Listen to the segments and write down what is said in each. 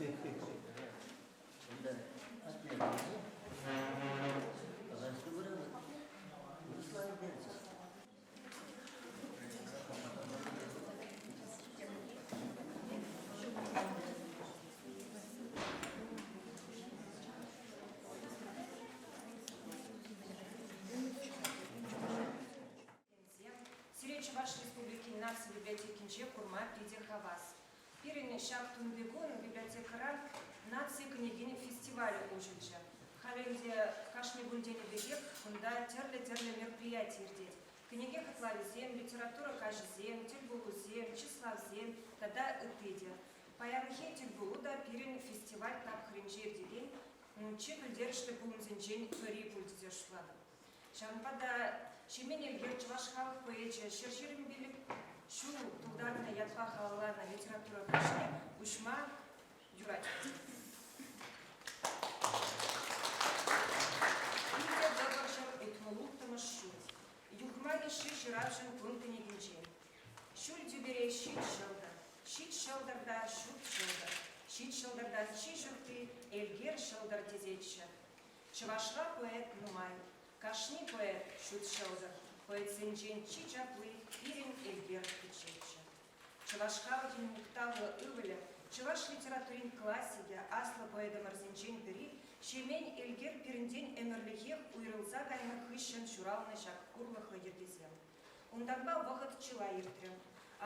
Унта атнерсенче калаҫнӑ вырӑн вырӑсла ӳкерчӗ. Сире Чӑваш Республикин наци библиотекинче курма питӗ хавас. Пирӗн ҫак тунтикун библиотекӑра наци кӗнекин фестивалӗ уҫӑлчӗ. Халӗ ӗнтӗ кашни кун тенӗ пекех кунта тӗрлӗ-тӗрлӗ мероприяти иртет. Кӗнеке хӑтлавӗсем, литература каҫӗсем, тӗлпулусем, чыславсем тата ытти те. Паянхи тӗлпулу та пирӗн фестиваль тапхӑрӗнче иртекен чи пӗлтерӗшлӗ пулӑмсенчен пӗри пуль тесе шутлатӑп. Ҫавӑнпа та Ҫемен Элкер чӑваш халӑх поэчӗ 125 ҫул тултарнӑ ятпа халалланӑ литература каҫне уҫма юрать. Питӗ тӑхӑрҫӗр утмӑл-улттӑмӗш ҫул. Юхма Мишши ҫыравҫӑн кун кӗнекинче. Ҫӳл тӳпере ҫич ҫӑлтӑр, ҫич ҫӑлтӑр та ҫут ҫӑлтӑр, ҫич ҫӑлтӑртан чи ҫутти Элкер ҫӑлтӑр тесеччӗ. Чӑвашра поэт нумай. Кашни поэт ҫут ҫӑлтӑр. Поэтсенчен чи чапли пирӗн Элкер пичеччӗ. Чӑваш халӑхӗн мухтавлӑ ывӑлӗ, чӑваш литературин классикӗ, аслӑ поэтӑмӑрсенчен пӗри Ҫемен Элкер пирӗнтен ӗмӗрлӗхех уйрӑлса кайнӑ хыҫҫӑн ҫуралнӑ ҫак хурлӑхлӑ йӗркесем. Унтанпа вӑхӑт чылай иртрӗ.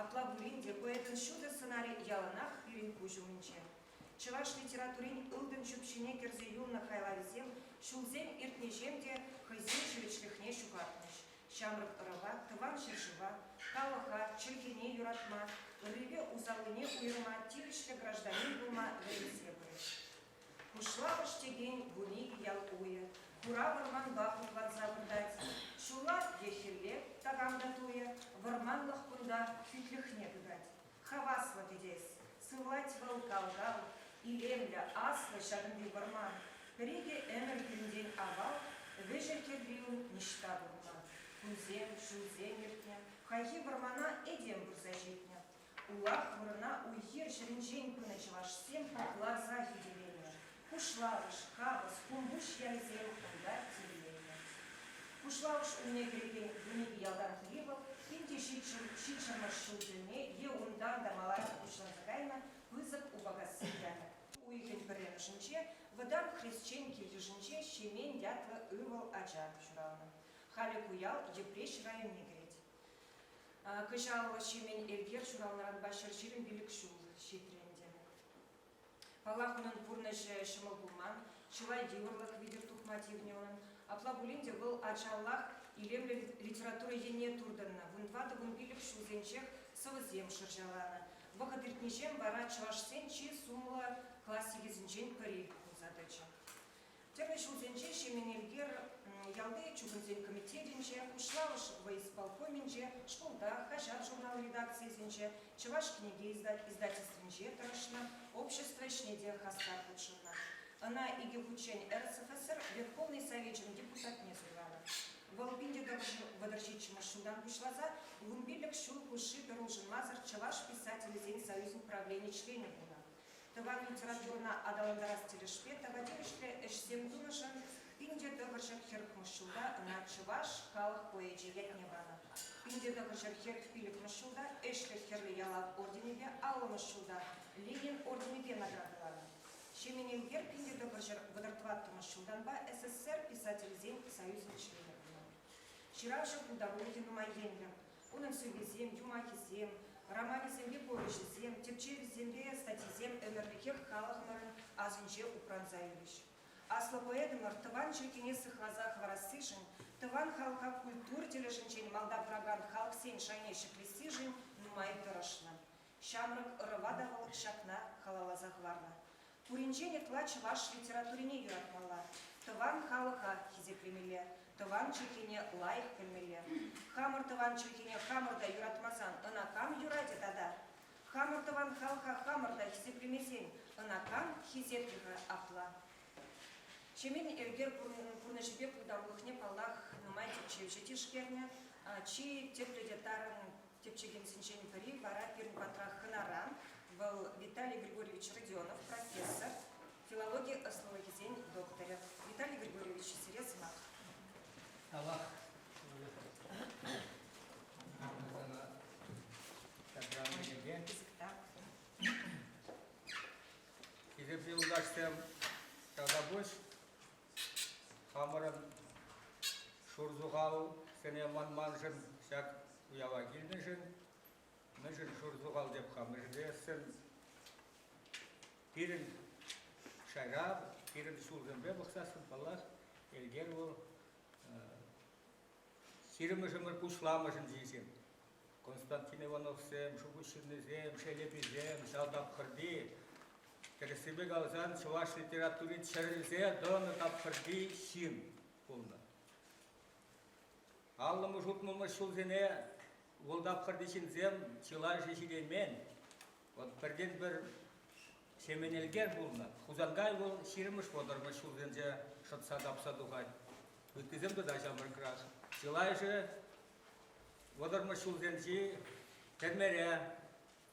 Апла пулин те поэтӑн ҫутӑ сӑнарӗ яланах пирӗн куҫ умӗнче. Чӑваш литературин ылтӑн ҫӳпҫине кӗрсе юлнӑ хайлавӗсем ҫулсем иртнӗҫем те хӑйсен ҫивӗчлӗхне ҫухатмӗҫ, ҫамрӑк ӑрӑва тӑван ҫӗршыва, халӑха, чӗлхене юратма, ыррипе усаллине уйӑрма тивӗҫлӗ гражданин пулма вӗрентсе пырӗҫ. Кушлавӑш текен вуникӗ ял уйӗ хура вӑрманпа хупланса выртать. Ҫулла е хӗлле такам та туйӗ, вӑрманлӑх кунта хӳтлӗхне тытать. Хаваслӑ кӗтес, сывлать вӑл кал-кал, илемлӗ, аслӑ ҫакӑнти вӑрман. Пӗр-икӗ ӗмӗр пирӗнтен авал вӗҫӗ-хӗрри ун ниҫта пулман. Кунсем, ҫулсем иртнӗ, хайхи вӑрмана этем пырса ҫитнӗ. Улах вырӑна уй-хир ҫӗрӗнчен пынӑ чӑвашсем ларса хӳтӗленӗ. Кушлавӑш, Хапӑс, Хумпуҫ ялӗсем унта тимленӗ. Кушлавӑш умне кӗрекен вуникӗ ялтан пӗри вӑл пин ҫичҫӗрмӗш ҫул тӗлне е унтан та маларах пуҫланса кайнӑ Пысӑк Упакасси ялӗ. Уйӑхӗн пӗрремӗшӗнче вӑтам хресчен кил-йышӗнче Ҫемен ятлӑ ывӑл ача ҫуралнӑ. Халӗ ку ял Йӗпреҫ районне кӗрет. Кӑҫал Ҫемен Элкер ҫуралнӑранпа 125 ҫул ҫитрӗ ӗнтӗ. Паллах, унӑн пурнӑҫӗ ҫӑмӑл пулман, чылай йывӑрлӑх витӗр тухма тивнӗ унӑн. Апла пулин те вӑл ачаллах илемлӗ литература енне туртӑннӑ, вунтӑватӑ-вунпилӗк ҫулсенчех сӑвӑсем шӑрҫаланӑ. Вӑхӑт иртнӗҫем вара чӑвашсен чи сумлӑ классикӗсенчен пӗри пулса тӑчӗ. Тӗрлӗ ҫулсенче Ҫемен Элкер ялти чухӑнсен комитетӗнче, Кушлавӑш воисполкомӗнче, шкулта, хаҫат-журнал редакцийӗсенче, Чӑваш кӗнеке издательствинче тӑрӑшнӑ, общество ӗҫне те хастар хутшӑннӑ. Ӑна икӗ хутчен РСФСР Верховнӑй Совечӗн депутатне суйланӑ. Вӑл 1937 ҫултан пуҫласа вунпилӗк ҫул хушши пӗр улшӑнмасӑр Чӑваш писателӗсен союзӗн правлени членӗ пулнӑ. Тӑван литературӑна аталантарас тӗлӗшпе тава тивӗҫлӗ ӗҫсем тунӑшӑн 1940 ҫулта ӑна Чӑваш халӑх поэчӗ ятне панӑ. 1945 ҫулта Ӗҫлӗх Хӗрлӗ Ялав орденӗпе, 50 ҫулта Ленин орденӗпе наградӑланӑ. Ҫемен Элкер 1934 ҫултанпа СССР писателӗсен союзӗн членӗ пулнӑ. Ҫыравҫӑ пултарулӑхӗ нумай енлӗ. Унӑн сӑввисем, юмахӗсем, романӗсемпе повеҫӗсем, тӗпчевӗсемпе статйисем ӗмӗрлӗхех халӑхӑмӑрӑн асӗнче упранса юлӗҫ. Аслӑ поэтӑмӑр тӑван чӗлхене сыхласа хӑварассишӗн, тӑван халӑха культура тӗлӗшӗнчен малта пыракан халӑхсен шайне ҫӗклессишӗн нумай тӑрӑшнӑ. Ҫамрӑк ӑрӑва та вӑл ҫакна халалласа хӑварнӑ. Пуринчен ытла чӑваш литературине юратмалла, тӑван халӑха хисеплемелле, тӑван чӗлхене лайӑх пӗлмелле. Хамӑр тӑван чӗлхене хамӑр та юратмасан ӑна кам юратӗ тата? Хамӑр тӑван халӑха хамӑр та хисеплемесен ӑна кам хисеплӗ-ха апла? Ҫемен Элкер пурнӑҫӗпе пултарулӑхне, паллах, нумай тӗпчевҫӗ тишкернӗ. Чи тӗплӗ те тарӑн Тӗпчекенсенчен пӗри вара пирӗн патра хӑнара. Вӑл Виталий Григорьевич Родионов профессор. Тавах. Сана ҫакран кӗнеке. Хисеплӗ юлташсем, тавтапуҫ. Хамӑрӑн шурсухалсене манманшӑн ҫак уява килнӗшӗн. Мӗншӗн шурсухал теп-ха? Мӗншӗн тесен пирӗн шайра, пирӗн ҫулсемпе пӑхсассӑн, паллах, Элкер вӑл ҫирӗммӗш ӗмӗр пуҫламӑшӗнчи ҫын. Константин Ивановсем, Шупуҫ ҫыннисем, Шелеписем ҫав тапхӑрти, тӗрӗссипе каласан, чӑваш литератури чӗрӗлсе тӑнӑ тапхӑрти ҫын пулнӑ. Аллӑмӗш, утмӑлмӗш ҫулсене вӑл тапхӑрти ҫынсем чылайӑшӗ ҫитеймен. Вӑт пӗртен-пӗр Ҫемен Элкер пулнӑ. Хусанкай вӑл ҫирӗммӗш, вӑтӑрмӗш ҫулсенче шӑтса тапса тухать. Ыттисем тата ҫамрӑкрах. Чылайӑшӗ вӑтӑрмӗш ҫулсенчи тӗрмере,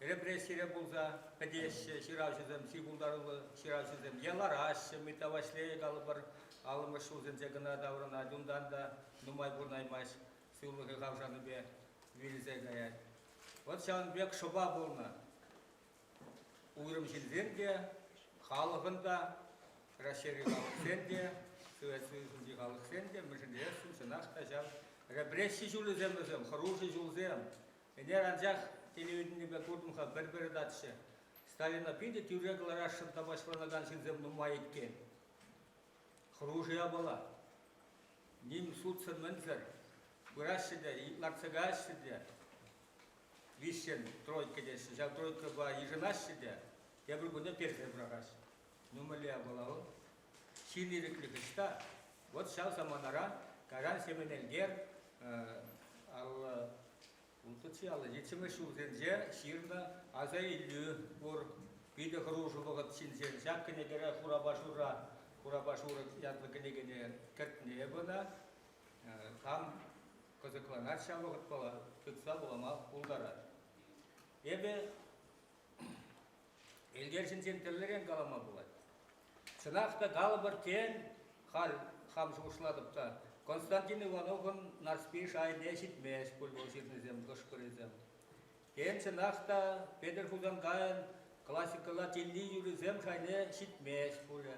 репрессире пулса пӗтеҫҫӗ ҫыравҫӑсем, чи пултаруллӑ ҫыравҫӑсем. Е лараҫҫӗ, Митта Ваҫлейӗ калӑпӑр, аллӑмӗш ҫулсенче кӑна таврӑнать, унтан та нумай пурӑнаймасть, сывлӑхӗ хавшанипе вилсе каять. Вӑт ҫавӑн пек шӑпа пулнӑ. Уйрӑм ҫынсем те, халӑхӑн та, Раҫҫейри халӑхсен те, Совет Союзӗнчи халӑхсен те, мӗншӗн тесен чӑнах та ҫав репресси ҫулӗсем вӗсем, хӑрушӑ ҫулсем. Ӗнер анчах телевиденипе куртӑм-ха пӗр-пӗр татчӗ. Сталина питӗ тӳрре кӑларасшӑн тапаҫланакан ҫынсем нумай иккен. Хӑрушӑ япала. Ним судсӑр-мӗнсӗр пыраҫҫӗ те, лартса каяҫҫӗ те, виҫҫӗн тройка теҫҫӗ. Ҫав тройкӑпа йышӑнаҫҫӗ те тепӗр кунне персе пӑрахаҫҫӗ. Ну, мӗнле япала вӑл? Ҫын ирӗклӗх ӑҫта? Вот ҫав саманара кайран Ҫемен Элкер 56 аллӑ ҫиччӗмӗш ҫулсенче ҫырнӑ аса илӳ пур. Питӗ хӑрушӑ вӑхӑт ҫинчен ҫак кӗнекере Хурапа шура, Хурапа шурӑ ятлӑ кӗнекене кӗртнӗ эпӗ ӑна. Кам кӑсӑкланать ҫав вӑхӑтпала, тытса вулама пултарать. Эпӗ Элкер ҫинчен тӗрлӗрен калама пулать. Чӑнах та калӑпӑр, тен, халь хам шухӑшлатӑп та, Константин Ивановӑн Нарспи шайне ҫитмест пуль вӑл ҫырнисем, хӑш-пӗрисем. Тен, чӑнах та Петӗр Хусанкайӑн классикӑлла тилли юррисем шайне ҫитмест пулӗ.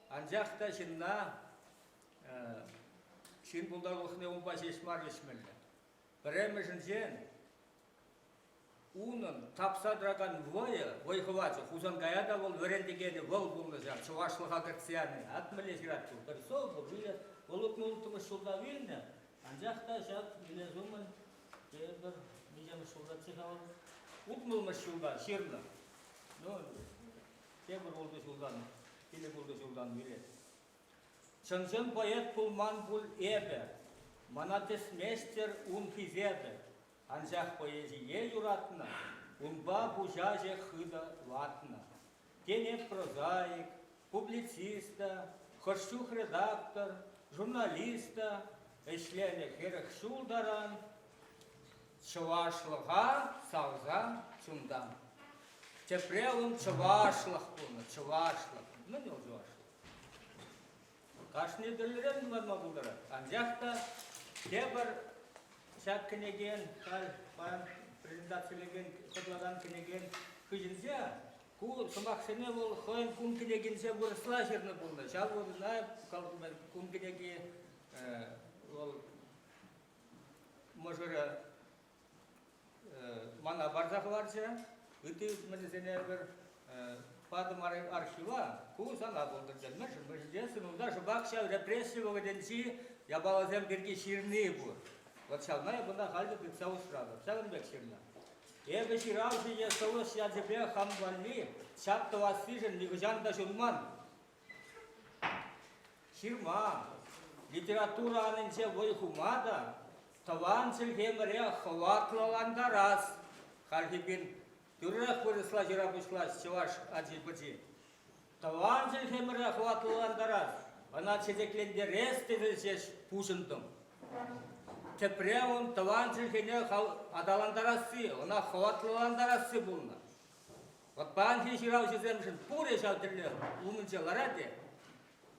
Анчах та ҫынна ҫын пултарулӑхне унпа ҫеҫ мар вӗҫмелле. Пӗрремӗшӗнчен, унӑн тапса тӑракан вӑйӗ, вӑй-хӑвачӗ Хусанкая та вӑл вӗрентекенӗ вӑл пулнӑ ҫав, чӑвашлӑха кӗртсе яни. Ак мӗнле ҫырать вӑл. Пӗр сӑвӑ вилӗ, вӑл 66 ҫулта вилнӗ, анчах та ҫак вилес умӗн тепӗр миҫемӗш ҫултаччӗ-ха вӑл? Утмӑлмӗш ҫулта ҫырнӑ. Ну, тепӗр ултӑ ҫултан, пилӗк ултӑ ҫултан вилет. Чӑн-чӑн поэт пулман пуль эпӗ, мана тӗсместӗр ун хисепӗ. Анчах поэзие юратнӑ, унпа пуҫа ҫех хытӑ ватнӑ. Тен, эп прозаик, публицист та, хӑш чух редактор, журналист та, ӗҫленӗ 40 ҫул таран чӑвашлӑха савса чунтан. Тӗпре ун чӑвашлӑх пулнӑ, чӑвашлӑх. Мӗн вӑл чӑвашлӑх? Кашни тӗрлӗрен ӑнланма пултарать. Анчах та тепӗр ҫак кӗнекен, халь паян презентацилекен, хӑтлакан кӗнекен хыҫӗнче ку сӑмахсене вӑл хӑйӗн кун кӗнекинче вырӑсла ҫырнӑ пулнӑ. Ҫав вырӑна кун кӗнеки вӑл мӑшӑрӗ мана парса хӑварчӗ. Ытти мӗнсене пӗр патӑм архива, ку сана пултӑр тет. Мӗншӗн? Мӗншӗн унта шӑпах ҫав репресси вӑхӑтӗнчи япаласем пирки ҫырни пур. Вот ҫавна эп ӑна халь те тытса усратӑп. Ҫакӑн пек ҫырнӑ. Эпӗ ҫыравҫӑ е сӑвӑҫ ячӗпе хам валли чап тӑвассишӗн нихӑҫан та ҫунман. Ҫырма, литература анинче вӑй хума та тӑван чӗлхемӗре хӑватлӑлантарас. Хальхи пин тӳрех вырӑсла ҫыра пуҫлать чӑваш ачи-пӑчи. Тӑван чӗлхемӗре хӑватлӑлантарас, ӑна чечеклентерес тесе ҫеҫ пуҫӑнтӑм. Тӗпре ун тӑван чӗлхене аталантарасси, ӑна хӑватлӑлантарасси пулнӑ. Вӑт паянхи ҫыравҫӑсемшӗн пурӗ ҫав тӗллев умӗнче ларать те.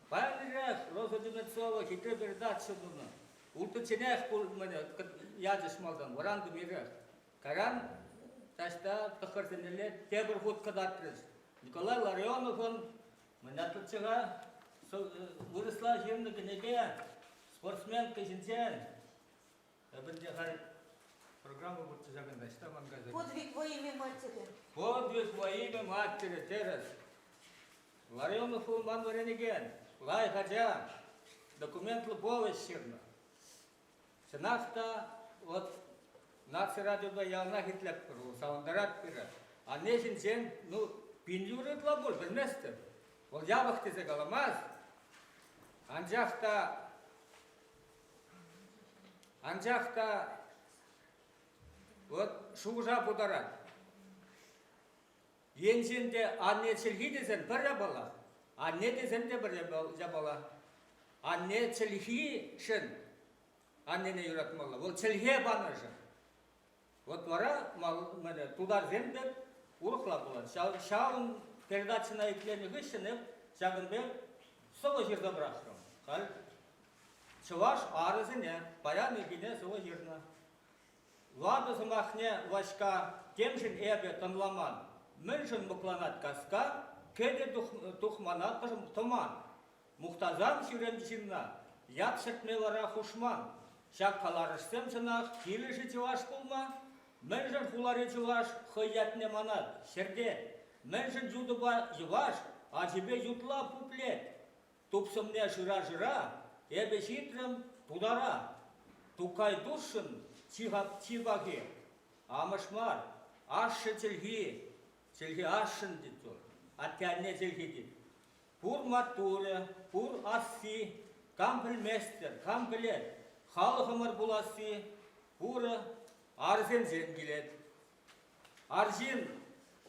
Паян ирех Роза Деменцова хитре передача тунӑ. Улттӑчченех ячӗҫ малтан, вӑрантӑм ирех. Кайран таҫта тӑххӑрсенелле тепӗр хут кӑтартрӗҫ. Николай Ларионовӑн мӗн ятлӑччӗ-ха вырӑсла ҫырнӑ кӗнеке спортсменка ҫинчен. Эпӗ те халь программа пурччӗ ҫакӑнта, ӑҫта ман кайса? Подвиг во имя матери. Подвиг во имя матери, тӗрӗс. Ларионов пулман вӗренекен, лайӑх ача, документлӑ повесть ҫырнӑ. Чӑнах та, вот наци радиопа яланах итлетпӗр, савӑнтарать пире. Анне ҫинчен, ну, пин юрӑ ытла пуль, пӗлместӗп. Вӑл япӑх тесе каламасть. Анчах та анчах та вот шухӑша путарать. Енчен те анне чӗлхи тесен пӗр япала, анне тесен те пӗр япала. Анне чӗлхишӗн аннене юратмалла. Вӑл чӗлхе панӑшӑн. Вот вара тутарсем пек урӑхла пулать. Ҫавӑн передачӑна итленӗ хыҫҫӑн эп ҫакӑн пек сӑвӑ ҫырса пӑрахрӑм. Халь чӑваш арӑсене паян ирхине сӑвӑ ҫырнӑ. Ватӑ сӑмахне Ваҫка темшӗн эпӗ тӑнламан. Мӗншӗн мӑкланать каска, кӗтӗ тухмана тӑман. Мухтасан ҫӳрен ҫынна, ят ҫӗртме вара хушман. Ҫак каларӑшсем чӑнах килӗшӗ чӑваш пулма? Мӗншӗн хулари чӑваш хӑй ятне манать, ҫӗртет? Мӗншӗн ютӑпа йӑваш ачипе ютла пуплет? Тупсӑмне шыра-шыра эпӗ ҫитрӗм тутара. Тукай тусшӑн чи пахи амӑш мар, ашшӗ чӗлхи. Чӗлхи ашшӗн тет вӑл, атте-анне чӗлхи тет. Пур маттурӗ, пур асси, кам пӗлместӗр, кам пӗлет, халӑхӑмӑр пуласси пурӗ арсенсен килет. Арҫын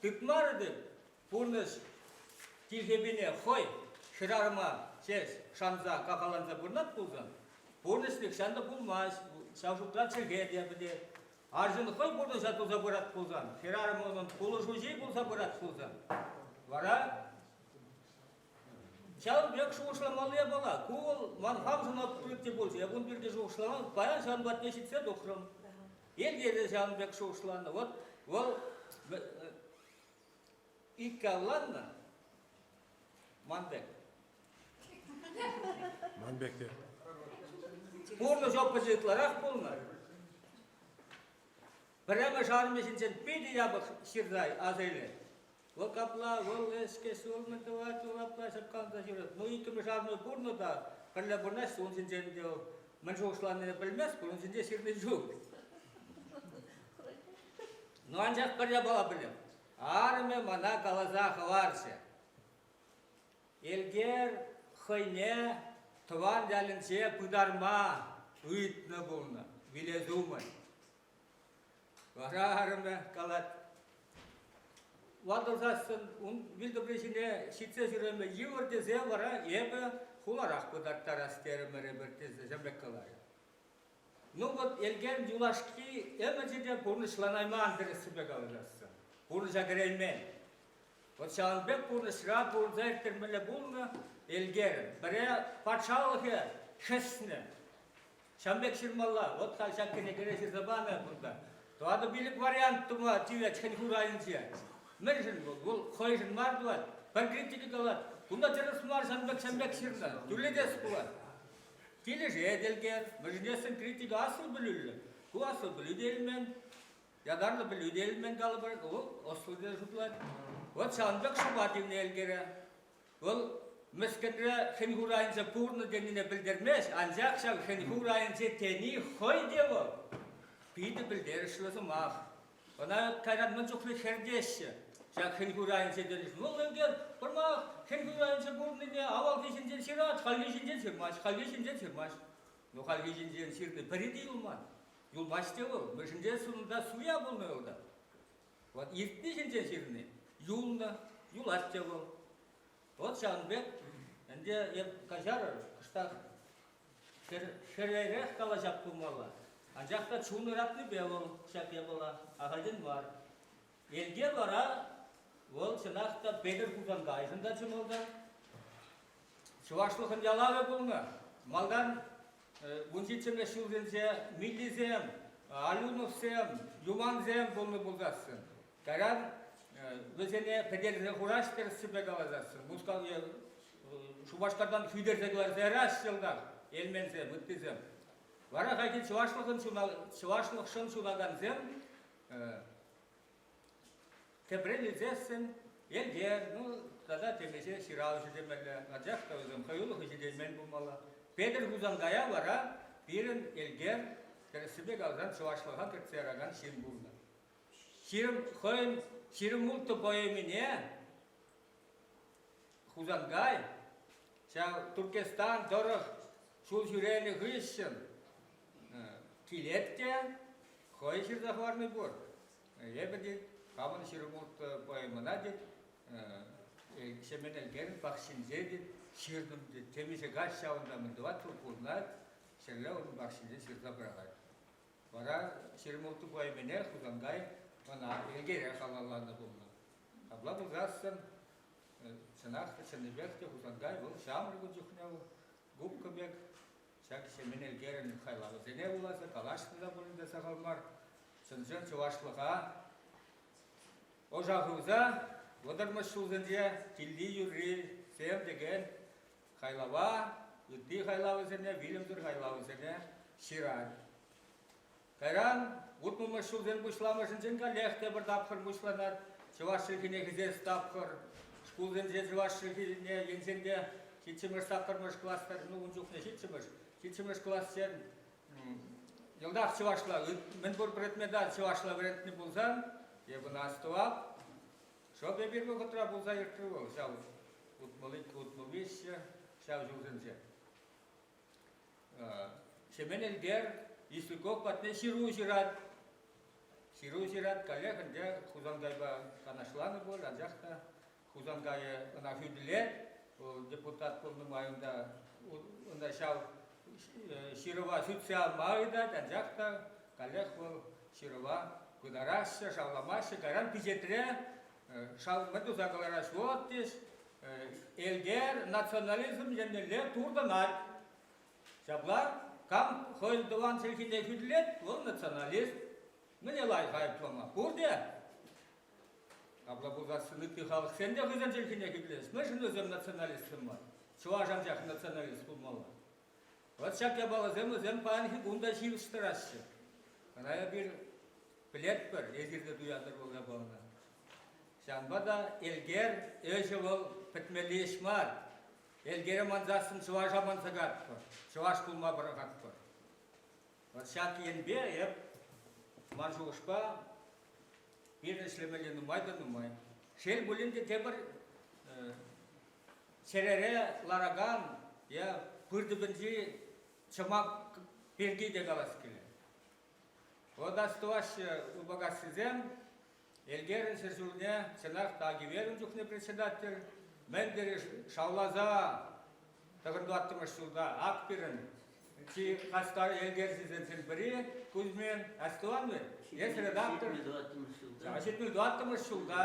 тытмарӗ-тӗк пурнӑҫ тилхепине хӑй хӗрарӑма ҫеҫ шанса кахалланса пурӑнать пулсан, пурнӑҫ нихҫан та пулмасть, ҫав шутра чӗлхе те пӗтет. Арҫын хӑй пурнӑҫа туса пырать пулсан, хӗрарӑм унӑн пулӑшуҫи пулса пырать пулсан, вара ҫавӑн пек шухӑшламалли япала. Ку вӑл ман хамшӑн открытие пулчӗ. Эп ун пирки шухӑшламан, паян ҫавӑн патне ҫитсе тухрӑм. Элте те ҫавӑн пек шухӑшланӑ. Вот вӑл иккӗ авланнӑ ман пек. Ман пек те. Пурнӑҫ опычӗ ытларах пулнӑ. Пӗрремӗш армия ҫинчен питӗ япӑх ҫырса аса илет. Вӑл капла, вӑл ӗҫкӗҫ, вӑл мӗн тӑвать, вӑл апла ҫапкаланса ҫӳрет. Ну, иккӗмӗш армия пурнӑ та, пӗрле пурӑнаҫҫӗ, ун ҫинчен те вӑл мӗн шухӑшланине пӗлмест, ун ҫинче ҫырни ҫук. Ну, анчах пӗр япала пӗлеп. Арӑмӗ мана каласа хӑварчӗ. Элкер хӑйне тӑван ялӗнче пытарма ыйтнӑ пулнӑ, вилес умӗн. Вара арӑмӗ калать, ватӑлсассӑн ун вилтӑпри ҫине ҫитсе ҫӳреме йывӑр тесе вара эпӗ хуларах пытарттарас терӗмӗр эпир тесе ҫавӑн пек каларӗ. Ну вот Элкерӗн юлашки ӗмӗчӗ те пурнӑҫланайман тӗрӗссипе калаҫассӑн. Пурнӑҫа кӗреймен. Вот ҫавӑн пек пурнӑҫра пурӑнса ирттермелле пулнӑ Элкерӗн. Пӗре патшалӑхӗ хӗснӗ. Ҫавӑн пек ҫырмалла. Вот халь ҫак кӗнекере ҫырса панӑ кунта. Тӑватӑ-пилӗк вариант тума тивет хӗн-хур айӗнче. Мӗншӗн вӑл? Вӑл хӑйшӗн мар тӑвать. Пӗр критика калать. Кунта тӗрӗс мар, ҫавӑн пек, ҫавӑн пек ҫырнӑ. Тӳрлетес пулать. Килӗшет Элкер. Мӗншӗн критика аслӑ пӗлӳллӗ. Ку аслӑ пӗлӳ те илмен. Ятарлӑ пӗлӳ те илмен калӑпӑр. Вӑл ӑслӑ тесе шутлать. Вот ҫавӑн пек шӑпа тивнӗ Элкере. Вӑл мӗскӗнре хӗн-хур айӗнче пурӑннӑ тенине пӗлтермест, анчах ҫав хӗн-хур айӗнче тени хӑй те вӑл питӗ пӗлтерӗшлӗ сӑмах. Ӑна кайран мӗн чухлӗ хӗртеҫҫӗ ҫак хӗн-хур айӗнче тенӗ. Вӑл ӗнтӗ пӑрмах хӗн-хур айӗнче пурӑннине авалхи ҫинчен ҫырать, хальхи ҫинчен ҫырмасть, хальхи ҫинчен ҫырмасть. Ну, хальхи ҫинчен ҫырни пӗри те юлман. Юлмасть те вӑл, мӗншӗн тесен суя пулнӑ вӑл та. Вот иртни ҫинчен ҫырни юлнӑ, юлать те вӑл. Вот ҫавӑн пек ӗнтӗ эп каҫарӑр, кӑштах хӗререх калаҫап пулмалла. Анчах та чун ыратнипе вӑл ҫак япала ахальтен мар. Элте вара вӑл чӑнах та Петӗр Хусанкайшӑн та чӑмӑлта. Чӑвашлӑхӑн ялавӗ пулнӑ. Малтан 17-мӗш ҫулсенче Миллисем, Алюновсем, Юмансем пулнӑ пулсассӑн, кайран вӗсене пӗтерсе хураҫ тӗрӗссипе каласассӑн, Мускав Шупашкартан хӳтерсе кӑларса яраҫ йӑлтах, элменсем, ыттисем. Вара хайхи чӑвашлӑхӑн чӑвашлӑхшӑн ҫунакансем Тӗпрен илсессӗн Элтер, ну, тата темиҫе ҫыравҫӑ темелле, анчах та вӗсем хӑюлӑхӗ ҫитеймен пулмалла. Петӗр Хусанкая вара пирӗн Элтер, тӗрӗссипе каласан, чӑвашлӑха кӗртсе яракан ҫын пулнӑ. Ҫирӗм хӑйӗн 26 поэмине Хусанкай ҫав Туркестан тӑрӑх ҫул ҫӳренӗ хыҫҫӑн килет те хӑй ҫырса хӑварни пур. Эпӗ тет, хамӑн 26 поэмӑна тет, Ҫемен Элкерӗн пахчинче тет, ҫыртӑм тет. Темиҫе каҫ ҫавӑнта мӗн тӑвать вӑл пурӑнать, ҫӗрле унӑн пахчинче ҫырса пӑрахать. Вара 26 поэмине Хусанкай ӑна Элкере халалланӑ пулнӑ. Апла пулсассӑн, чӑнах та, чӑннипех те Хусанкай вӑл ҫамрӑк ун чухне вӑл губка пек ҫак Ҫемен Элкерӗн хайлавӗсене вуласа калаҫнӑ та пулин те сахал мар. Чӑн-чӑн чӑвашлӑха ӑша хывса вӑтӑрмӗш ҫулсенче Тилли юррисем текен хайлава, ытти хайлавӗсене, вилӗмсӗр хайлавӗсене ҫырать. Кайран утмӑлмӗш ҫулсен пуҫламӑшӗнчен каллех тепӗр тапхӑр пуҫланать. Чӑваш чӗлхине хисес тапхӑр. Шкулсенче чӑваш чӗлхине енчен те ҫиччӗмӗш, саккӑрмӗш класс, ну ун чухне ҫиччӗмӗш, ҫиччӗмӗш классен йӑлтах чӑвашла, мӗнпур предмета чӑвашла вӗрентнӗ пулсан, эп ӑна астӑвап. Шӑп эпир вӑхӑтра пулса иртрӗ вӑл ҫав 62, 63 ҫав ҫулсенче. Ҫемен Элкер Ислюков патне ҫыру ҫырать. Ҫыру ҫырать, каллех ӗнтӗ Хусанкайпа канашланӑ пуль, анчах та Хусанкайӗ ӑна хӳтӗлет. Вӑл депутат пулнӑ май унта, унта ҫав ҫырӑва сӳтсе явма ыйтать, анчах та каллех вӑл ҫырӑва пытараҫҫӗ, шавламаҫҫӗ. Кайран пичетре шав мӗн туса кӑлараҫ, вот теҫ, Элкер национализм еннелле туртӑнать. Ҫапла, кам хӑйӗн тӑван чӗлхине хӳтӗлет, вӑл националист. Мӗне лайӑх айӑплама? Пурте. Апла пулсассӑн ытти халӑхсен те хӑйсен чӗлхине хӳтӗлес. Мӗншӗн вӗсем националистсем мар? Чӑваш анчах националист пулмалла. Вот ҫак япаласем вӗсем паянхи кун та ҫивӗч тӑраҫҫӗ. Ӑна эпир пӗлетпӗр, эсир те туятӑр вӑл япалана. Ҫавӑнпа та Элкер ӗҫӗ вӑл пӗтмелли ӗҫ мар. Элкере мансассӑн чӑваша манса каятпӑр, чӑваш пулма пӑрахатпӑр. Вот ҫак енпе эп, ман шухӑшпа, пирӗн ӗҫлемелли нумай та нумай. Шел пулин те тепӗр чӗрере ларакан е пыр тӗпӗнчи чӑмак пирки те калас килет. Вот астӑваҫҫӗ Упакассисем, Элкерӗн ҫӗршывне чӑнах та Агиверӗн чухне председатель мӗн тери шавласа тӑхӑнтӑваттӑмӗш ҫулта ак пирӗн чи хастар элкерҫӗсенчен пӗри Кузьмин астӑван вӗт? Эс редактор. 74-мӗш ҫулта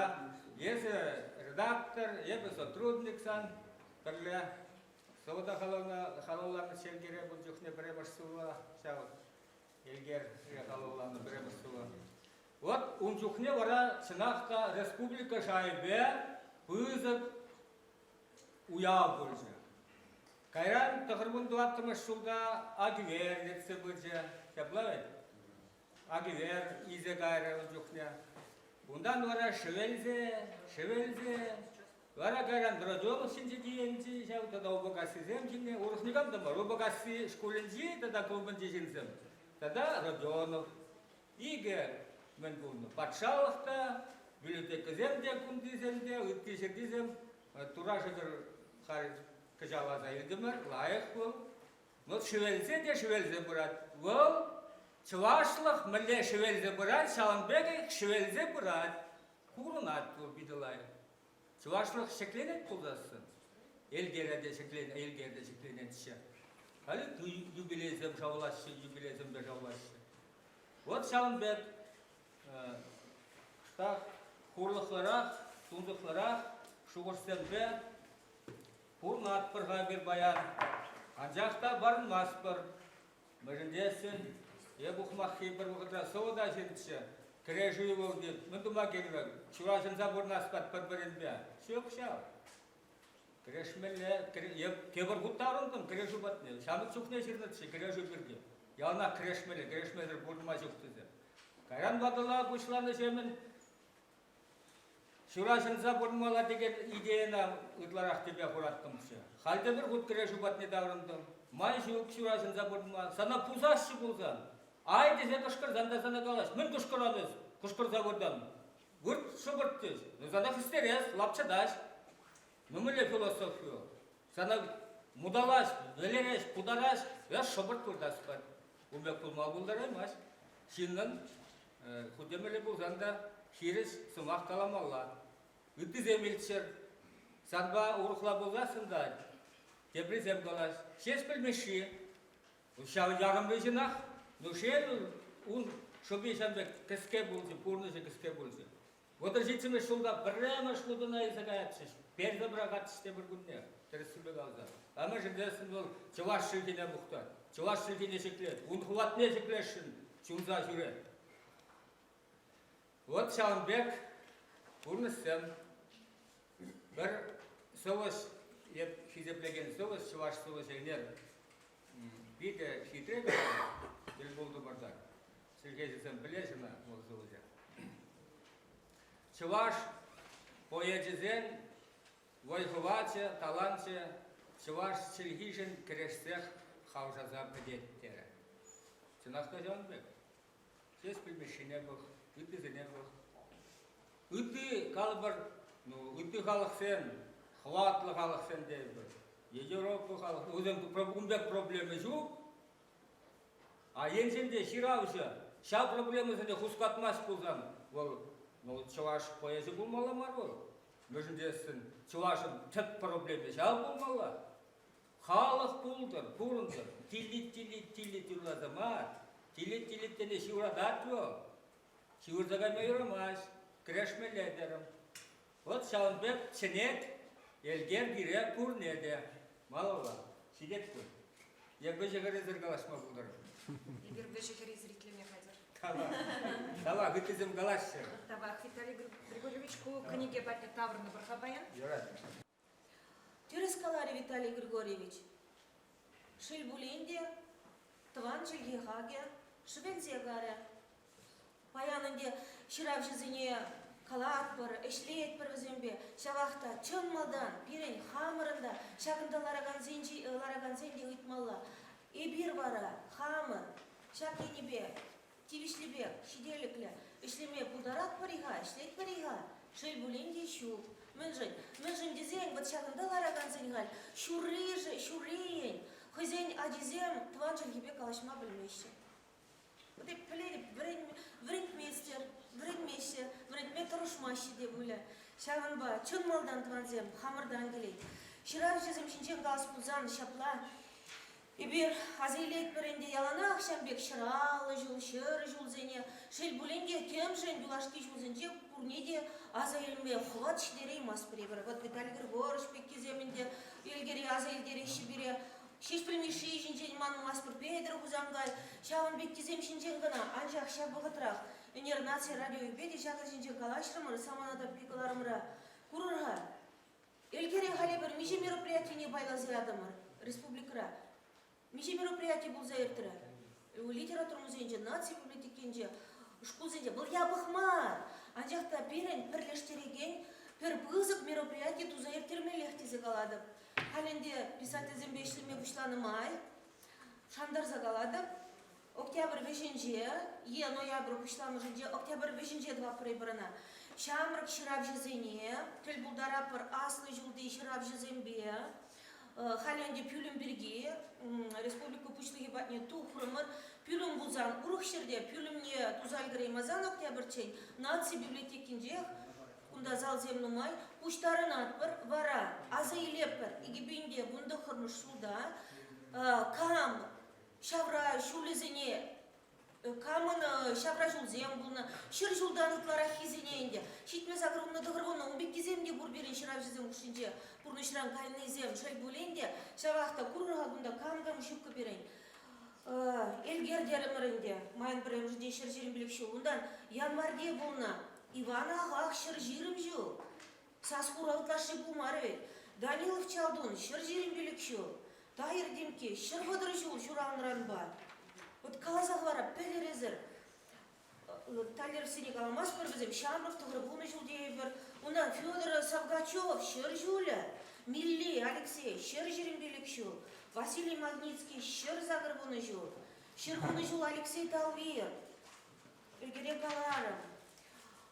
эсӗ редактор, эпӗ сотрудник сан пӗрле сӑвӑ та халалланӑччӗ Элкере ун чухне пӗрремӗш сӑвва ҫав Элкер халалланӑ пӗрремӗш сӑвӑ. Вот ун чухне вара чӑнах та республика шайӗпе пысӑк уяв пулчӗ. Кайран 94-мӗш ҫулта Агивер ертсе пычӗ. Ҫапла вӗт? Агивер илсе кайрӗ ун чухне. Унтан вара шӗвелсе, шӗвелсе, вара кайран Дрозёлов ҫинче тиенчӗ ҫав тата Упакассисем ҫине. Урӑх никам та мар. Упакасси шкулӗнчи тата клубӗнчи ҫынсем. Тата Родионов. Икӗ мӗн пулнӑ. Патшалӑх та, библиотекӑсем те, кунтисем те, ытти ҫӗртисем тура шӗкӗр халь кӑҫал аса илтӗмӗр, лайӑх вӑл. Вӑл шӗвелсе те шӗвелсе пырать. Вӑл чӑвашлӑх мӗнле шӗвелсе пырать, ҫавӑн пекех шӗвелсе пырать. Курӑнать вӑл питӗ лайӑх. Чӑвашлӑх ҫӗкленет пулсассӑн, Элкере те ҫӗкленет, Элкер те ҫӗкленетчӗ. Халӗ юбилейсем шавлаҫҫӗ, юбилейсемпе шавлаҫҫӗ. Вот ҫавӑн пек кӑштах хурлӑхлӑрах, тунсӑхлӑрах шухӑшсемпе пурӑнатпӑр-ха эпир паян. Анчах та парӑнмастпӑр. Мӗншӗн тесен эп ухмаххи пӗр вӑхӑтра сӑвӑ та ҫырччӗ. Кӗрешӳ вӑл тет, мӗн тума кирлӗ? Ҫураҫӑнса пурӑнас пат пӗр-пӗринпе. Ҫук ҫав. Кӗрешмелле. Эп тепӗр хут таврӑнтӑм кӗрешӳ патне. Ҫамрӑк чухне ҫырнӑччӗ кӗрешӳ пирки. Яланах кӗрешмелле, кӗрешмесӗр пурӑнма ҫук тесе. Кайран ватӑла пуҫланӑ-ҫемӗн Ҫураҫӑнса пурӑнмалла текен идейӑна ытларах тӗпе хураттӑмччӗ. Халь те пӗр хут кӗрешӳ патне таврӑнтӑм. Май ҫук ҫураҫӑнса пурӑнма. Сана пусасчӗ пулсан. Ай тесе кӑшкӑрсан та сана калаҫ. Мӗн кӑшкӑран эс? Кӑшкӑрса выртан. Вырт, шӑпӑрт тес. Ну сана хӗстерес, лапчӑтаҫ. Ну мӗнле философи вӑл? Сана муталаҫ, вӗлереҫ, путараҫ, эс шӑпӑрт выртас пар. Ун пек пулма пултараймасть. Ҫыннӑн хутемӗллӗ пулсан та хирӗҫ сӑмах каламалла. Ыттисем илтчӗр. Санпа урӑхла пулсассӑн та теприсем калаҫ. Ҫеҫпӗл Мишши ҫав ярӑмри ҫынах. Ну шел, ун шӑпи ҫав пек кӗске пулчӗ, пурнӑҫӗ кӗске пулчӗ. 37-мӗш ҫулта пӗрремӗш хутӑна илсе каятчӗҫ, персе пӑрахатчӗҫ тепӗр кунне, тӗрӗссипе каласан. А мӗншӗн тесен вӑл чӑваш чӗлхине мухтать, чӑваш чӗлхине ҫӗклет, ун хӑватне ҫӗклесшӗн ҫунса ҫӳрет. Вот ҫавӑн пек пурнӑҫсем. Пӗр сӑвӑҫ, эп хисеплекен сӑвӑҫ, чӑваш сӑвӑҫӗ ӗнер питӗ хитре тӗл пултӑмӑр та. Чӗлхеҫӗсем пӗлеҫ ӑна вӑл сӑвӑҫа. Чӑваш поэчӗсен вӑй-хӑвачӗ, таланчӗ чӑваш чӗлхишӗн кӗрешсех хавшаса пӗтет терӗ. Чӑнах та ҫавӑн пек. Ҫеҫпӗл Мишшине пӑх, ыттисене пӑх. Ытти, калӑпӑр, ну, ытти халӑхсем, хӑватлӑ халӑхсем тейӗпӗр. Европа халӑх, вӗсен ун пек проблема ҫук. А енчен те ҫыравҫӑ ҫав проблемӑсене хускатмасть пулсан, вӑл ну, чӑваш поэзи пулмалла мар вӑл. Мӗншӗн тесен чӑвашӑн тӗп проблеми ҫав пулмалла. Халӑх пултӑр, пурӑнтӑр, тилли-тилли-тилли юрласа мар, тилли-тилли тени ҫывратать вӑл. Ҫывӑрса кайма юрамасть, кӗрешмелле терӗм. Вӑт ҫавӑн пек чӗнет Элкер пире пурне те. Малалла. Ҫитет пуль. Е вӗҫӗ-хӗррисӗр калаҫма пултарӑп. Эпир вӗҫӗ-хӗррисӗр итлеме хатӗр. Тавах. Тавах, ыттисем калаҫҫӗ. Тавах, Виталий Григорьевич, ку кӗнеке патне таврӑнӑпӑр-ха паян. Юрать. Тӗрӗс каларӗ Виталий Григорьевич. Шел пулин те, тӑван чӗлхе хакӗ шӗвелсе карӗ. Паян ӗнтӗ ҫыравҫӑсене калатпӑр, ӗҫлетпӗр вӗсемпе. Ҫавах та чӑн малтан пирӗн хамӑрӑн та ҫакӑнта ларакансен те ыйтмалла. Эпир вара хамӑр ҫак енӗпе тивӗҫлипе ҫителӗклӗ ӗҫлеме пултаратпӑр-и-ха, ӗҫлетпӗр-и-ха? Шел пулин те, ҫук. Мӗншӗн? Мӗншӗн тесен вӑт ҫакӑнта ларакансен халь ҫурришӗ, ҫуррийӗн хӑйсен ачисем тӑван чӗлхепе калаҫма пӗлмеҫҫӗ. Вот эп пӗлетӗп, вӗрентместӗр, вӗренмеҫҫӗ, вӗрентме тӑрӑшмаҫҫӗ те пулӗ. Ҫавӑнпа чӑн малтан тӑвансем хамӑртан килет. Ҫыравҫӑсем ҫинчен калас пулсан ҫапла эпир аса илетпӗр ӗнтӗ яланах ҫав пек ҫӑраллӑ ҫул, ҫӗр ҫулсене. Шел пулин те, темшӗн юлашки ҫулсенче пурне те аса илме хӑват ҫитереймастпӑр эпир. Вот Виталий Григорьевич пеккисем ӗнтӗ Элкере аса илтереҫҫӗ пире. Ҫеҫпӗл Мишши ҫинчен манмастпӑр, Петӗр Хусанкай, ҫавӑн пеккисем ҫинчен кӑна. Анчах ҫав вӑхӑтрах ӗнер наци радиовӗпе те ҫакӑн ҫинчен калаҫрӑмӑр Самана таппи кӑларӑмра. Курӑр-ха, Элкере халӗ пӗр миҫе мероприятине пайласа ятӑмӑр республикӑра? Миҫе мероприяти пулса иртрӗ? Литература музейӗнче, наци библиотекинче, шкулсенче. Вӑл япӑх мар, анчах та пирӗн пӗрлештерекен пӗр пысӑк мероприяти туса ирттермеллех тесе калатӑп. Халь ӗнтӗ писательсемпе ӗҫлеме пуҫланӑ май шантарса калатӑп, октябрь вӗҫӗнче е ноябрь пуҫламӑшӗнче, октябрь вӗҫӗнче тӑватпӑр эпир ӑна, ҫамрӑк ҫыравҫӑсене тӗл пултаратпӑр аслӑ ҫулти ҫыравҫӑсемпе. Халь ӗнтӗ пӳлӗм пирки республика Пуҫлӑхӗ патне тухрӑмӑр. Пӳлӗм пулсан урӑх ҫӗрте пӳлӗмне туса ӗлкӗреймасан октябрьччен наци библиотекинчех Кунта залсем нумай. Пуҫтарӑнатпӑр вара, аса илетпӗр, 2019 ҫулта кам ҫавра ҫулӗсене камӑн ҫавра ҫулсем пулнӑ, ҫӗр ҫултан ытлараххисене ӗнтӗ, 78 90 ун пеккисем те пур пирӗн ҫыравҫӑсем хушшинче пурнӑҫран кайнисем, шел пулин те, ҫавах та курӑр-ха кунта кам-кам ҫуккӑ пирӗн. Элкер терӗмӗр ӗнтӗ, майӑн пӗрремӗшӗнче 125 ҫул. Унтан январьте пулнӑ Иван Ахах 120 ҫул. Сас-хура ытлашши пулмарӗ вӗт. Данилов Чалтун 125 ҫул. Тайӑр Тимкки 130 ҫул ҫуралнӑранпа. Вот каласа хӑвара пӗлӗр эсӗр. Таллеровсене каламастпӑр вӗсем, ҫамрӑк тӑхӑр ҫул тейӗпӗр. Унтан Федор Савгачев 100 ҫулӗ, Милли Алексей 125 ҫул, Василий Магницкий 180 ҫул, 110 ҫул Алексей Талвир, Ӗлкӗре каларӑм.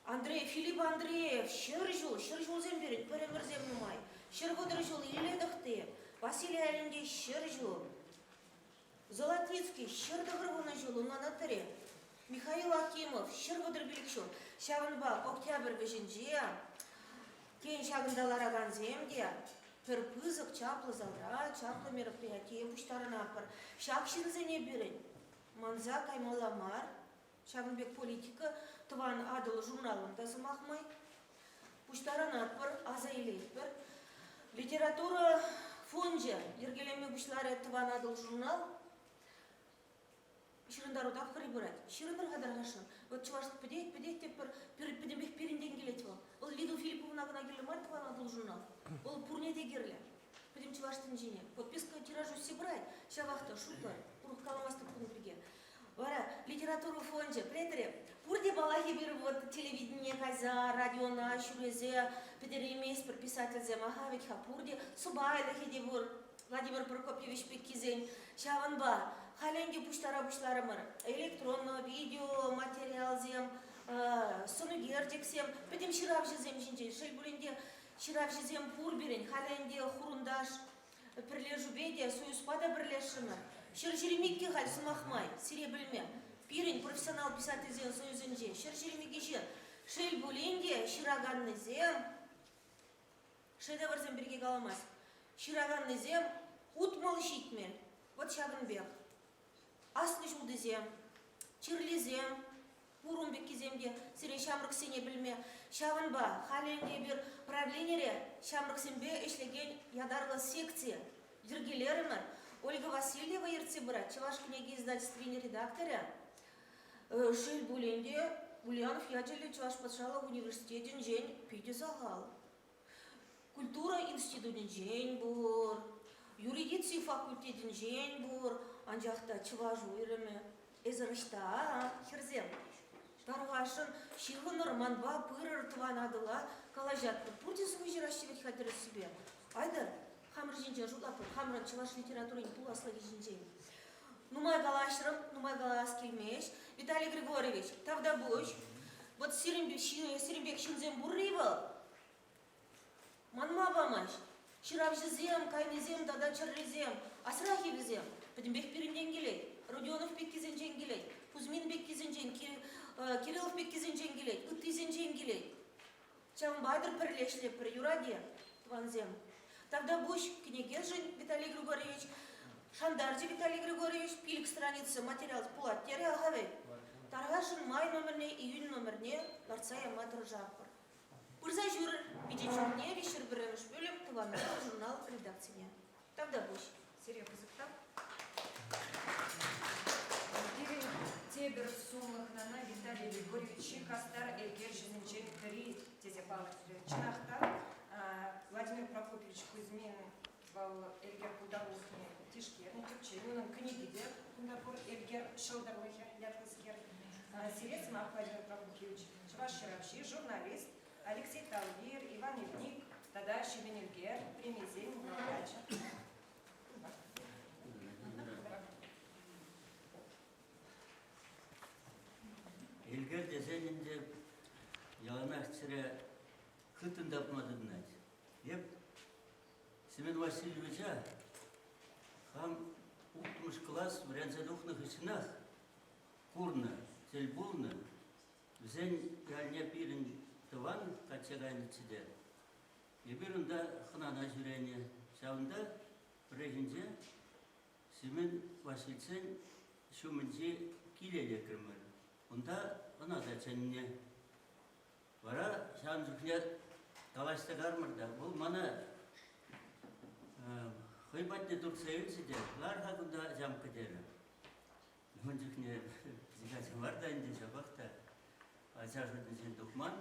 Андрей, Филипп Андреев 100 ҫул, 100 ҫулсем пирӗн, пӗр ӗмӗрсем нумай. 130 ҫул Илле Тӑхти, Василий Алентей 100 ҫул. Золотницкий 190 ҫул унӑн аттӑре. Михаил Акимов 135 ҫул. Ҫавӑнпа октябрь вӗҫӗнче, тен, ҫакӑнта ларакансем те пӗр пысӑк чаплӑ залра чаплӑ мероприятие пуҫтарӑнатпӑр. Ҫак ҫынсене пирӗн манса каймалла мар. Ҫавӑн пек политика Тӑван Атӑл журналӑн та сӑмах май. Пуҫтарӑнатпӑр, аса илетпӗр. Литература фончӗ йӗркелеме пуҫларӗ Тӑван Атӑл журнал. Ҫырӑнтару тапхӑрӗ пырать. Ҫырӑнӑр-ха тархасшӑн. Вот чӑваш пӗтет, пӗтет те пӗр, пӗтӗмпех пирӗнтен килет вӑл. Вӑл Лида Филипповна кӑна кирлӗ мар Тӑван Атӑл журнал. Вӑл пурне те кирлӗ. Пӗтӗм чӑваш тӗнчине. Подписка тираж ӳссе пырать. Ҫавах та шутлӑр. Урӑх каламастӑп кун пирки. Вара литература фончӗ, пӗлетӗр-и, пурте паллах эпир вот телевидение кайса, радиона ҫӳресе пӗтерейместпӗр писательсем. Аха вӗт-ха пурте сӑпайлӑхӗ те пур Владимир Прокопьевич пеккисен. Ҫавӑнпа халь ӗнтӗ пуҫтара пуҫларӑмӑр электронлӑ видео материалсем, сӑнӳкерчӗксем, пӗтӗм ҫыравҫӑсем ҫинчен. Шел пулин те, ҫыравҫӑсем пур пирӗн. Халӗ ӗнтӗ Хурӑнташ пӗрлешӳпе те, союзпа та пӗрлешрӗмӗр. 122 халь, сӑмах май, сире пӗлме. Пирӗн профессионал писательсен союзӗнче 122 ҫын. Шел пулин те, ҫыраканнисем, шедеврсем пирки каламасть, ҫыраканнисем 60-70. Вот ҫакӑн пек. Аслӑ ҫултисем, чирлисем, пур ун пеккисем те сире ҫамрӑксене пӗлме. Ҫавӑнпа халӗ ӗнтӗ эпир правленире ҫамрӑксемпе ӗҫлекен ятарлӑ секци йӗркелерӗмӗр. Ольга Васильева ертсе пырать, Чӑваш кӗнеке издательствин редакторӗ. Шел пулин те, Ульянов ячӗллӗ Чӑваш патшалӑх университетӗнчен питӗ сахал. Культура институтӗнчен пур, юридици факультетӗнчен пур, анчах та чӑваш уйрӑмӗ Эсӗр ӑҫта, хӗрсем? Тархасшӑн, ҫыхӑнӑр манпа, пырӑр Тӑван Атӑла, калаҫатпӑр. Пурте сӑвӑ ҫыраҫҫӗ вӗт-ха тӗрӗссипе. Айтӑр, хамӑр ҫинчен шутлатпӑр, хамӑрӑн чӑваш литературин пуласлӑхӗ ҫинчен. Нумай калаҫрӑм, нумай калас килмест. Виталий Григорьевич, тавтапуҫ. Вот сирӗн, сирӗн пек ҫынсем пурри вӑл манма памасть. Ҫыравҫӑсем, кайнисем тата чӗррисем, асрах-и вӗсем? Пӗтӗмпех пирӗнтен килет. Родионов пеккисенчен килет, Кузьмин пеккисенчен, Кириллов пеккисенчен килет, ыттисенчен килет. Ҫавӑнпа айтӑр пӗрле ӗҫлетпӗр, юрать-и, тӑвансем? Тавтапуҫ кӗнекешӗн, Виталий Григорьевич. Шантарчӗ Виталий Григорьевич, пилӗк страница материал пулать терӗ аха вӗт. Тархасшӑн май номерне, июнь номерне лартса яма тӑрӑшатпӑр. Пырса ҫӳрӗр, пичет ҫуртне 301-мӗш пӳлӗм Тӑван Атӑл журнал редакцине. Тавтапуҫ. Сире пысӑк тав. Пирӗн тепӗр сумлӑ хӑнана Виталий Григорьевич чи хастар ӗлкерҫӗсенчен пӗри тесе палӑртрӗ. Чӑнах та, Владимир Прокопьевич Кузьмин вӑл Элкер пултарулӑхне тишкернӗ, тӗпченӗ. Унӑн кӗнеки те кунта пур, Элкер ҫӑлтӑрлӑхӗ ятлӑскер. Сире сӑмах, Владимир Прокопьевич, чӑваш ҫыравҫи, журналист Алексей Талвир, Иван Ивник тата Ҫемен Элкер премисен лауреачӗ. Элкер тесен ӗнтӗ яланах чӗре хыттӑн тапма тытӑнать. Эп Семен Васильевича хам улттӑмӗш класс вӗренсе тухнӑ хыҫҫӑнах курнӑ, тӗл пулнӑ. Вӗсен ялне пирӗн тӑван качча кайнӑччӗ те. Эпир унта хӑнана ҫӳренӗ. Ҫавӑнта пӗррехинче Семен Васильсен ҫумӗнчи киле лекрӗмӗр. Унта ӑна та чӗннӗ. Вара ҫавӑн чухне калаҫса кармӑр та, вӑл мана хӑй патне туртса илчӗ те, лар-ха кунта, ачамккӑ терӗ. Ун чухне пӗчӗк ача мар та ӗнтӗ, ҫапах та ача шутӗнчен тухман.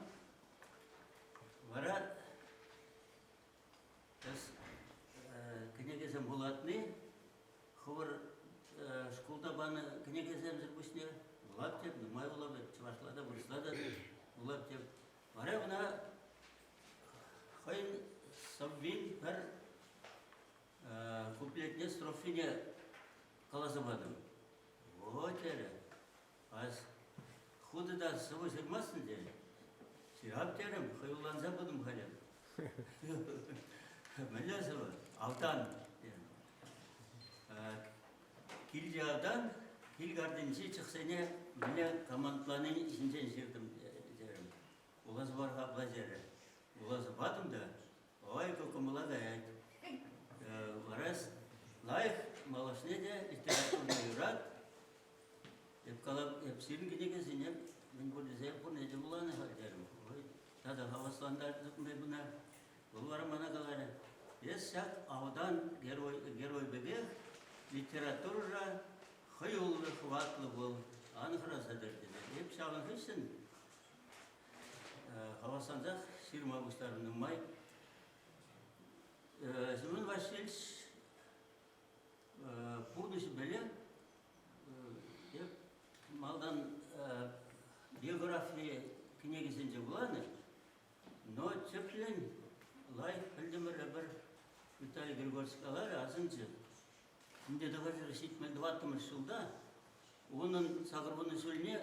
Вара эс кӗнекесем вулатни хӑвӑр шкулта панӑ кӗнекесемсӗр пуҫне вулап теп, нумай вулап, чӑвашла та, вырӑсла та вулап теп. Вара ӑна хӑйӗн сӑввин пӗр куплетне, строфине каласа патӑм. Во, терӗ, ас хутӑ та сӑвӑ ҫырмастӑн терӗ. Ҫырап терӗм, хӑюлланса пытӑм халӗ. Мӗнле сӑвӑ? Автан терӗм. Килте автан, кил картинчи чӑхсене мӗнле командлани ҫинчен ҫыртӑм терӗм. Вуласа пар-ха апла терӗ. Вуласа патӑм та, ой, ку кӑмӑла каять. Вара лайӑх малашне те литературӑна юрат. Эп калап, эп сирӗн кӗнекесене мӗн пур тесе пурне те вуланӑ халь терӗм. Ой, тата хаваслантартӑм ӑна. Вӑл вара мана каларӗ, эс ҫак автан герой, герой пекех литературӑра хӑюллӑ, хӑватлӑ пул, ан хӑраса тӑр тесе. Эп ҫавӑн хыҫҫӑн хаваслансах ҫырма пуҫларӑм нумай. Семен Васильевич пурнӑҫӗпеле эп малтан биографи кӗнекисенче вуланӑ, но тӗплӗн лайӑх пӗлтӗмӗр эпир Виталий Григорьевич каларӗ, асӑнчӗ. Ӗнтӗ 974 ҫулта унӑн 80 ҫулне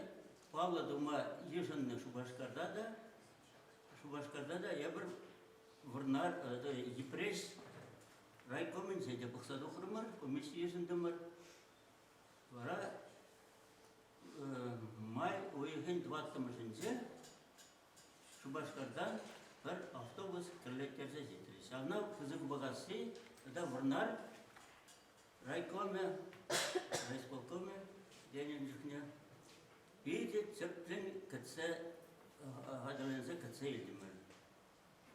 паллӑ тума йышӑннӑ Шупашкарта та Шупашкарта та эпир Вӑрнар Йӗпреҫ райкомӗнче те пӑхса тухрӑмӑр, комисси йышӑнтӑмӑр. Вара май уйӑхӗн тӑваттӑмӗшӗнче Шупашкартан пӗр автобус кӗрлеттерсе ҫитрӗ. Ҫавна Пысӑк Упакасси тата Вӑрнар райкомӗ, райисполкомӗ тенӗ чухне питӗ тӗплӗн кӗтсе хатӗрленсе кӗтсе илтӗмӗр.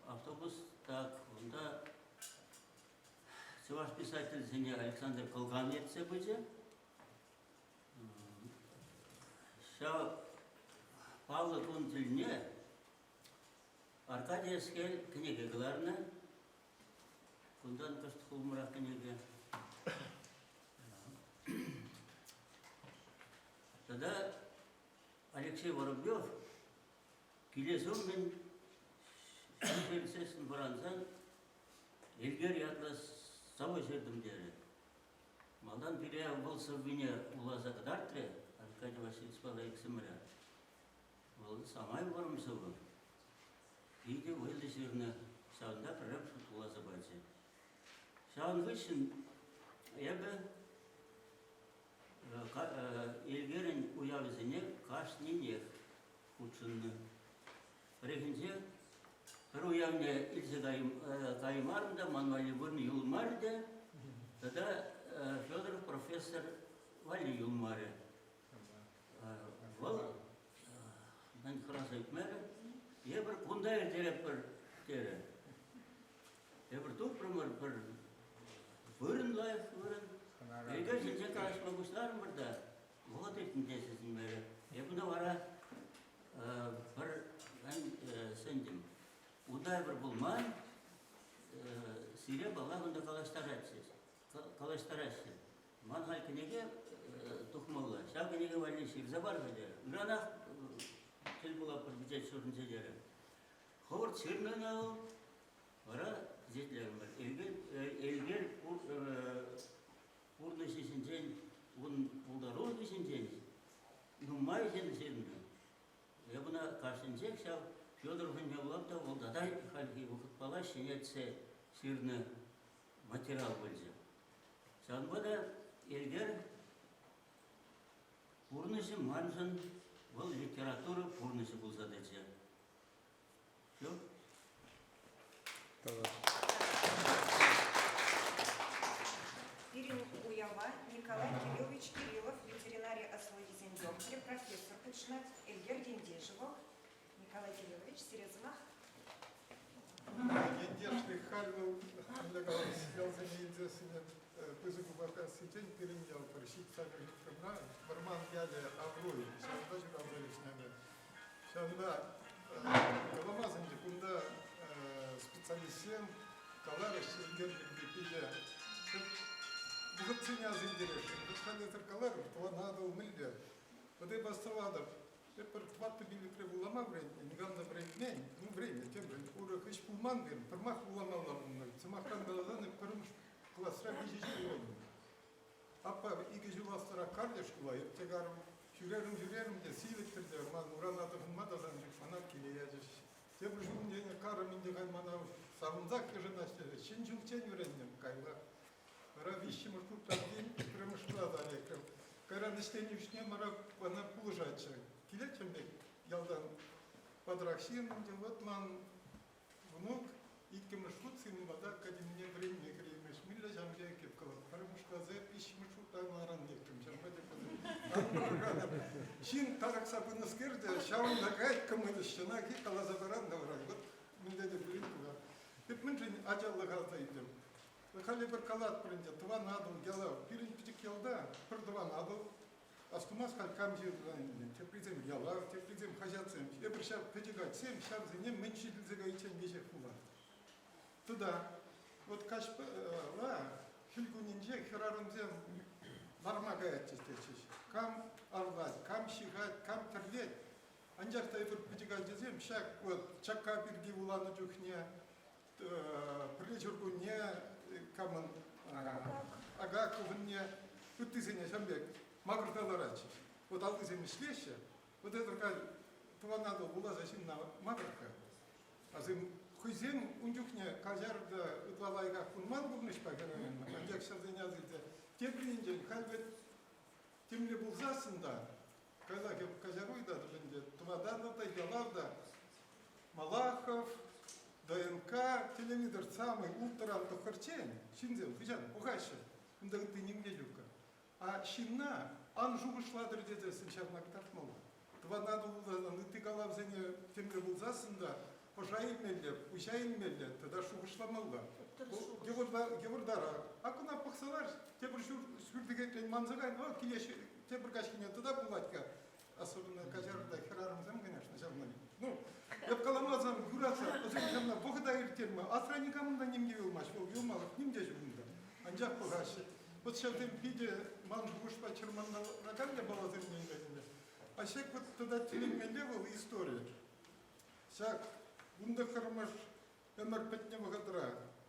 Автобус так унта чӑваш писательсене Александр Кӑлкан ертсе пычӗ. Ҫав паллӑ кун тӗлне Аркадий Эскел кӗнеке кӑларнӑ. Кунтан кӑшт хулмрах кӗнеке. Тата Алексей Воробьев килес умӗн ҫул вӑрансан Элкер ятлӑ сӑвӑ ҫыртӑм терӗ. Малтан пире вӑл сӑввине вуласа кӑтартрӗ Аркадий Васильевичпа иксӗмӗре. Вӑл самай вӑрӑм сӑвӑ. Питӗ вӑйлӑ ҫырнӑ. Ҫавӑнта пӗрремӗш хут вуласа пачӗ. Ҫавӑн хыҫҫӑн эпӗ Элкерӗн уявӗсене кашнинех хутшӑннӑ. Пӗррехинче пӗр уявне илсе каймарӑм та ман валли вырӑн юлмарӗ те тата Федоров профессор валли юлмарӗ. Вӑл мӗн хӑраса ӳкмерӗ. Эпир кунта ирттеретпӗр, терӗ. Эпир тупрӑмӑр пӗр вырӑн лайӑх вырӑн. Элкер ҫинче калаҫма пуҫларӑмӑр та вӑхӑт иртнӗ те сисӗнмерӗ. Эп ӑна вара пӗр сӗнтӗм. Унта эпир пулман, сире паллах унта калаҫтаратчӗҫ, калаҫтараҫҫӗ. Ман халь кӗнеке тухмалла. Ҫав кӗнеке валли ҫырса пар-ха терӗ. Ыранах тӗл пулатпӑр пичет ҫуртӗнче терӗ. Хӑвӑрт ҫырнӑ ӑна вӑл. Вара пичетлерӗмӗр. Элкер пурнӑҫӗ ҫинчен, ун пултарулӑхӗ ҫинчен нумай ҫын ҫырнӑ. Эп ӑна кашнинчех ҫав Федор хӑйне вулап та вӑл тата хальхи вӑхӑтпала ҫӗнетсе ҫырнӑ материал пулчӗ. Ҫавӑнпа та Элкер пурнӑҫӗ маншӑн вӑл литература пурнӑҫӗ пулса тӑчӗ. Все. Пирӗн уява Николай Кириллович Кириллов ветеринари ӑслӑлӑхӗсен докторӗ, профессор хутшӑнать. Элкер ентешӗ вӑл. Николай Кириллович, сире сӑмах. Ентешлӗх халь вӑл, мӗнле калас, ялсене илсессӗн пысӑк упа. Пӑвакассинчен пирӗн ял пӗр ҫич-сакӑр ҫухрӑмра вӑрман ялӗ Авруй, ҫавӑнпа ҫуралса ӳснӗ. Ҫавӑнпа каламас ӗнтӗ, кунта специалистсем каларӗҫ Элкер пирки питӗ вӑхӑтсене аса илтересшӗн. Вӑт халь эсӗр каларӑр, Тӑван Атӑл мӗнле? Вӑт эп астӑватӑп, эп пӗр тӑваттӑ-пиллӗкре вулама вӗрентнӗ, никам та вӗрентмен. Ну, вӗреннӗ темшӗн, урӑх ӗҫ пулман пирӗн, пӗрмах вуламалла пулнӑ. Сӑмахран каласан, эп пӗрремӗш класра виҫӗ ҫул вӗреннӗ. Аппа икӗ ҫул аслӑрах карчӗ шкула, эп те карӑм. Ҫӳрерӗм-ҫӳрерӗм те сивӗтрӗ те ман урана тӑхӑнма та сан ҫук, мана киле ячӗҫ. Тепӗр ҫул ӗнтӗ карӑм ӗнтӗ халь мана савӑнсах йышӑнаҫ терӗ. Ҫӗн ҫулччен вӗреннӗ кайла. Вара виҫҫӗмӗш хутран тин пӗрремӗш класа лекрӗм. Кайран ӗҫленӗ чухне мана мана пулӑшатчӗ. Килетчӗ пек ялтан ватӑрах ҫын ӗнтӗ, вот ман Внук иккӗмӗш хут сирӗн пата академине вӗренме кӗреймест. Мӗнле ҫавӑн пек эп калап. Пӗрремӗш класа виҫҫӗмӗш хутран аран лекрӗм. Ҫавӑнпа те Ҫын тарӑхса пынӑскер те ҫавӑнта каять кӑмӑлӗ ҫӑнахи каласа паран та вара. Вот мӗнле те пулин кура. Эп мӗншӗн ачалӑха аса илтӗм? Халӗ пӗр калатпӑр ӗнтӗ, Тӑван Атӑл яла. Пирӗн пӗчӗк ялта пӗр Тӑван Атӑл Астумасть халь кам ҫырнӑ, теприсем ялав, теприсем хаҫатсем. Эпир ҫав пӗчӗк атьсем ҫавсене мӗн ҫитӗнсе кайиччен веҫех вуланӑ. Тата вот каҫпала хӗл кунӗнче хӗрарӑмсем ларма каятчӗҫ тетчӗҫ. Кам арлать, кам ҫыхать, кам тӗрлет. Анчах та эпир пӗчӗк ачасем ҫак вот чакка пирки вуланӑ чухне пӗрле ҫуркунне камӑн Агаковӑнне ыттисене ҫавӑн пек макӑрса ларатчӗҫ. Вот аллисем ӗҫлеҫҫӗ. Вот это халь Тӑван Атӑл вуласа ҫынна макӑрт-ха. Асем хӑйсем ун чухне каҫар та ытла лайӑхах пулман пурнӑҫпа хӗрарӑм, анчах ҫавсене аса илсе тепӗр енчен халь вӗт темле пулсассӑн та кайлах эп каҫару ыйтатӑп ӗнтӗ, Тӑван Атӑл та, Ялав та Малахов, ДНК, телевизор самый улттӑран тӑххӑрччен ҫынсем хӑҫан пӑхаҫҫӗ. Унта ытти ним те ҫук. А ҫынна ан шухӑшлатӑр тесессӗн ҫавна кӑтартмалла. Тӑван Атӑлтан ытти калавсене темле пулсассӑн та ӑша илмелле, пуҫа илмелле тата шухӑшламалла. Йывӑртарах. А кӑна пӑхса лар, тепӗр ҫур манса кайнӑ, о, киле тепӗр каҫхине тата пулать-ха. Особенно каҫарӑр та хӗрарӑмсем, конечно, ҫавна. Ну, эп каламасан юратса, вӗсем ҫавна вӑхӑта ирттерме. Асра никамӑн та ним те юлмасть, вӑл юлмалӑх ним те ҫук унта. Анчах пӑхаҫҫӗ. Вот ҫавсем питӗ ман шухӑшпа чӑрмантаракан япаласем ӗнтӗ. А ҫак вот тата тӗлӗнмелле вӑл истори. Ҫак вунтӑххӑрмӗш ӗмӗр пӗтнӗ вӑхӑтра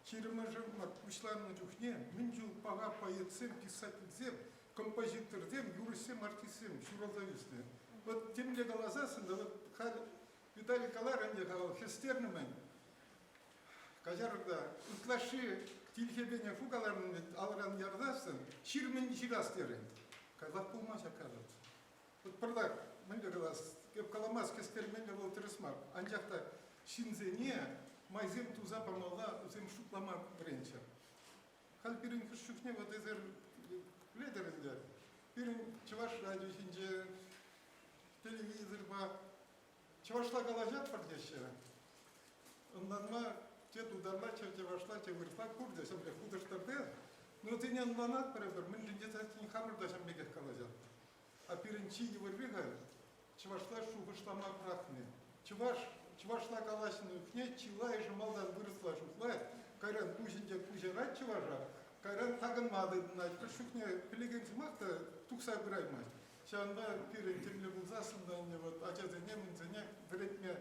ҫирӗммӗш ӗмӗр пуҫланнӑ чухне мӗн чул паха поэтсем, писательсем, композиторсем, юрӑҫсем, артистсем ҫуралса ӳснӗ. Вот темле каласассӑн та вот халь Виталий каларӗ ӗнтӗ вӑл хӗстернӗ-мӗн. Каҫарӑр та, ытлашши тилхепене ху каларӑн вӗт, алран ярсассӑн ҫирмӗн ҫырас терӗн. Кайлах пулмасть, оказывается. Вот пӑртак, мӗнле калас, эп каламас, хӗстермелле вӑл тӗрӗс мар. Анчах та ҫынсене майсем туса памалла, вӗсем шутлама вӗренччӗр. Халь пирӗн хӑш чухне вот эсир пӗлетӗр ӗнтӗ, пирӗн чӑваш радио ҫинче, телевизорпа чӑвашла калаҫатпӑр теҫҫӗ. Ӑнланма те тутарла, те чӑвашла, те вырӑсла пурте ҫавӑн пек хутӑштарти. Но сене ӑнланатпӑр эпир, мӗншӗн тесен хамӑр та ҫавӑн пекех калаҫатпӑр. А пирӗн чи йывӑрри халь чӑвашла шухӑшлама пӑрахни. Чӑваш чӑвашла калаҫнӑ чухне чылайӑшӗ малтан вырӑсла шутлать, кайран пуҫӗнче куҫарать чӑваша, кайран такӑнма тытӑнать. Хӑш чухне пӗлекен сӑмах та тухса пыраймасть. Ҫавӑнпа пирӗн темле пулсассӑн та ӗнтӗ вот ачасене, мӗнсене вӗрентме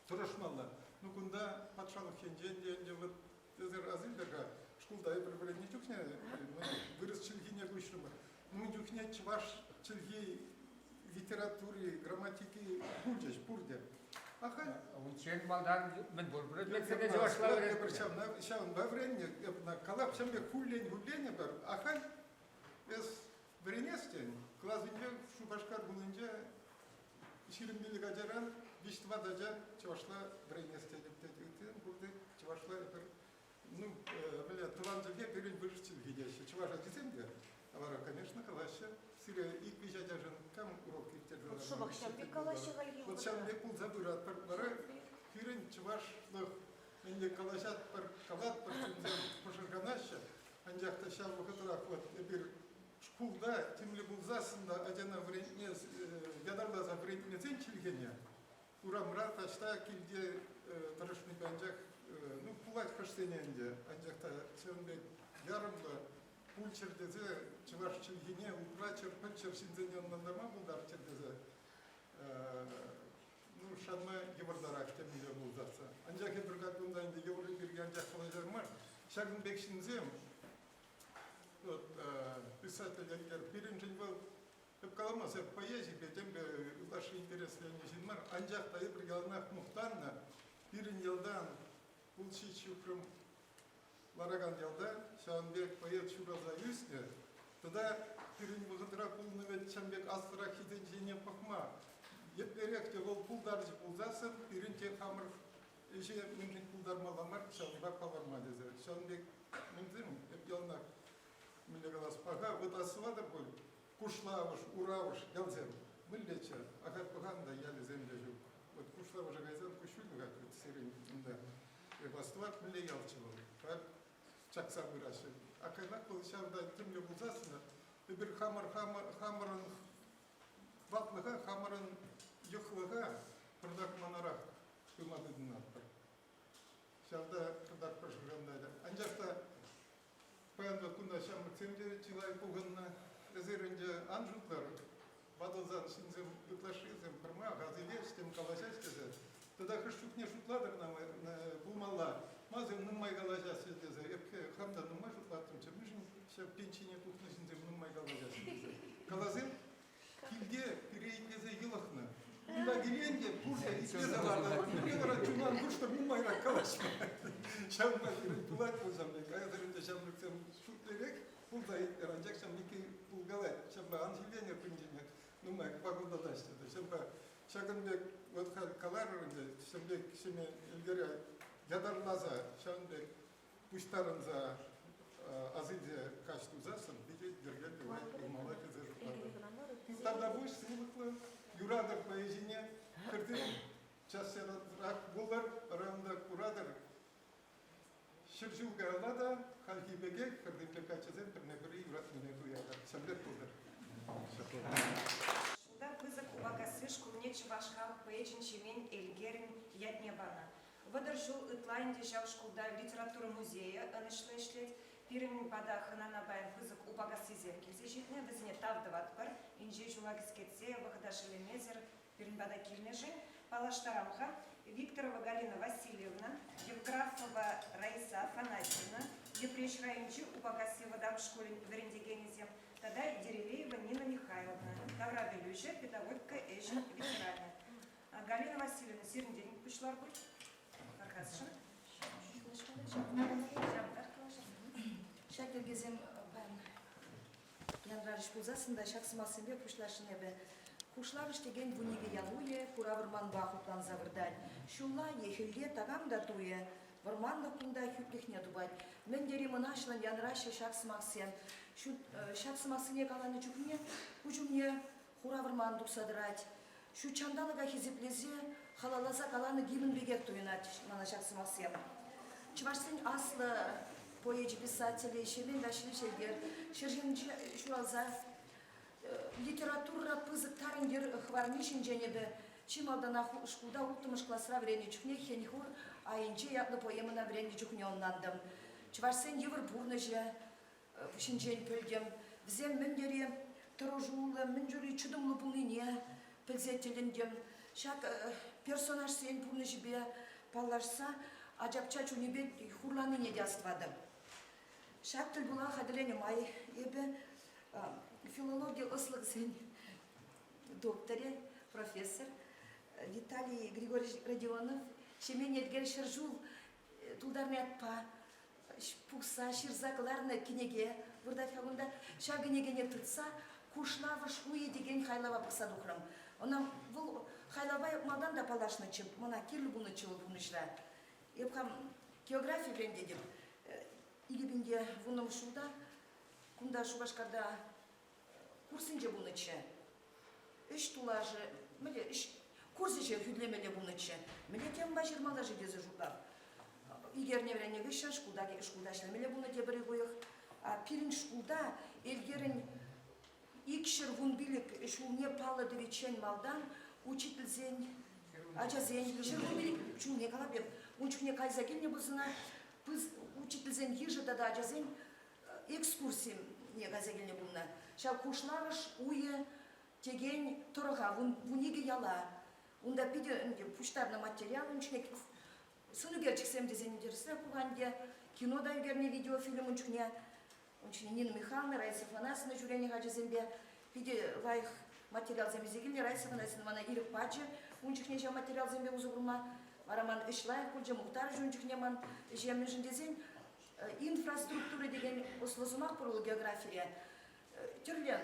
тӑрӑшмалла. Ну кунта патшалӑх енчен те ӗнтӗ вот эсир ас илтӗр-ха, шкулта эпир вӗреннӗ чухне вырӑс чӗлхине куҫрӑмӑр. Ун чухне чӑваш чӗлхи, литератури, грамматики пулчӗҫ пурте. Ахаль Унччен малтан мӗн пур предметсене чӑвашла вӗреннӗ. Ҫавӑнпа вӗреннӗ. Калап ҫавӑн пек хуллен-хуллен эпир. Ахаль эс вӗренес тен, класӗнче Шупашкар хулинче 25 ачаран виҫ-тӑват ача чӑвашла вӗренес тетӗп тет. Ыттисем пурте чӑвашла эпир ну, мӗнле, тӑван чӗлхе пирӗн вырӑс чӗлхи теҫҫӗ. Чӑваш ачисем те вара, конечно, калаҫҫӗ. Сире ик-виҫ ачашӑн кам урок ирттерсе Вот шӑпах ҫавӑн пек калаҫҫӗ хальхи Вот ҫавӑн пек пулса пыратпӑр. Вара пирӗн чӑвашлӑх мӗнле калаҫатпӑр, калатпӑр, ҫынсем пӑшӑрханаҫҫӗ. Анчах та ҫав вӑхӑтрах вот эпир шкулта темле пулсассӑн та ачана вӗрентме ятарласа вӗрентмесен чӗлхене урамра таҫта килте тӑрӑшнипе анчах ну пулать хӑшсене ӗнтӗ, анчах та ҫавӑн пек ярӑмлӑ пулччӑр тесе чӑваш чӗлхине упраччӑр, пӗлччӗр, ҫынсене ӑнлантарма пултарччӑр тесе ну, шанма йывӑртарах темле пултарса. Анчах эпир как кунта ӗнтӗ йывӑрри пирки анчах калаҫар мар. Ҫакӑн пек ҫынсем, вот, писатель Элгер, пирӗншӗн вӑл эп каламас, эп поэзипе темпе ытлашши интересленнӗ ҫын мар, анчах та эпир яланах мухтаннӑ, пирӗн ялтан улт-ҫич ҫухрӑм ларакан ялта ҫавӑн пек поэт ҫуралса ӳснӗ. Тата пирӗн вӑхӑтра пулнӑ вӗт ҫавӑн пек аслӑраххисен ҫине пӑхма. Еплерех те вӑл пултарчӗ пулсассӑн пирӗн те хамӑр ӗҫе мӗншӗн пултармалла мар, ҫавӑнпа палӑрма тесе. Ҫавӑн пек мӗнсем эп яланах мӗнле калас, паха вот астӑватӑр пуль, Кушлавӑш, Уравӑш ялсем мӗнлеччӗ? Ахаль пӑхан та ялӗсем те ҫук. Вот Кушлавӑша кайсан куҫҫуль тухать вот сирӗн унта. Эп астӑвап, мӗнле ялччӗ вӑл. Халь чакса пыраҫҫӗ. А кайран вӑл ҫав та темле пулсассӑн эпир хамӑр хамӑрӑн ватлӑха, хамӑрӑн йӑхлӑха пӑртак манарах пыма тытӑнатпӑр. Ҫав та пӑртак пӑшӑрхантарать. Анчах та паян та кунта ҫамрӑксем те чылай пухӑннӑ. Эсир ӗнтӗ ан шутлӑр, ватӑлсан ҫынсем ытлашшисем пӗрмай асилеҫ, тем калаҫаҫ тесе. Тата хӑш чухне шутлатӑр пулмалла. Масем нумай калаҫаҫҫӗ тесе. Эп хам та нумай шутлаттӑмччӗ. Мӗншӗн ҫав пенсине тухнӑ ҫынсем нумай калаҫаҫҫӗ тесе. Каласем Килте пире итлесе йӑлӑхнӑ. Унта килен те пурте итлесе лартать. Пире вара чунран хушнӑ нумайрах калаҫма. Ҫавӑнпа пирӗн пулать пулсан пек. Каятӑр ӗнтӗ ҫамрӑксем шӳтлерех пулса итлер, анчах ҫамрӑкки пулкалать. Ҫавӑнпа ан ҫилленӗр кунчине нумай пакӑлтатаҫҫӗ. Ҫавӑнпа ҫакӑн пек вот халь каларӑр ӗнтӗ, ҫавӑн пек ҫӗнӗ ӗлкӗре ятарласа ҫавӑн пек пуҫтарӑнса асилсе каҫ тусассӑн питӗ йӗркеллӗ лайӑх пулмалла тесе шутлатӑп. Тавтапуҫ сывлӑхлӑ, юратӑр поэзине, хӗрсем час-часрах вулӑр, районта куратӑр. Ҫӗршыв каялла та хальхи пекех хӗрсемпе каччӑсем пӗрне-пӗри юратнине туятӑр. Ҫӗмлет пултӑр. Шкулта Пысӑк Упакасси шкулне чӑваш халӑх поэчӗн Ҫемен Элкерӗн ятне панӑ. 30 ҫул ытла ӗнтӗ ҫав шкулта литература музейӗ ӑнӑҫлӑ ӗҫлет. Пирӗн пата хӑнана паян пысӑк Упакассисем килсе ҫитнӗ. Вӗсене тав тӑватпӑр. Инҫе ҫула кӗскетсе, вӑхӑта шеллемесӗр пирӗн пата килнӗшӗн. Паллаштарам-ха, Викторова Галина Васильевна, Евграфова Раиса Афанасьевна, Йӗпреҫ районӗнчи Упакасси вӑтам шкулӗн вӗрентекенӗсем тата Ерилеева Нина Михайловна, таврапӗлӳҫӗ, педагогика ӗҫӗн ветеранӗ. Галина Васильевна, сирӗнтен пуҫлар пуль. Тархасшӑн. Ҫак йӗркесем паян янрарӗҫ пулсассӑн та ҫак сӑмахсемпе пуҫласшӑн эпӗ. Кушлавӑш текен вуникӗ ял уйӗ хура вӑрманпа хупланса выртать. Ҫулла е хӗлле такам та туйӗ. Вӑрманлӑх кунта хӳтлӗхне тупать. Мӗн тери мӑнаҫлӑн янраҫҫӗ ҫак сӑмахсем. Ҫак сӑмахсене каланӑ чухне куҫ умне хура вӑрман тухса тӑрать. Ҫут ҫанталӑка хисеплесе, халалласа каланӑ гимн пекех туйӑнать мана ҫак сӑмахсем. Чӑвашсен аслӑ поэчӗ, писателӗ Ҫемен Ваҫли Шелтер ҫӗршывӗнче ҫуралса литературӑра пысӑк тарӑн йӗр хӑварни ҫинчен эпӗ чи малтанах шкулта улттӑмӗш класра вӗреннӗ чухне Хӗн-хур айӗнче ятлӑ поэмӑна вӗреннӗ чухне ӑнлантӑм. Чӑвашсен йывӑр пурнӑҫӗ, ҫинчен пӗлтӗм. Вӗсем мӗн тери тӑрӑшуллӑ, мӗн тери чӑтӑмлӑ пулнине пӗлсе тӗлӗнтӗм. Ҫак персонажсен пурнӑҫӗпе паллашса ачапча чунӗпе хурланнине те астӑватӑп. Ҫак тӗлпула хатӗрленӗ май эпӗ филологи ӑслӑхӗсен докторӗ, профессор Виталий Григорьевич Родионов Ҫемен Элкер ҫӗршыв тултарнӑ ятпа пухса ҫырса кӑларнӑ кӗнеке выртать-ха кунта. Ҫав кӗнекене тытса Кушлавӑш уйӗ текен хайлава пӑхса тухрӑм. Ӑна вӑл хайлавпа малтан та паллашнӑччӗ, мана кирлӗ пулнӑччӗ вӑл пурнӑҫра. Эп хам географи вӗрентетӗп. 2010 ҫулта кунта Шупашкарта курсенче пулнӑччӗ. Ӗҫ тулашӗ, мӗнле ӗҫ курсӗ хӳтӗлемелле пулнӑччӗ. Мӗнле темӑпа ҫырмалла-ши тесе шутлап. Икӗ эрне вӗреннӗ хыҫҫӑн шкулта, шкулта ӗҫлемелле пулнӑ тепӗр ик уйӑх. Пирӗн шкулта Элкерӗн 215 ҫулне паллӑ тӑвиччен малтан учительсен, ачасен 115 ҫулне калап эп, ун чухне кайса килнӗ пулсана учительсен йышӗ тата ачасен экскурсине кайса килнӗ пулнӑ. Ҫав Кушлавӑш уйӗ текен тӑрӑха, 12 яла, унта питӗ ӗнтӗ пуҫтарнӑ материал ун чухне сӑнӳкерчӗксем тесен тӗрӗсрех пулсан те, кино та ӳкернӗ видеофильм ун чухне. Ун чухне Нина Михайловна, Раиса Афанасьевна ҫӳренӗ ачасемпе питӗ лайӑх материалсем илсе килнӗ. Раиса Афанасьевна мана ирӗк пачӗ ун чухне ҫав материалсемпе усӑ курма. Вара ман ӗҫ лайӑх пулчӗ, мухтарӗҫ ун чухне ман ӗҫе. Мӗншӗн тесен инфраструктура текен ӑслӑ сӑмах пур вӑл географире. Тӗрлӗ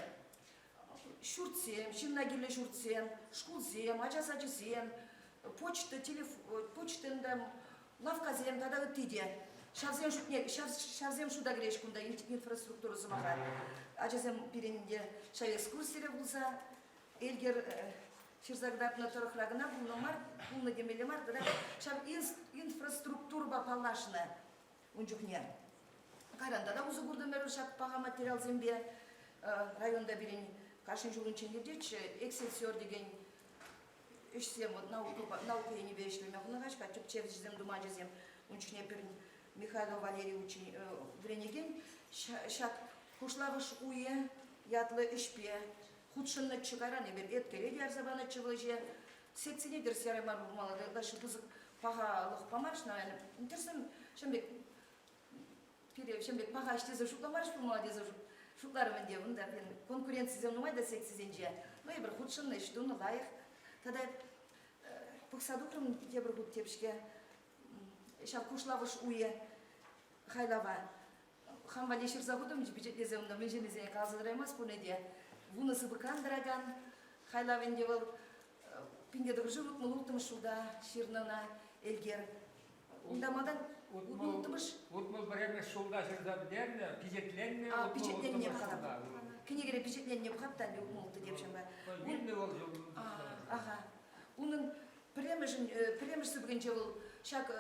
ҫуртсем, ҫынна кирлӗ ҫуртсем, шкулсем, ача сачӗсем, почта, почта лавккасем тата ытти те. Ҫавсен шутне, ҫавсем шута кӗреҫ кунта инфраструктура сӑмаха. Ачасем пирӗн те ҫав экскурсире пулса Элкер ҫырса кӑтартнӑ тӑрӑхра кӑна пулнӑ мар, пулнӑ темелле мар, тата ҫав инфраструктурӑпа паллашнӑ ун чухне. Кайран тата усӑ куртӑмӑр ҫак паха материалсемпе. Районта пирӗн кашни ҫул унччен иртетчӗ Эксельсиор текен ӗҫсем вот наука енӗпе ӗҫлеме хӑнӑхаҫ-ха, тӗпчевҫӗсем тума ачасем. Ун чухне пирӗн Михайлов Валерий вӗренекен ҫак Кушлавӑш уйӗ ятлӑ ӗҫпе хутшӑннӑччӗ. Кайран эпир Эткере те ярса панӑччӗ вӑл ӗҫе. Секцине тӗрӗс ярайман пулмалла, ытлашши пысӑк пахалӑх памарӗҫ, наверное. Тӗрӗсем ҫавӑн пек пире ҫавӑн пек паха ӗҫ тесе шутламарӗҫ пулмалла тесе шутларӑм ӗнтӗ. Унта конкуренцисем нумай та секцисенче. Ну, эпир хутшӑннӑ, ӗҫ тунӑ, лайӑх. Тата пӑхса тухрӑм тепӗр хут теп-ҫке ҫав Кушлавӑш уйӗ хайлава. Хам валли ҫырса хутӑм пичетлесе унта мӗн ҫыннисене каласа тӑраймасть пулӗ те. Вунӑ сыпӑкран тӑракан хайлав ӗнтӗ вӑл. 1966 ҫулта ҫырнӑ ӑна Элкер. Унта малтан 66-мӗш 61-мӗш ҫулта ҫырса пӗтернӗ, пичетленнӗ. А, пичетленнӗ пӑхатӑп. Кӗнекере пичетленнӗ пӑхап та 66 деп ҫампа. Вилнӗ вӑл ҫул. Аха. Унӑн пӗрремӗшӗн пӗрремӗш сыпӑкӗнче вӑл ҫак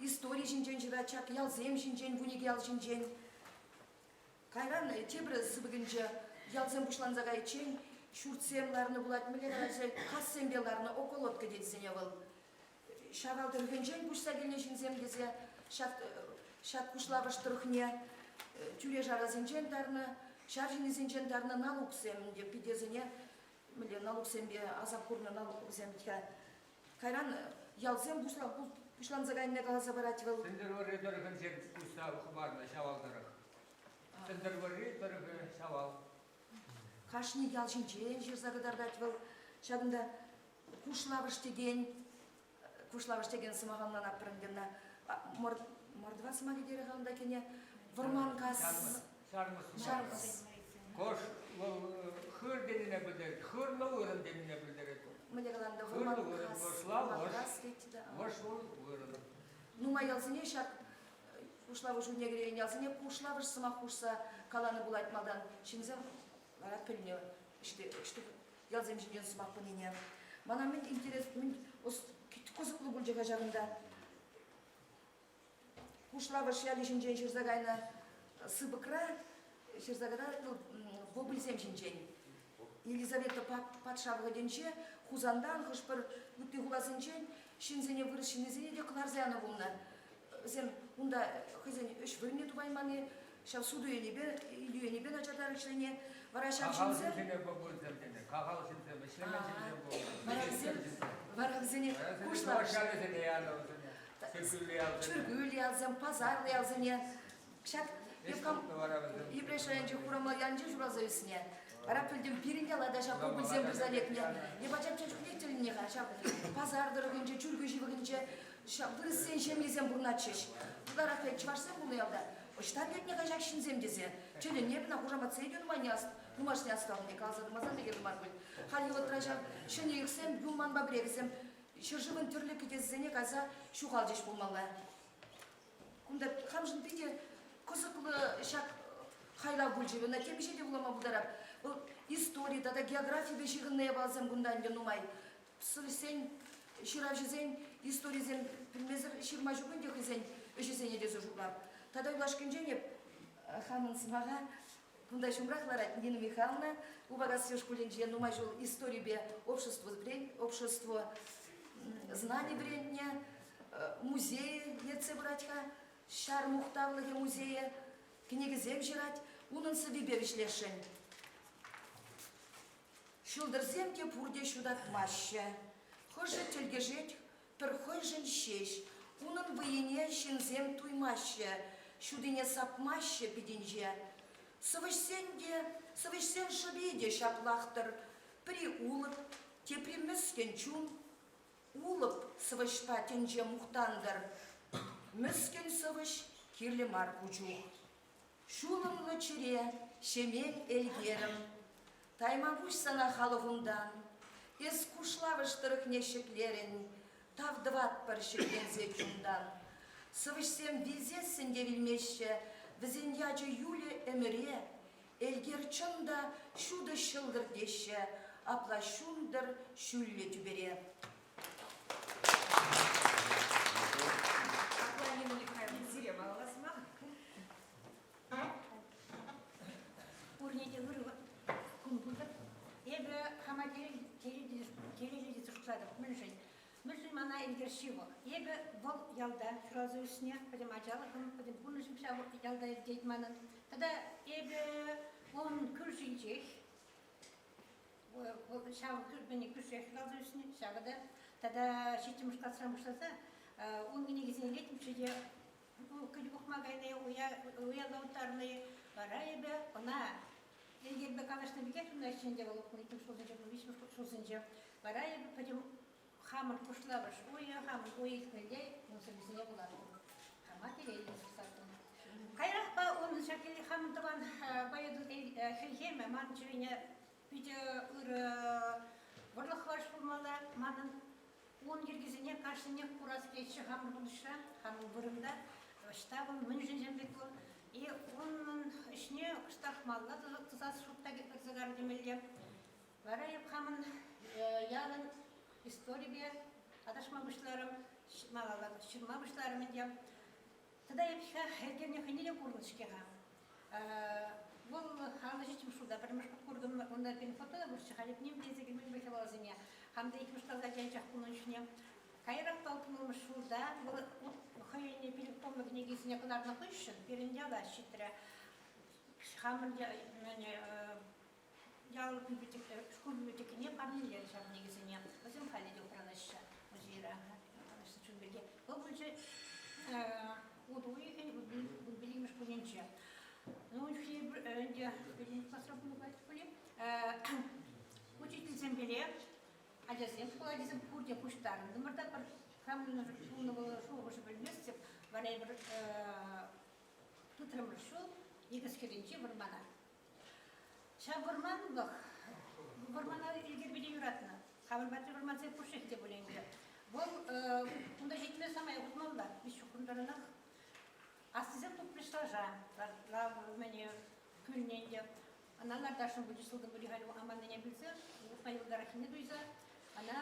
истори ҫинчен ҫырать, ҫак ялсем ҫинчен, 12 ял ҫинчен. Кайран тепӗр сыпӑкӗнче ялсем пуҫланса кайиччен ҫуртсем ларнӑ пулать, мӗнле калаҫҫӗ, кассемпе ларнӑ околодка тетсене вӑл. Ҫавал тӑрӑхӗнчен куҫса килнӗ ҫынсем тесе ҫак, ҫак Кушлавӑш тӑрӑхне тӳре-шарасенчен тарнӑ, ҫар ҫыннисенчен тарнӑ налуксем те питесене мӗнле налуксемпе асап курнӑ налуксем вӗт-ха. Кайран ялсем пуҫланса кайнине каласа парать вӑл. Сӗнтӗрвӑрри тӑрӑхӗнчен пуҫса хӑпарнӑ Ҫавал тӑрӑх. Сӗнтӗрвӑрри тӑрӑхӗ Ҫавал. Кашни ял ҫинчен ҫырса кӑтартать вӑл. Ҫакӑнта Кушлавӑш текен Кушлавӑш текен сӑмах ӑнланатпӑр ӗнтӗ ӑна. Мордва сӑмахӗ терӗ-ха унта кӗнӗ. Вӑрманкас. Ҫармӑс. Ҫармӑс. Кош вӑл хыр тенине пӗлтерет, хырлӑ вырӑн тенине пӗлтерет. Мӗнле каланӑ Хырлӑ вырӑн, кошла, вӑш. Вӑш вӑл вырӑн. Нумай ялсене ҫак Кушлавӑш уйне кӗрекен ялсене Кушлавӑш сӑмах хушса каланӑ пулать малтан. Ҫынсем вара пӗлнӗ ялсем ҫинчен сӑмах пынине. Мана мӗн интерес, мӗн кӑсӑклӑ пулчӗ-ха ҫакӑнта. Кушлавӑш ялӗ ҫинчен ҫырса кайнӑ сыпӑкра ҫырса кӑтартнӑ гобльсем ҫинчен. Елизавета патша вӑхӑтӗнче Хусантан хӑш-пӗр ытти хуласенчен ҫынсене вырӑс ҫыннисене те кӑларса янӑ пулнӑ. Вӗсем унта хӑйсен ӗҫ вырӑнне тупайманни, ҫав суту-илӳпе илӳ енӗпе начартарах ӗҫлени. Вара ҫав Кахал ҫынсем... ҫынсене бабульсем тенӗ, кахал ҫынсем, ӗҫлемен ҫынсем пулнӑ. Вара вӗсем, вара вӗсене Чӑваш ялӗсене янӑ вӗсене. Чиркӳллӗ ялсене. Чиркӳллӗ ялсем, пасарлӑ ялсене. Ҫак Йӗпреҫ районӗнчи Хурамал ялӗнче ҫуралса ӳснӗ. Вара пӗлтӗм, пирӗн яла та ҫав купӑльсем пырса лекнӗ. Эп ачапча чухнех тӗлӗннӗ-ха, ҫав пасар тӑрӑхӗнче, чиркӳ ҫывӑхӗнче ҫав вырӑссен ҫемйисем пурӑнатчӗҫ. Ытларах пек чӑвашсем пулнӑ ялта. Ӑҫтан лекнӗ-ха ҫак ҫынсем тесе. Тӗлӗннӗ эп ӑна хушаматсене те нумайне нумайӑшне астӑвамне каласа тӑмасан та кирлӗ мар пуль. Хальхи вӑхӑтра ҫав ҫӗнӗ йӑхсем юлманпа пӗрех вӗсем ҫӗршывӑн тӗрлӗ кӗтесӗсене кайса ҫухалчӗҫ пулмалла. Кунта хамшӑн питӗ кӑсӑклӑ ҫак хайлав пулчӗ. Ӑна темиҫе те вулама пултарап. Вӑл истори тата географипе ҫыхӑннӑ япаласем кунта ӗнтӗ нумай. Сӑвӑҫсен, ҫыравҫӑсен историсем пӗлмесӗр ҫырма ҫук ӗнтӗ хӑйсен ӗҫӗсене тесе шутлап. Тата юлашкинчен эп. Хамӑн сӑмаха кунта ҫумрах ларать Нина Михайловна. Упакасси шкулӗнче нумай ҫул историпе общество общество знани вӗрентнӗ, музей ертсе пырать-ха, ҫар мухтавлӑхӗ музейӗ, кӗнекесем ҫырать, унӑн сӑввипе вӗҫлесшӗн. Ҫӑлтӑрсем те пурте ҫутатмаҫҫӗ. Хӑшӗ тӗлкӗшет пӗр хӑйшӗн ҫеҫ. Унӑн вӑййине ҫынсем туймаҫҫӗ, ҫутине сапмаҫҫӗ питӗнче. Сӑвӑҫсен те, сӑвӑҫсен шӑпи те ҫаплах-тӑр. Пӗри улӑп, тепри мӗскӗн чун. Улӑп сӑвӑҫпа тӗнче мухтантӑр. Мӗскӗн сӑвӑҫ кирлӗ мар ку чух. Ҫулӑмлӑ чӗре, Ҫемен Элкерӗм, Тайма пуҫ сана халӑхунтан. Эс Кушлавӑш тӑрӑхне ҫӗклерӗн, Тав тӑватпӑр ҫӗкленсе чунтан. Сӑвӑҫсем вилсессӗн те вилмеҫҫӗ, Вӗсен ячӗ юлӗ ӗмӗре. Элкер чӑн та ҫутӑ ҫӑлтӑр теҫҫӗ, Апла ҫунтӑр ҫӳллӗ тӳпере. Апла Нина Михайловна, сире малалла сӑмах. Пурне те ырӑ кун пултӑр. Эпӗ хама телейлӗ тесе шутлатӑп. Мӗншӗн? Мӗншӗн мана Элкер ҫывӑх? Эпӗ вӑл ялта ҫуралса ӳснӗ, пӗтӗм ачалӑхӑм, пӗтӗм пурнӑҫӑм ҫав ялта иртет манӑн. Тата эпӗ ун кӳршинчех ҫав мӗне кӳршех ҫуралса ӳснӗ, ҫакӑ та. Тата ҫиччӗмӗш класран пуҫласа ун кӗнекисене илеттӗмччӗ те кӗтӳ пӑхма кайнӑ, уяла уттарнӑ. Вара эпӗ ӑна Элкерпе калаҫнӑ пекех тунӑ ӗҫчен те вӑл иккӗмӗш ҫулсенче, виҫҫӗмӗш ҫулсенче. Вара эпӗ пӗтӗм хамӑр Кушлавӑш уйӗ, хамӑр уй илтмелле ун сӑввисене вулаттӑм. Хама телейлӗ шутлаттӑм. Каярахпа унӑн ҫак хамӑн тӑван поэтӑн хӗлхемӗ ман чӗрене питӗ ырӑ вӑрлӑх хӑварч пулмалла манӑн. Ун йӗркисене кашнинех курас килетчӗ хамӑр пурнӑҫра, хамӑн вырӑнта. Ӑҫта вӑл, мӗншӗн ҫын пек вӑл. И унӑн ӗҫне кӑштах малалла тӑсас шут та кӗрсе карӗ темелле. Вара эп хамӑн ялӑн историпе аташма пуҫларӑм, малалла ҫырма пуҫларӑм ӗнтӗ. Тата эп Элкерне хӑйне те курнӑ-ҫке-ха. Вӑл халӑ ҫиччӗмӗш ҫулта пӗрремӗш хут куртӑм. Унта пирӗн фото та пурччӗ. Халь эп ним те илсе килмен пек япаласене. Хам та иккӗмӗш класа ачах пулнӑ чухне. Кайран алтмӑлмӗш ҫулта вӑл хӑйӗн пилӗк томлӑ кӗнекисене кӑларнӑ хыҫҫӑн пирӗн яла ҫитрӗ. Хамӑн ял шкул библиотекине парнелерӗ ҫав кӗнекесене. Вӗсем халӗ те упранаҫҫӗ музейра. Чун пирки. Вӑл пулчӗ утӑ уйӑхӗн вунпиллӗкмӗш кунӗнче. Ну, ун чухне ӗнтӗ пирӗн класра пулнӑ пулӗ. Учительсемпеле ачасем, шкул ачисем пурте пуҫтарӑнтӑмӑр та пӗр хамӑн пулнӑ шухӑшӗ пӗлместӗп. Вара эпир тытрӑмӑр ҫул никӗс хӗрринчи вӑрмана. Ҫав вӑрманлӑх, вӑрмана илтерме те юратнӑ. Хамӑр патри вӑрмансем пушшех те пуль ӗнтӗ. Вӑл унта ҫитме самай утмалла, виҫ ҫухрӑм таранах. Аслисем тупрӗҫ лаша, лав мӗне кӳлнӗ ӗнтӗ. Ӑна лартасшӑн пулчӗ сылтӑм ури халь аманнине пӗлсе, утма йӑлтараххине туйса, ӑна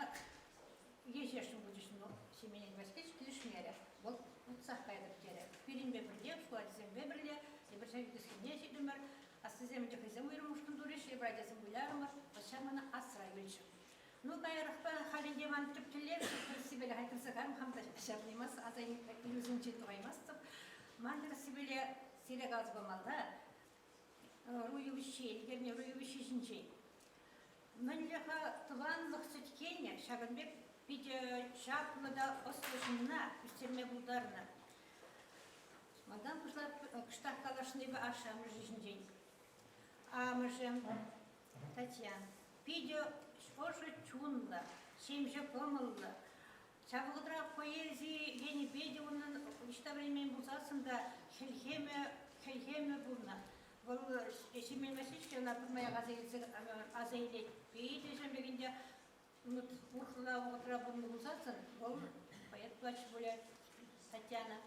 Ешешӗн пулчӗҫ, но Ҫемен Васькевич килӗшмерӗ. Вӑл утсах кайтӑр терӗ. Пирӗнпе пӗрле, шкул ачисемпе пӗрле эпир ҫав ӳкесхине ҫитрӗмӗр. Аслисем ӗнтӗ хӑйсем уйрӑм ушкӑн турӗҫ, эпир ачасем вылярӑмӑр. Вӑт ҫав мана асра юлчӗ. Ну, каярахпа халь ӗнтӗ ман тӗп тӗллев тӗрӗссипеле халь кӗрсе кайрӑм, хам та ҫаврӑнаймастӑп, аса илӳсенчен тухаймастӑп. Ман тӗрӗссипеле сире каласа памалла, Руевичи, Елгерне Руевичи ҫинчен. Мӗнле-ха тӑванлӑх сӗткенӗ ҫакӑн пек питӗ чаплӑ та ӑслӑ ҫынна ӳстерме пултарнӑ. Малтан кӑштах калаҫнипе ашшӗ-амӑшӗ ҫинчен. Амӑшӗ Татьяна питӗ ӑшӑ чунлӑ, ҫемҫе кӑмӑллӑ. Ҫав вӑхӑтра поэзи енӗпе те унӑн ниҫта вӗренмен пулсассӑн та хӗлхемӗ, хӗлхемӗ пулнӑ. Вӑл Ҫемен Васильевич ӑна пӗрмаях аса илсе аса илет. Питӗ ҫав пек ӗнтӗ урӑхла вӑхӑтра пурӑннӑ пулсассӑн вӑл поэт пулатчӗ пулӗ Татьяна.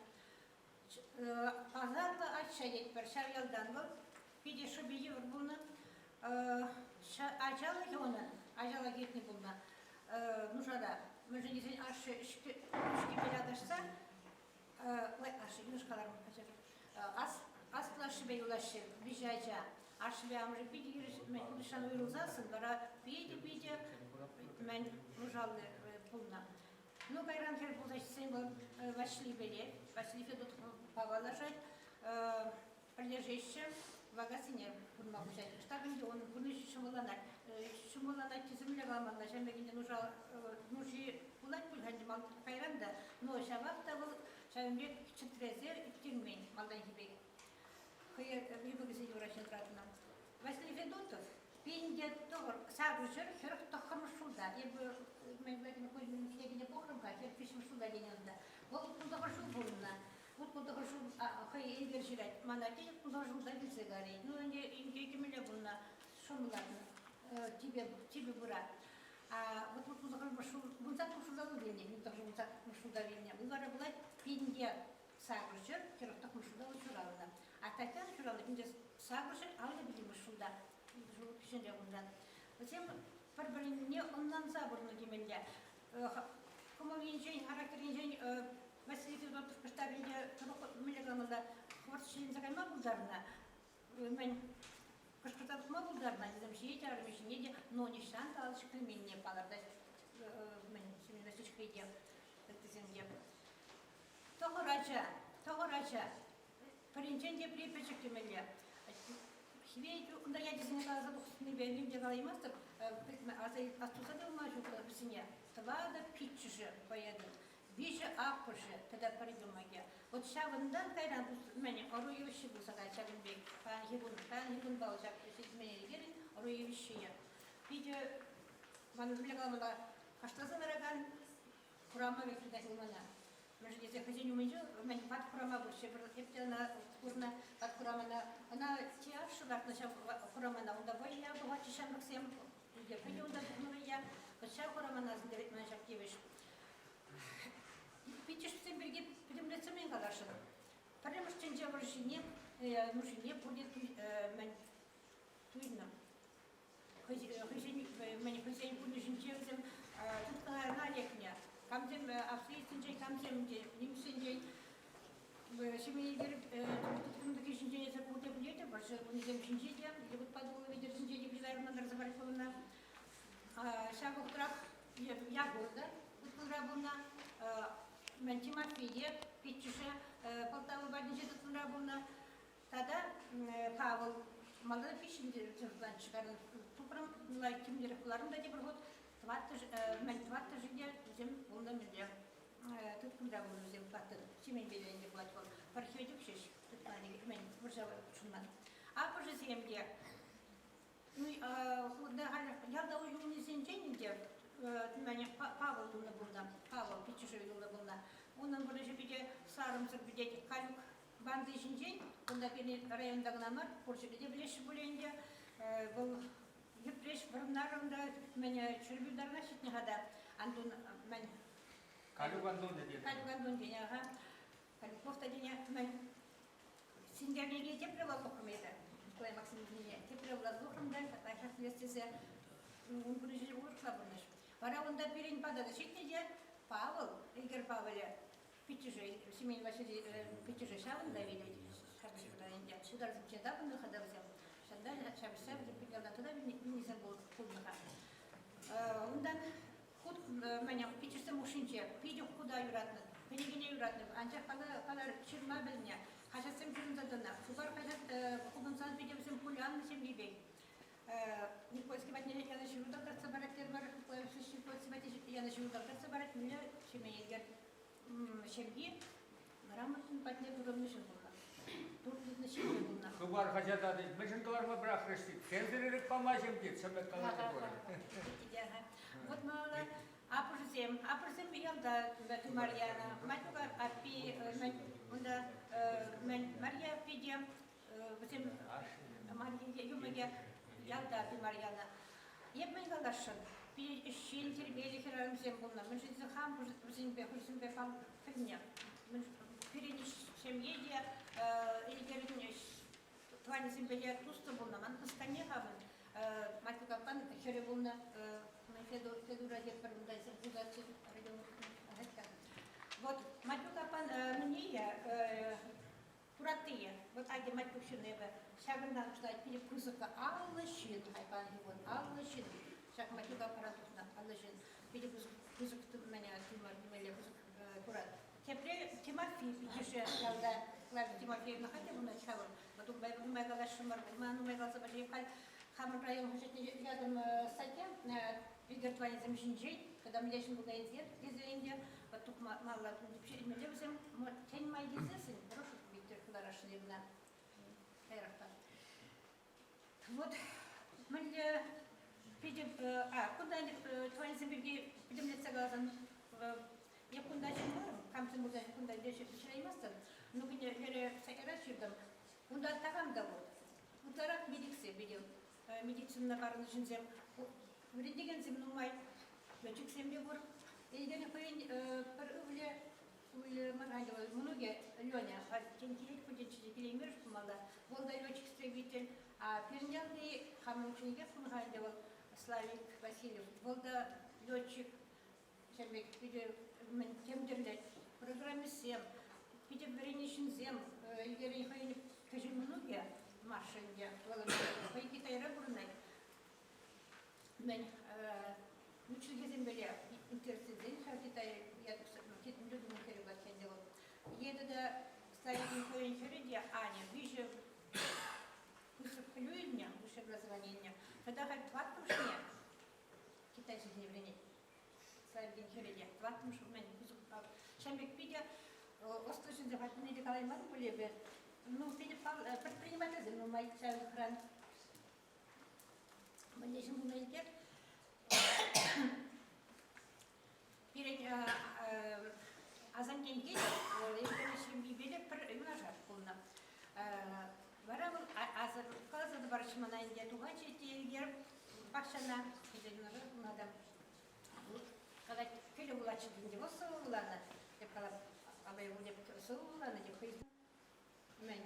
Пасарлӑ Ачча тетпӗр ҫав ялтан вӑл. Питӗ шӑпи йывӑр пулнӑ. Ачалӑхӗ унӑн, ачалӑх иртнӗ пулнӑ нушара. Мӗншӗн тесен ашшӗ ӗҫкӗпе аташса, ой, ашшӗ йӑнӑш каларӑм, аслӑ. Аслашшӗпе юлаҫҫӗ виҫӗ ача. Ашшӗпе амӑшӗ питӗ хирӗҫ уйрӑлсассӑн вара питӗ-питӗ мӗн нушаллӑ пулнӑ. Ну, кайран хӗр пулса ҫитсен вӑл Ваҫлипеле, Ваҫли Федотовпа паллашать, пӗрлешеҫҫӗ, Вакасине пурӑнма пуҫлать. Кӑштах ӗнтӗ унӑн пурнӑҫӗ ҫӑмӑлланать. Ҫӑмӑлланать тесе мӗнле каламалла, ҫавӑн пек ӗнтӗ нуша, нуши пулать пуль-ха ӗнтӗ кайран та, но ҫавах та вӑл ҫавӑн пек чӗтресе ӳктермен малтанхи пек. Хӑй йӑмӑкӗсене ура ҫине тӑратнӑ. Василий Федотов 1949 ҫулта, эпӗ Владимир Кузьмин кӗнекине пӑхрӑм-ха, 43 ҫулта тенӗ унта. Вӑл 39 ҫул пурӑннӑ. 69 ҫул хӑй Эльвир ҫырать. Мана те 69 ҫулта вилсе кайрӗ. Ну, ӗнтӗ инкекӗ пулнӑ, шӑмлатнӑ, типӗ, типӗ пыра. А вот 69 ҫул, 18 ҫулта вилнӗ, 18 ҫулта вилнӗ. Вӑл вара пулать 1849 ҫулта вӑл ҫуралнӑ. А Татьяна ҫуралнӑ 1855 ҫулта, кӗҫӗнре кунта. Вӗсем пӗр-пӗринне ӑнланса пурӑннӑ темелле. Кӑмӑл енчен, характер енчен Василий Федотов кӑштах ӗнтӗ мӗнле каламалла, хӑвӑрт ҫӗнсе кайма пултарнӑ. Мӗн кӑшкӑрса тухма пултарнӑ, ачасем ҫине те, арӑмӗ ҫине те, но нихҫан та ал ҫӗклеменне палӑртать мӗн Семен Васильевич хӑй те, ыттисем те. Тӑхӑр ача, тӑхӑр ача. Пӗринчен тепри пӗчӗк темелле. Хӗвел унта ячӗсене каласа тухнипе ним те калаймастӑп. Астуса та юлма ҫук вӗсене. Тӑватӑ пиччӗшӗ поэтӑн, виҫӗ аппӑшӗ тата пӗр йӑмӑкӗ. Вот ҫавӑнтан кайран мӗн ӑру йывӑҫҫи пулса кайать ҫакӑн пек. Паянхи кун, паянхи кунпа ҫак ҫитменлекен ӑру йывӑҫҫийӗ. Питӗ ман мӗнле каламалла, кашласа ларакан хурама пек тытать вӑл мана. Мӗншӗн тесе хӑйсен умӗнче мӗн ват хурама пурччӗ, эп те ӑна курнӑ ват хурамана. Ӑна те ашшӗ лартнӑ ҫав хурамана. Унта вӑййа тухатчӗ ҫамрӑксем. Хӑй унта тухнӑ вӑййа. Вӑт ҫав хурамана асӑнтерет мана ҫак тивӗҫ. Пиччӗшсем пирки пӗтӗмлетсе мӗн каласшӑн? Пӗрремӗш тӗнче вӑрҫине, нушине пурте мӗн туйнӑ. Хӑйсен, мӗн, хӑйсен пурнӑҫӗнче вӗсем тыткӑна лекнӗ. Камсем австрийцсенчен, камсем нимӗҫсенчен Ҫемье тыткӑнлӑхӗ ҫинчен эсӗ пурте пӗлетӗр, вӑрҫӑ кунӗсем ҫинче те, Йӑкӑтпа тулли витӗрсенче те Виларьевна тӑрса парать пулнӑ. Ҫав вӑхӑтрах Якур та тыткӑнра пулнӑ, мӗн Тимофей те пиччӗшӗ Полтава патӗнче тыткӑнра пулнӑ. Тата Павӑл малтан пиччӗн те тупрӑм, нумай тимлӗрех кӑларӑм та тепӗр хут тӑваттӑш, мӗн тӑваттӑшӗ те вӗсем пулнӑ мӗнле тыткӑнра пулнӑ вӗсем тӑваттӑн. Ҫемен ӗнтӗ пулать вӑл. Пӗр Хветюк ҫеҫ тыткӑна мӗн вӑрҫа хутшӑнман. Аппӑшӗсем те ну, халь ялта юлнисенчен ӗнтӗ Павӑл юлнӑ пулнӑ. Павӑл пиччӗшӗ юлнӑ пулнӑ. Унӑн пурнӑҫӗ питӗ сарӑмсӑр пӗтет. Калюк банди ҫинчен кунта пирӗн районта кӑна мар, пур ҫӗрте те пӗлеҫҫӗ пулӗ ӗнтӗ. Вӑл Йӗпреҫ Вӑрнарӑн та мӗн Ҫӗрпӳ тарана ҫитнӗ-ха та Антун мӗн Калюк Антонӗ тенӗ. Калюк Антон тенӗ, аха. Калюков та тенӗ. Мӗн синкернине тепре вӑл тухрӑм эпӗ. Николай Максимовичне тепре вӑл тухрӑм та лайӑхрах пӗлес тесе ун пурнӑҫӗ урӑхла пурнӑҫ. Вара унта пирӗн пата та ҫитнӗ те Павӑл, Игорь Павӑлӗ, пиччӗшӗ, Семен Васильевич пиччӗшӗ ҫавӑнта вилет. Ҫапӑҫура ӗнтӗ. Тутарсенче тапӑннӑ-ха та вӗсем. Ҫавӑнта ҫапӑҫса вӗсем ялта тата вилнисем пулнӑ-ха. Унтан хут мӗн пиччӗшсем хушшинче питӗ хута юратнӑ, кӗнекене юратнӑ, анчах кала ҫырма пӗлнӗ, хаҫатсем ҫырӑнса тӑнӑ. Хыпар хаҫат хупӑнсан питӗ вӗсем куляннӑ ҫемйипех. Никольский патне янӑ ҫыру та кӑтартса парать терӗмӗр. Никольский патне янӑ ҫыру та кӑтартса парать. Мӗнле Ҫемен Элкер ҫемйи Грамотӑн патне турӑннӑ ҫын пулнӑ. Туртнӑ ҫемье пулнӑ. Хыпар хаҫата мӗншӗн кӑларма пӑрахрӗҫ тет. Цензор ирӗк памасть тет, сӗмӗк калаҫу пур. Вот малалла аппӑшӗсем, аппӑшӗсем ялта тымар янӑ. Матюк аппи, унта Марья аппи те, вӗсем Марье йӑмӑкӗ ялта тымар янӑ. Эп мӗн каласшӑн? Пирӗн ӗҫчен, тирпейлӗ хӗрарӑмсем пулнӑ. Мӗншӗн тесен хам вӗсемпе хӑйсемпе хам пӗлнӗ. Пирӗн ҫемье те Элкерӗн тӑванӗсемпе те туслӑ пулнӑ. Ман хысканне хамӑн Матюк аппан хӗрӗ пулнӑ. Федора тетпӗр унта пулатчӗ район. Вот Матюк аппан мӗне тураттийӗ. Вот. Халь те маттур ҫын эпӗ. Ҫакӑнтан пуҫлать питӗ пысӑк 50 ҫын, халь паянхи кун 50 ҫын. Ҫак матюка пара тухнӑ 50 ҫын. Питӗ пысӑк, пысӑк мӗне тымар темелле пысӑк курат. Тепре Тимофей пиччӗшӗ ялта Клавдия Тимофеевна халь те пурӑнать ҫавӑн. Вот унпа нумай калаҫрӑмӑр, мана нумай каласа пачӗ. Халь хамӑр район хаҫатне ятӑм статья Игорь тӑванӗсем ҫинчен, когда мӗнле ҫын пулса илсе тесе ӗнтӗ, вот тухмалла тӗпчемелле вӗсем тен май килсессӗн хорошо Виктор кӑларасшӑн ӑна каярахпа. Вот мӗнле питӗ а кунта тӑванӗсем пирки пӗтӗмлетсе каласан эп кунта ҫырмарӑм, камсем пулса кунта ҫыраймастӑн. Ну, лере статьяра ҫыртӑм. Унта такам та пур. Ытларах медиксем питӗ медицина парӑннӑ ҫынсем, вӗрентекенсем нумай, летчиксем те пур. Эльден хӑйӗн пӗр ывӑлӗ мӑнукӗ Леня, тен килет пуль, килеймерӗш пулмалла. Вӑл та летчик-истребитель. А пирӗн ялти хамӑн ученикех пулнӑ-ха ӗнтӗ вӑл, Славик Васильев. Вӑл та летчик, ҫав пек питӗ мӗн тем тӗрлӗ программистсем, питӗ вӗреннӗ ҫынсем. Илгерен хӑйӗн кӗҫӗн мӑнукӗ Маша ӗнтӗ, вӑл хӑй Китайра пурӑнать. Мӗн ну чӗлхесемпеле интересленсен ҫав Китай Людмила хӗрӗ пулать ӗнтӗ вӑл. Е тата Славикӑн хӑйӗн хӗрӗ те Аня виҫӗ пысӑк пӗлӳ илнӗ, высшее образование илнӗ. Тата халь тӑваттӑмӗшне Китай чӗлхине вӗренет. Славикӑн хӗрӗ те тӑваттӑмӗш мӗн пысӑк ҫавӑн пек питӗ ӑслӑ ҫынсем патне те калайман пуль эпӗ. Ну, питӗ предпринимательсем нумай ҫав йӑхран. Мӗнле ҫын пулнӑ илтер? Пирӗн асаннен килӗ Евгений ҫемйипе те пӗр юнашар пулнӑ. Вара вӑл каласа та паратчӗ мана ӗнтӗ, тухатчӗ те Эльгер пахчана, хӑйсен юнашар пулнӑ та. Калать, кӗлӗ вулатчӗ ӗнтӗ, вӑл сӑвӑ вуланӑ. Эп калап, абай сӑвӑ вуланӑ теп хӑй мӗн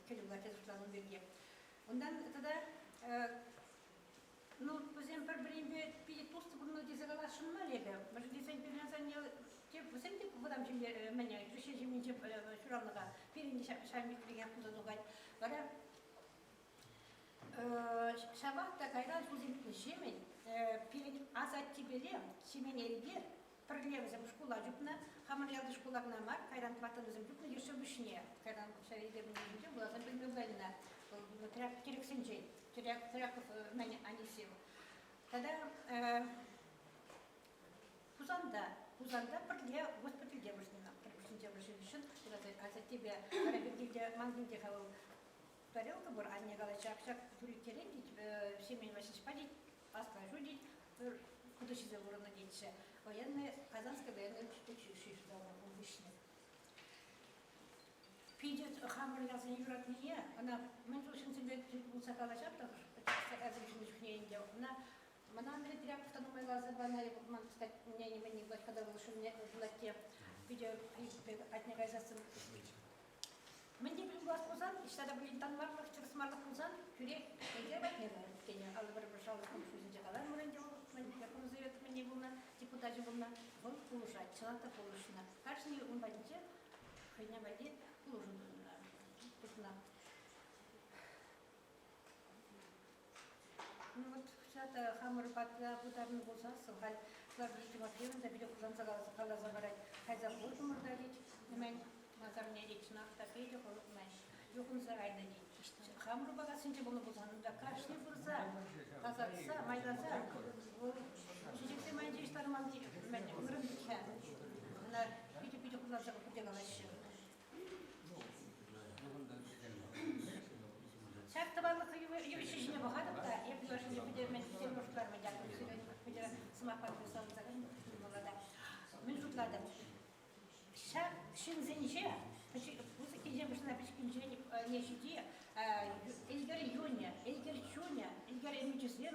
кӗлӗ вулать шутланӑ пирки. Унтан тата ну, вӗсем пӗр-пӗринпе питӗ туслӑ пурӑннӑ тесе каласшӑн мар эпӗ. Мӗншӗн тесен пирӗн асанне вӗсем те вӑтам ҫемье мӗн хресчен ҫемйинче ҫуралнӑ-ха. Пирӗн те ҫавӑн пекех пулса тухать. Вара ҫапах та кайран ҫулсем иртнӗҫемӗн пирӗн асаттепеле Ҫемен Элпер Пӗрле вӗсем шкула чупнӑ. Хамӑр ялти шкула кӑна мар, кайран тӑваттӑн вӗсем чупнӑ Ершепуҫне. Кайран ҫав илемлӗхӗнче вуласа пӗлме пултарнӑ. Вӑл тӗрексенчен, Тряков мӗн Анисим. Тата Хусанта, Хусанта пӗрле госпитальте выртнӑ. Пӗр вырӑнче вырӑн асаттепе вара килте ман килте-ха вӑл тарелка пур, анне калать, ҫак ҫак тӳреккерен тет, Семен Васильевичпа тет, аслаҫу тет, пӗр хутӑ ҫисе пурӑннӑ тетчӗ. Военная, Казанская военная училище ҫуталнӑ ун хыҫне. Питӗ хамӑр ялсене юратнине, ӑна мӗн чул ҫынсемпе пулса калаҫап та ҫын чухне ӗнтӗ, ӑна мана Андрей Тряпов та нумай каласа панӑ, ман мнение мӗн когда вӑл шывне пулать те питӗ патне кайсассӑн Мӗн те пулин пулас пулсан, ӑҫта та пулин танмарлӑх, чӑрӑсмарлӑх пулсан, тӳрех Элтер патне кайӑп тенӗ. Алла пӗр-пӗр шаллӑ шутӗнче каларӑмӑр ӗнтӗ вӑл, Верховный мӗнне пулнӑ, депутачӗ пулнӑ. Вӑл пулӑшать, чӑнах та пулӑшнӑ. Кашни ун патӗнче хӑйне валли пулӑшу тупнӑ. Ну вот ҫак хамӑр патра пытарнӑ пулсассӑн халь Клавдия Тимофеевна та питӗ хушанса каласа парать. Кайса куртӑмӑр та тет, мӗн масарне тет, чӑнах та питӗ мӗн юхӑнса кайнӑ тет. Хамӑр Упакассинче пулнӑ пулсан унта кашни пырса тасатса, майласа вӑл чечексем айӗнче ҫтарман мӗн вырӑн тет-ха. Ӑна питӗ-питӗ хурланса пурте калаҫҫӗ. Ҫак тӑванлӑх йывӑҫҫи ҫине пӑхатӑп та, эп юлашкинче пӗтермен, пӗтерме шутларӑм ӗнтӗ, пӗтӗр сӑмахпа савӑнса каймалла та. Мӗн шутлатӑп? Ҫак ҫынсенче, пысӑккинчен пуҫласа пӗчӗккинчен не ҫити, Элкер юнӗ, Элкер чунӗ, Элкер ӗмӗчӗсем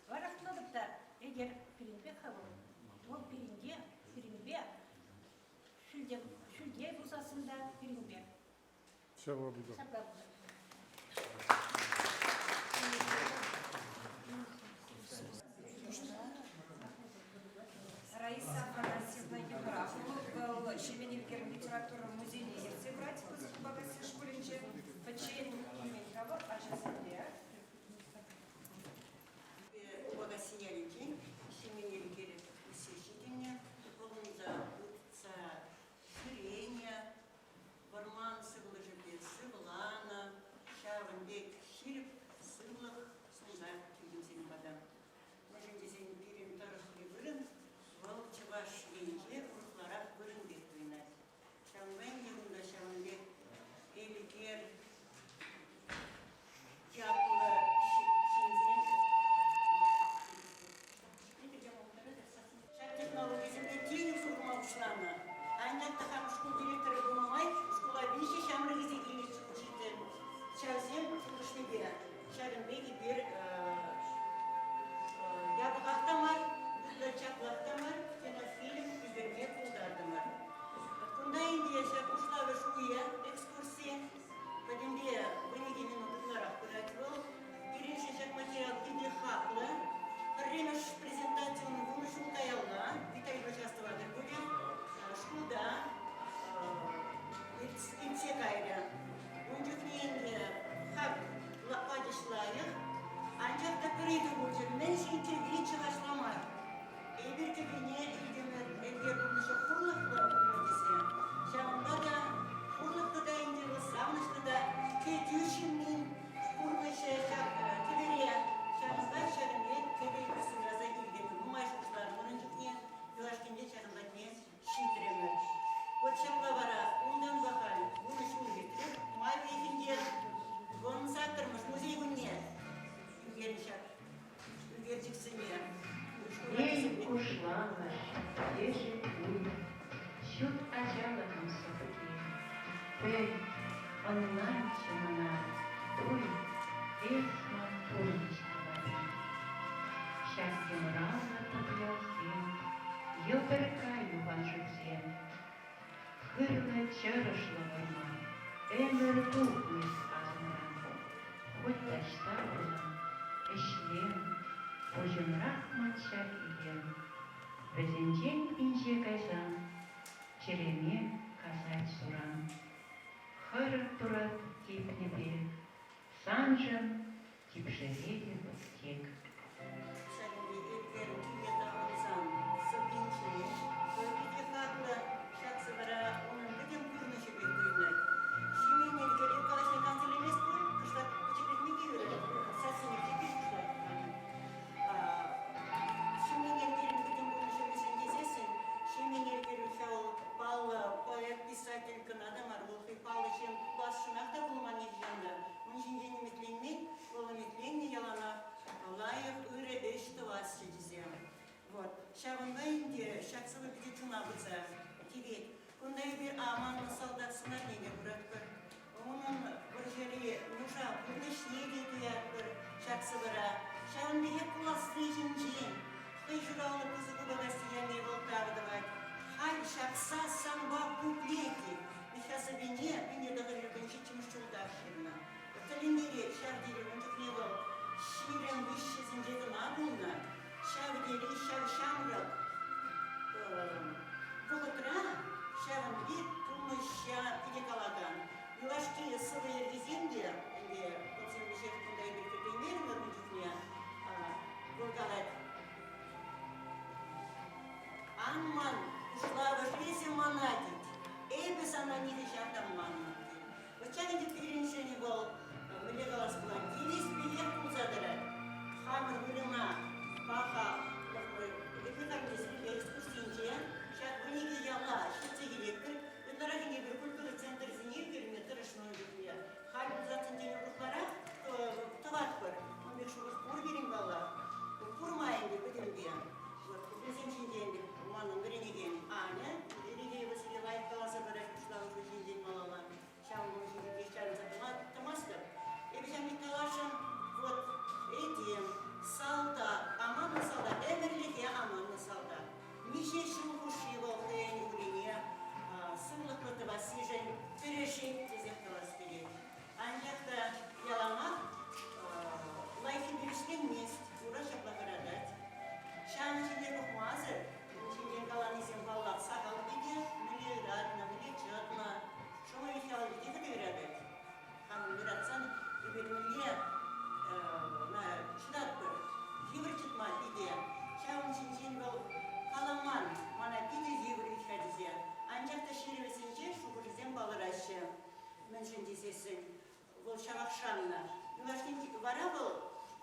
вара шутлатӑп та, Элкер пирӗнпех-ха вӑл. Вӑл пирӗнте, пирӗнпе Ҫӳлте, ҫӳлте пулсассӑн та пирӗнпе. Ҫапла пултӑр. Ҫапла пултӑр. Раиса Афанасьевна Евграфова вӑл Ҫемен Элкер литература музейне ертсе пырать Пысӑк Упакасси шкулӗнче. Ӑнланчӗ мана, туй, эс ман пурнӑҫ тӑванӗ. Ҫак йӑмраллӑ тӑпӑялсем, йӑлтӑркка юханшывсем, хырлӑ чӑрӑшлӑ вӑрман ӗмӗр тухмӗҫ асӑмран. Хуть таҫта пулан, ӗҫлем, пуҫӑмрах ман ҫак илем. Вӗсенчен инҫе кайсан чӗреме касать суран. Хӑрӑк турат типнӗ пек, саншӑн типшӗретӗп тек. Ҫакӑн пек еткер киле таврӑнсан сӑввинче вӑл питӗ хаклӑ ҫак сӑвӑра унӑн пӗтӗм пурнӑҫӗ пек туйӑнать. Ҫемен Элкере калаҫни кансӗрлемест пуль, кӑштах пӗчӗклетме те юрать, сассине пӗчӗклех пуҫлать манӑн. Ҫемен Элкерӗн пӗтӗм пурнӑҫӗ мӗншӗн тесессӗн Ҫемен Элкер вӑл паллӑ поэт, писатель кӑна та мар, вӑл хӑй паллӑ ҫын пуласшӑнах та пулман нихӑҫан та. Ун ҫинчен ӗмӗтленмен, вӑл ӗмӗтленнӗ яланах лайӑх, ырӑ ӗҫ тӑвасчӗ тесе. Вот. Ҫавӑнпа ӗнтӗ ҫак сӑвӑ питӗ чуна пырса тивет. Кунта эпир аманнӑ салтак сӑнарне те куратпӑр. Унӑн вӑрҫӑри нуша пурнӑҫне те туятпӑр ҫак сӑвӑра. Ҫавӑн пекех пуласси ҫинчен хӑй ҫуралнӑ пысӑк Упакасси ялне вӑл тав тӑвать. Халь ҫак сас санпа пуплет-и? Михха сӑввине 1907 ҫултах ҫырнӑ. Тӗлӗнтерет ҫав тери ун чухне вӑл 23-сенче кӑна пулнӑ. Ҫав тери ҫав ҫамрӑк вӑхӑтра ҫавӑн пек пурнӑҫа питӗ калакан. Юлашки сӑвӑ йӗркисем те ӗнтӗ вӗсем веҫех кунта эпир кӗртеймерӗмӗр ун чухне. Вӑл калать: Ан ман, Кушлавӑш, эсӗ мана тет. Эпӗ сана нихӑҫан та манмӑп тет. Вӑт ҫав ӗнтӗ пирӗншӗн вӑл, мӗнле калас пулать, тивӗҫ пекех пулса тӑрать. Хамӑр вырӑна паха эпир экскурсинче ҫак 12 яла ҫитсе килетпӗр. Ытларах ӗнтӗ эпир культура центрӗсене ӳкерме тӑрӑшнӑ ун чухне. Халь пулсассӑн урӑхларах тӑватпӑр. Ун пек шухӑш пур пирӗн паллах. Пур май ӗнтӗ пӗтӗмпе. Вот вӗсем ҫинчен манӑн вӗренекен Аня Лилия Васильева лайӑх каласа парать пуҫламӑш ҫинчен малалла. Ҫавӑн ҫинчен чарӑнса тӑмастӑп. Эпӗ ҫав Николашӑн вот этем, салтак, аманнӑ салтак, ӗмӗрлӗхе аманнӑ салтак. Миҫе ҫул хушши вӑл хӑйӗн урине сывлӑхлӑ тӑвассишӗн кӗрешет тесех калас килет. Анчах та яланах лайӑххипе вӗҫленмест, ура ҫапла хӑратать. Ҫавӑн ҫине пӑхмасӑр, ун ҫинчен каланисем паллах сахал питӗ, мӗне ыратнӑ, мӗне чӑтнӑ. Шӑмӑ Михайлович те хытӑ ыратать. Хамӑн ыратсан эпир мӗнле ӑна чӑтатпӑр, йывӑр чӑтма питӗ. Ҫавӑн ҫинчен вӑл каламан, мана питӗ йывӑр вӗт-ха тесе. Анчах та ҫырӑвӗсенче шухӑшӗсем палӑраҫҫӗ. Мӗншӗн тесессӗн вӑл ҫавах шаннӑ. Юлашкинчен вара вӑл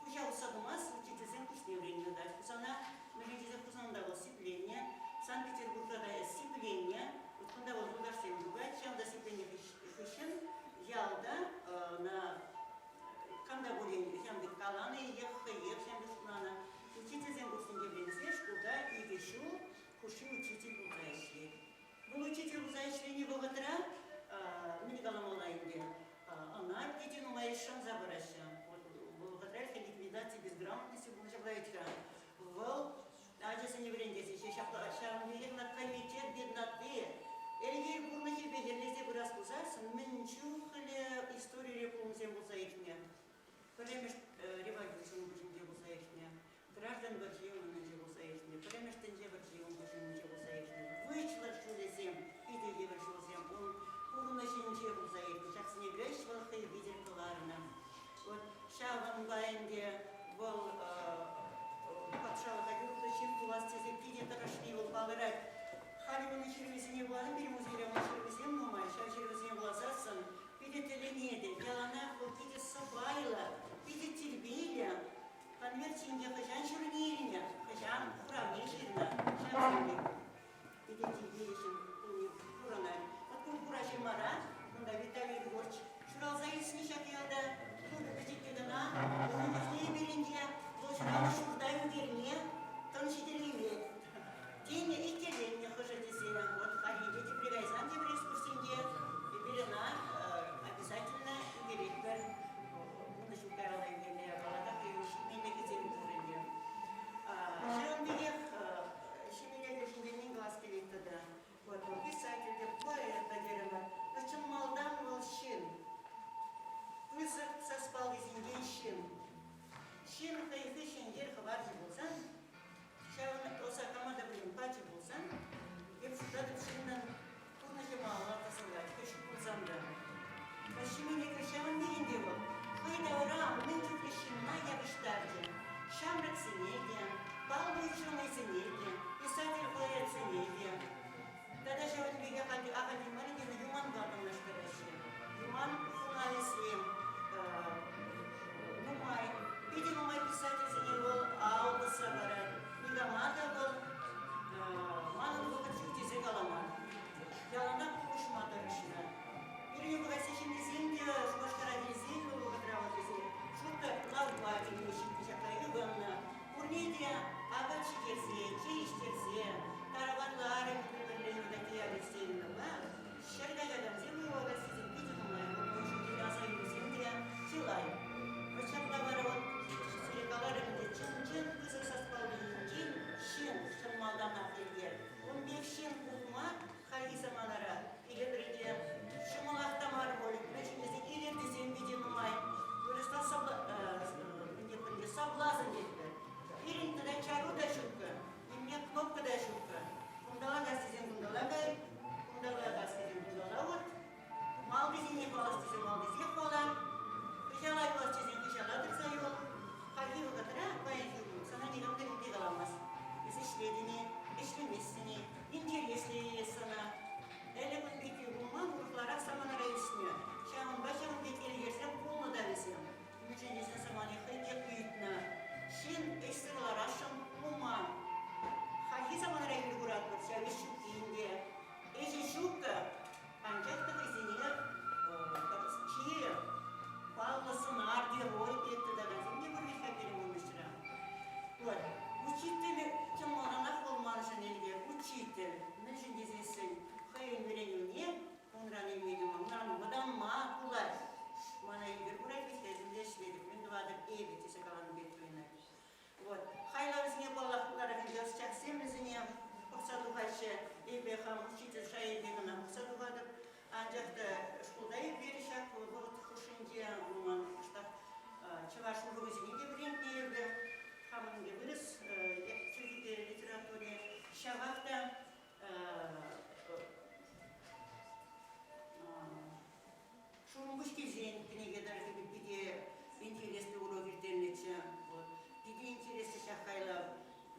хуҫа усса тӑмасть, учительсен курсне вӗреннӗ та. Хусана мӗншӗн тесе Хусанта вӑл сипленнӗ, Санкт-Петербургра та сипленнӗ. Кунта вӑл юлташсем тупать, ҫавӑнта сипленнӗ хыҫҫӑн ялта ӑна кам та пулин ҫавӑн пек каланӑ е хӑех ҫавӑн пек шутланӑ. Учительсен курсӗнче вӗренсе шкулта икӗ ҫул хушши учитель пулса ӗҫлет. Вӑл учитель пулса ӗҫленӗ вӑхӑтра мӗн каламалла ӗнтӗ, ӑна питӗ нумай шанса параҫҫӗ. Вӑл вӑхӑтра ликвидаци безграмотности пулнӑ ҫапла Вӑл ачасене вӗрентес ӗҫе ҫапла ҫавӑн пекех комитет бедноты Элкел пурнӑҫӗпе йӗрлесе пырас пулсассӑн мӗн чухлӗ историре пулӑмсем пулса иртнӗ. Пӗрремӗш революци ун пуҫӗнче пулса иртнӗ. Граждан вӑрҫи ун умӗнче пулса иртнӗ, Пӗрремӗш тӗнче вӑрҫи ун умӗнче пулса иртнӗ. Выҫлӑх ҫулӗсем, питӗ йывӑр ҫулсем ун пурнӑҫӗнче пулса иртнӗ. Ҫаксене веҫ вӑл хӑй витӗр кӑларнӑ. Вот ҫавӑнпа ӗнтӗ вӑл патшалӑха юрӑхлӑ ҫын пулас тесе питӗ тӑрӑшни вӑл палӑрать. Халӗ унӑн ҫырӑвӗсене вуланӑ, пирӗн музейре унӑн ҫырӑвӗсем нумай. Ҫав ҫырӑвӗсене вуласассӑн. хӑвалас тесе малтисене хӑвала, хыҫала юлас тесен хыҫала тӑрса юл. Хальхи вӑхӑтра паянхи кун сана никам та ним те каламасть. Эс ӗҫлетӗн-и, ӗҫлеместӗн-и, интереслӗ-и эс сана. Ӗлӗк ун пекки пулман, урӑхларах саманара ӳснӗ. Ҫавӑнпа ҫавӑн пек элкерсем пулнӑ та вӗсем. Мӗншӗн тесен самани хӑйне ыйтнӑ. Ҫын ӗҫсӗр ларасшӑн пулман. Хальхи саманара эпир куратпӑр, ҫав ӗҫ ҫукки ӗнтӗ. Ӗҫӗ ҫук-ка, анчах та хӑйсене чи паллӑ сӑнар, герой пек тытакансем те пур вӗт-ха пирӗн пурнӑҫра. Вот. Учитель чӑн малтанах вӑл маншӑн Эльвир, учитель. Мӗншӗн тесессӗн хӑйӗн вӗренӳне унран илме те унран вӑтанма пулать. Мана Эльвир курать вӗт-ха, эсӗ мӗнле ӗҫлетӗп, мӗн тӑватӑп эпӗ тесе каланӑ пек туйӑнать. Вот. Хайлавсене паллах ытларах ӗнтӗ ӑсчахсем вӗсене пӑхса тухаҫҫӗ. Эпӗ хам учитель шайӗпе кӑна пӑхса тухатӑп. Анчах та шкулта эпир ҫак вӑхӑт хушшинче ман кӑштах чӑваш урокӗсене те вӗрентнӗ эпӗ. Хамӑн ӗнтӗ вырӑс чӗлхипе литератури. Ҫавах та Шурӑмпуҫ килсен кӗнеке тӑрӑхӗпе питӗ интереслӗ урок ирттернӗччӗ. Вот. Питӗ интереслӗ ҫак хайлав.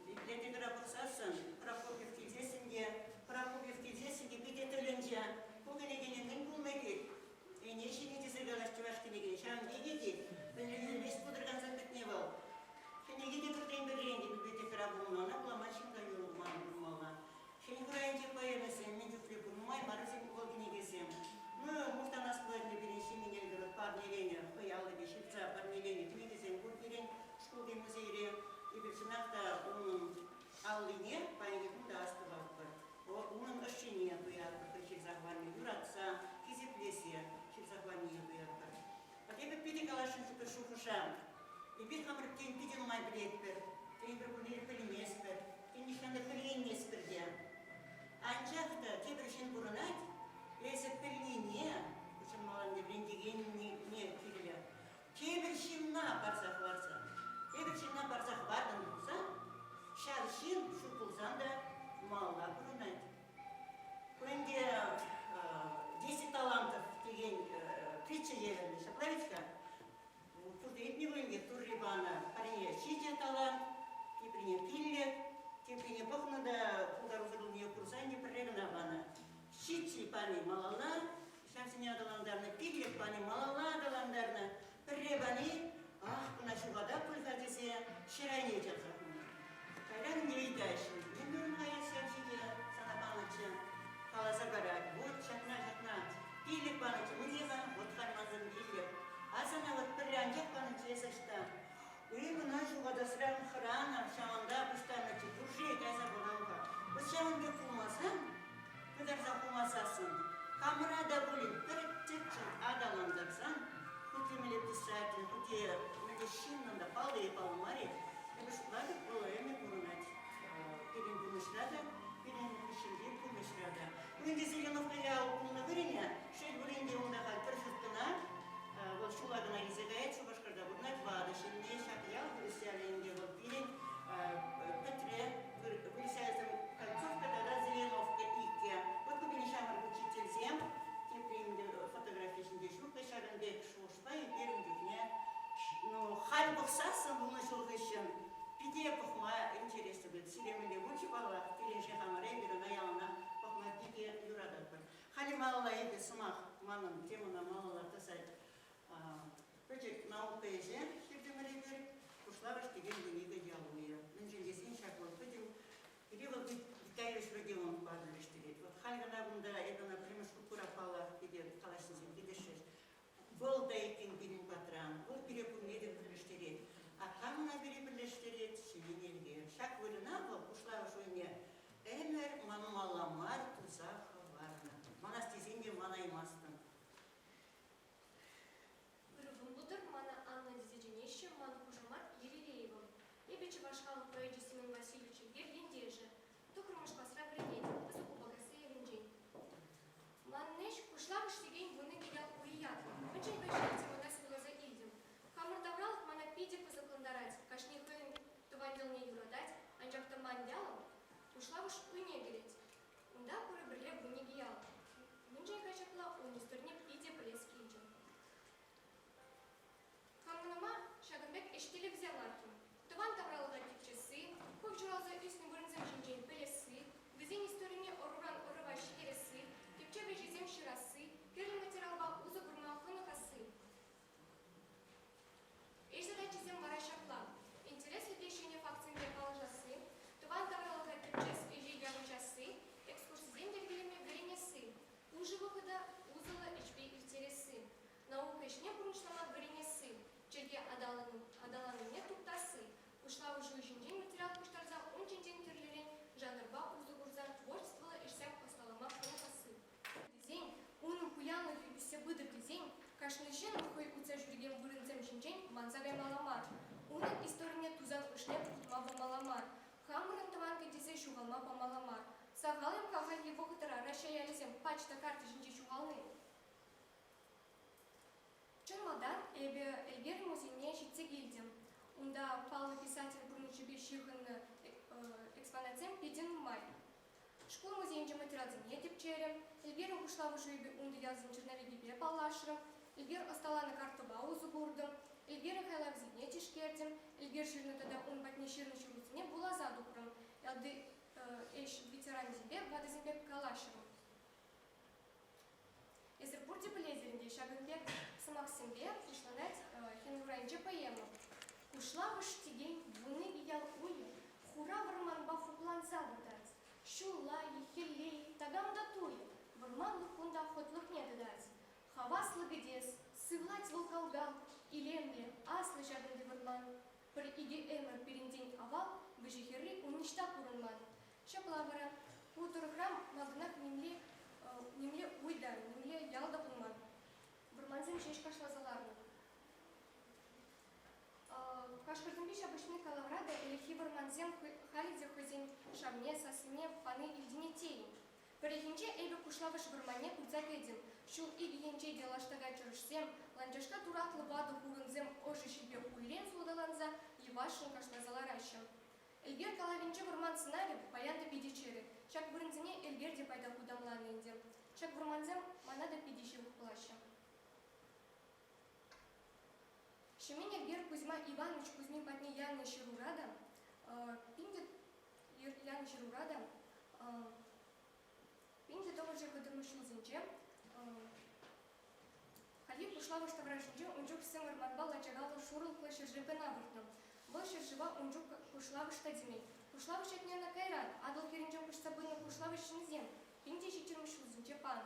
Библиотекӑра пӑхсассӑн Прокопьев килсессӗн те, Прокопьев килсессӗн те питӗ тӗлӗнчӗ. Ку кӗнекене мӗн пулнӑ тет? Ӗне ҫинӗ тесе калаҫ чӑваш кӗнеки. Ҫавӑн пекех тет. Пӗлӳ путӑрканса пӗтнӗ вӑл. Кӗнеке те пӗртен-пӗррен те библиотекӑра пулнӑ, ӑна вулама ҫын та юрӑхман пулмалла. Ҫӗнӗ Хурайӗнчи поэмӑсем мӗн чухлӗ пур, нумай мар вӗсем вӑл кӗнекесем. Ну, мухтанас пулать ӗнтӗ пирӗн Ҫемен Эльгеров парнеленӗ, хӑй аллипе ҫырса парнеленӗ кӗнекесем пур пирӗн шкулти музейре. Эпир чӑнах та унӑн аллине паянхи кун та астӑватпӑр. Унӑн ӑшшине туятпӑр, хӑй ҫырса хӑварнине юратса, хисеплесе ҫырса хӑварнине туятпӑр. Вот эпӗ питӗ каласшӑнччӗ пӗр шухӑша. Эпир хамӑр тен питӗ нумай пӗлетпӗр, тен пӗр кун пӗлместпӗр, тен нихҫан та пӗлейместпӗр те. Анчах та тепӗр ҫын пурӑнать, эсӗ пӗлнине, чӑн малтан вӗрентекенне кирлӗ, тепӗр ҫынна парса хӑварсан, тепӗр ҫынна парса хӑвартӑн пулсан, ҫав ҫын ҫук пулсан та малалла пурӑнать. Ку ӗнтӗ Десять талантов текен притча евӗрлӗ, ҫапла вӗт-ха? Пурте иртнӗ вырӑнте Турри панӑ пӗрне ҫичӗ талант, теприне пиллӗк, теприне пӑхнӑ та пултарусӑрлӑхне курса ӗнтӗ пӗрре кӑна панӑ. Ҫиччӗ пани малалла ҫавсене аталантарнӑ, пиллӗк пани малалла аталантарнӑ, пӗрре пани ах, кӑна ҫухатап пуль-ха тесе ҫӗр айне чавса хунӑ. Кайран ӗнтӗ ыйтаҫҫӗ, мӗн турӑн-ха эс ҫав ҫичӗ сана панӑччӗ? Каласа парать, вот ҫакна-ҫакна пиллӗк панӑччӗ, мӗнле-ха, вот халь маншӑн пиллӗк. А сана вот пӗрре анчах панӑччӗ эс ӑҫта? Ырӑ кӑна ҫухатасран хӑранӑ, ҫавӑнта пуҫтарнӑччӗ, пурше кайса пӑхам-ха. Вот ҫавӑн пек пулмасан, пытарса хумасассӑн, хамӑра та пулин пӗр тӗпчӗн аталантарсан, хуть те мӗнле писатель, хуть те мӗнле ҫыннӑн та паллӑ-и, паллӑ мар-и, эпӗ шутлатӑп, вӑл ӗмӗр пурӑнать. Пирӗн пурнӑҫра та, пирӗн хыҫҫӑнхи пурнӑҫра та. Ӗнтӗ Зеленовка ял пулнӑ вырӑнӗ, шел пулин те, унта халь пӗр ҫурт кӑна, вӑл ҫула кӑна илсе каять, Шупашкарта пурӑнать, ватӑ ҫынни, ҫак ял вырӑс ялӗ ӗнтӗ вӑл пирӗн пӗтре, вырӑс ялӗсем Кольцовка тата Зеленовка иккӗ. Вот ку пирӗн ҫамрӑк учительсем, тепри ӗнтӗ фотографи ҫинче ҫук, ҫакӑн пек шухӑшпа эпир ун чухне, ну, халь пӑхсассӑн вунӑ ҫул хыҫҫӑн пите пӑхма интереслӗ пуль. Сире мӗнле пулчӗ паллах, пирӗншӗн хамӑра эпир ӑна яланах пӑхма питӗ юрататпӑр. Халӗ малалла эпӗ сӑмах манӑн темӑна малалла тӑсать. Пӗчӗк наука ӗҫӗ ҫыртӑмӑр эпир, Кушлавӑш текен кӗнеке ял уйӗ. Мӗншӗн тесен ҫак вӑл пӗтӗм пире вӑл Виталий Родионовпа пӗрлештерет. Вот халь кӑна кунта эпӗ ӑна пӗрремӗш хут курап паллах, питӗ калаҫнисем килӗшрӗҫ. Вӑл та иккен пирӗн патран, вӑл пире пурне те пӗрлештерет. А кам ӑна пире пӗрлештерет? Ҫемен Элкер. Ҫак вырӑна вӑл Кушлавӑш уйне ӗмӗр манмалла мар туса хӑварнӑ. Манас тесен те манаймастӑн. Ырӑ кун пултӑр, мана Анна тесе чӗнеҫҫӗ, ман хушамат Ерилеева. Эпӗ чӑваш халӑх поэчӗ Семен Васильевич Элкер ентешӗ. Тӑххӑрмӗш класра вӗренетӗп, Пысӑк Упакасси ялӗнчен. Кашни ҫын хӑй утса ҫӳрекен вырӑнсем ҫинчен манса каймалла мар. Унӑн историне тусан ӑшне пухма памалла мар. Хамӑрӑн тӑван кӗтесе ҫухалма памалла мар. Сахал-им-ха хальхи вӑхӑтра Раҫҫей ялӗсем пач та карта ҫинче ҫухални? Чӑн малтан эпӗ Эльгер музейне ҫитсе килтӗм. Унта паллӑ писатель пурнӑҫӗпе ҫыхӑннӑ экспонатсем питӗ нумай. Шкул музейӗнчи материалсене тӗпчерӗм, Эльгерӗн пуҫламӑшӗпе унти ялсен черновикӗпе паллашрӑм, Эльгер ӑсталанӑ карттӑпа усӑ куртӑм, Эльгерӗн хайлавӗсене тишкертӗм, Эльгер ҫырнӑ тата ун патне ҫырнӑ ҫырусене вуласа тухрӑм, ялти ӗҫ ветеранӗсемпе ватӑсемпе калаҫрӑм. Эсир пурте пӗлетӗр ӗнтӗ, ҫакӑн пек сӑмахсемпе пуҫланать Хӗн-Урайӗнче поэма. Кушлавӑш текен 12 ял уйӗ хура вӑрманпа хупланса выртать. Ҫулла-и, хӗлле-и, такам та туйӗ, вӑрманлӑх кунта хӑтлӑхне тытать. Хаваслӑ кӗтес, сывлать вӑл кал-кал, илемлӗ, аслӑ ҫакӑнти вӑрман. Пӗр-икӗ ӗмӗр пирӗнтен авал вӗҫӗ-хӗрри ун ниҫта курӑнман. Ҫапла вара, ку тӑрӑхра малтанах нимле, нимле уй та, нимле ял та пулман. Вӑрмансем ҫеҫ кашласа ларнӑ. Кашкӑрсемпе ҫапӑҫни калавра та ӗлӗкхи вӑрмансем халӗ те хӑйсен шавне, сассине пани илтӗнет тейӗн. Пӗррехинче эпӗ Кушлавӑш вӑрманне пырса кӗтӗм. Ҫул икӗ енче те лаштака чӑрӑшсем, ланчашка туратлӑ ватӑ хурӑнсем ӑшӑ ҫилпе хуллен сулкаланса йӑвашшӑн кашласа лараҫҫӗ. Эльгер калавӗнчи вӑрман сӑнавӗ паян та питӗ чӗрӗ. Ҫак вырӑнсене Эльгер те пайтах утамланӑ ӗнтӗ. Ҫак вӑрмансем мана та питӗ ҫывӑх пулаҫҫӗ. Ҫемен Эльгер Кузьма Иванович Кузьмин патне янӑ ҫырура та пин янӑ ҫырура та 1930 ҫулсенче хальхи Кушлавӑш таврашӗнче ун чух сӗм вӑрманпа лачакаллӑ шурлӑхлӑ ҫӗршыв кӑна выртнӑ. Вӑл ҫӗршыва ун чух Кушлавӑш та темен. Кушлавӑш ятне ӑна кайран Атӑл хӗрринчен куҫса пынӑ Кушлавӑш ҫынсем 1700 ҫулсенче панӑ.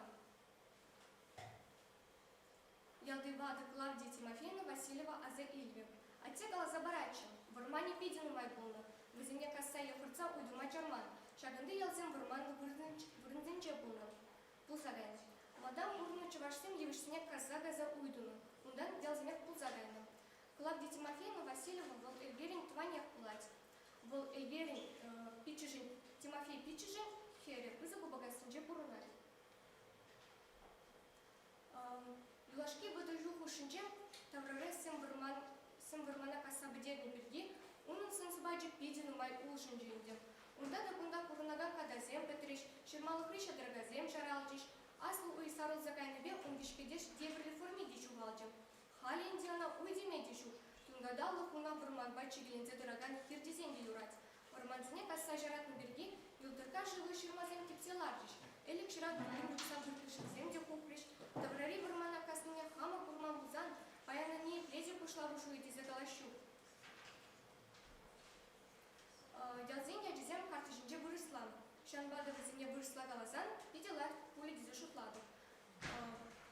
Ялти ватӑ Клавдия Тимофеевна Васильева аса илнӗ. Атте каласа паратчӗ, вӑрманӗ питӗ нумай пулнӑ. Вӗсене касса е хӑртса уйдума чарман. Ҫакӑнти ялсем вӑрманлӑ вырӑнсенче пулнӑ. Пулса кайнӑ. Малтан пурӑннӑ чӑвашсем йывӑҫсене касса-касса уй тунӑ. Унтан ялсемех пулса кайнӑ. Клавдия Тимофеевна Васильева вӑл Эльгерӗн тӑванех пулать. Вӑл Эльгерӗн пиччӗшӗн Тимофей пиччӗшӗн хӗрӗ Пысӑк Упакассинче пурӑнать. Юлашки 30 ҫул хушшинче таврара сӗм вӑрман, сӗм вӑрмана касса пӗтернӗ пирки унӑн сӑн-сӑпачӗ питӗ нумай улшӑнчӗ ӗнтӗ. Унта та кунта курӑнакан катасем пӗтрӗҫ, ҫырмалӑхри ҫатӑркасем ҫаралчӗҫ, аслӑ уй сарӑлса кайнипе ун кӗҫкетеш евӗрлӗ форми те ҫухалчӗ. Халӗ ӗнтӗ ӑна уй теме те ҫук, тункаталлӑ хунав вӑрманпа чикӗленсе тӑракан хир тесен те юрать. Вӑрмансене касса ҫаратнӑ пирки йӑлтӑркка шывлӑ ҫырмасем типсе ларчӗҫ. Ӗлӗк ҫыран пӗрин тухса выртнӑ шывсем те хупрӗҫ. Таврари вӑрмана каснине хамӑр курман пулсан паян ниепле те пуҫлавӑш уйӗ тесе калас ҫук. Ялсен ячӗсем карта ҫинче вырӑсла. Ҫавӑнпа та вӗсене вырӑсла каласан питӗ лайӑх пулӗ тесе шутлатӑп.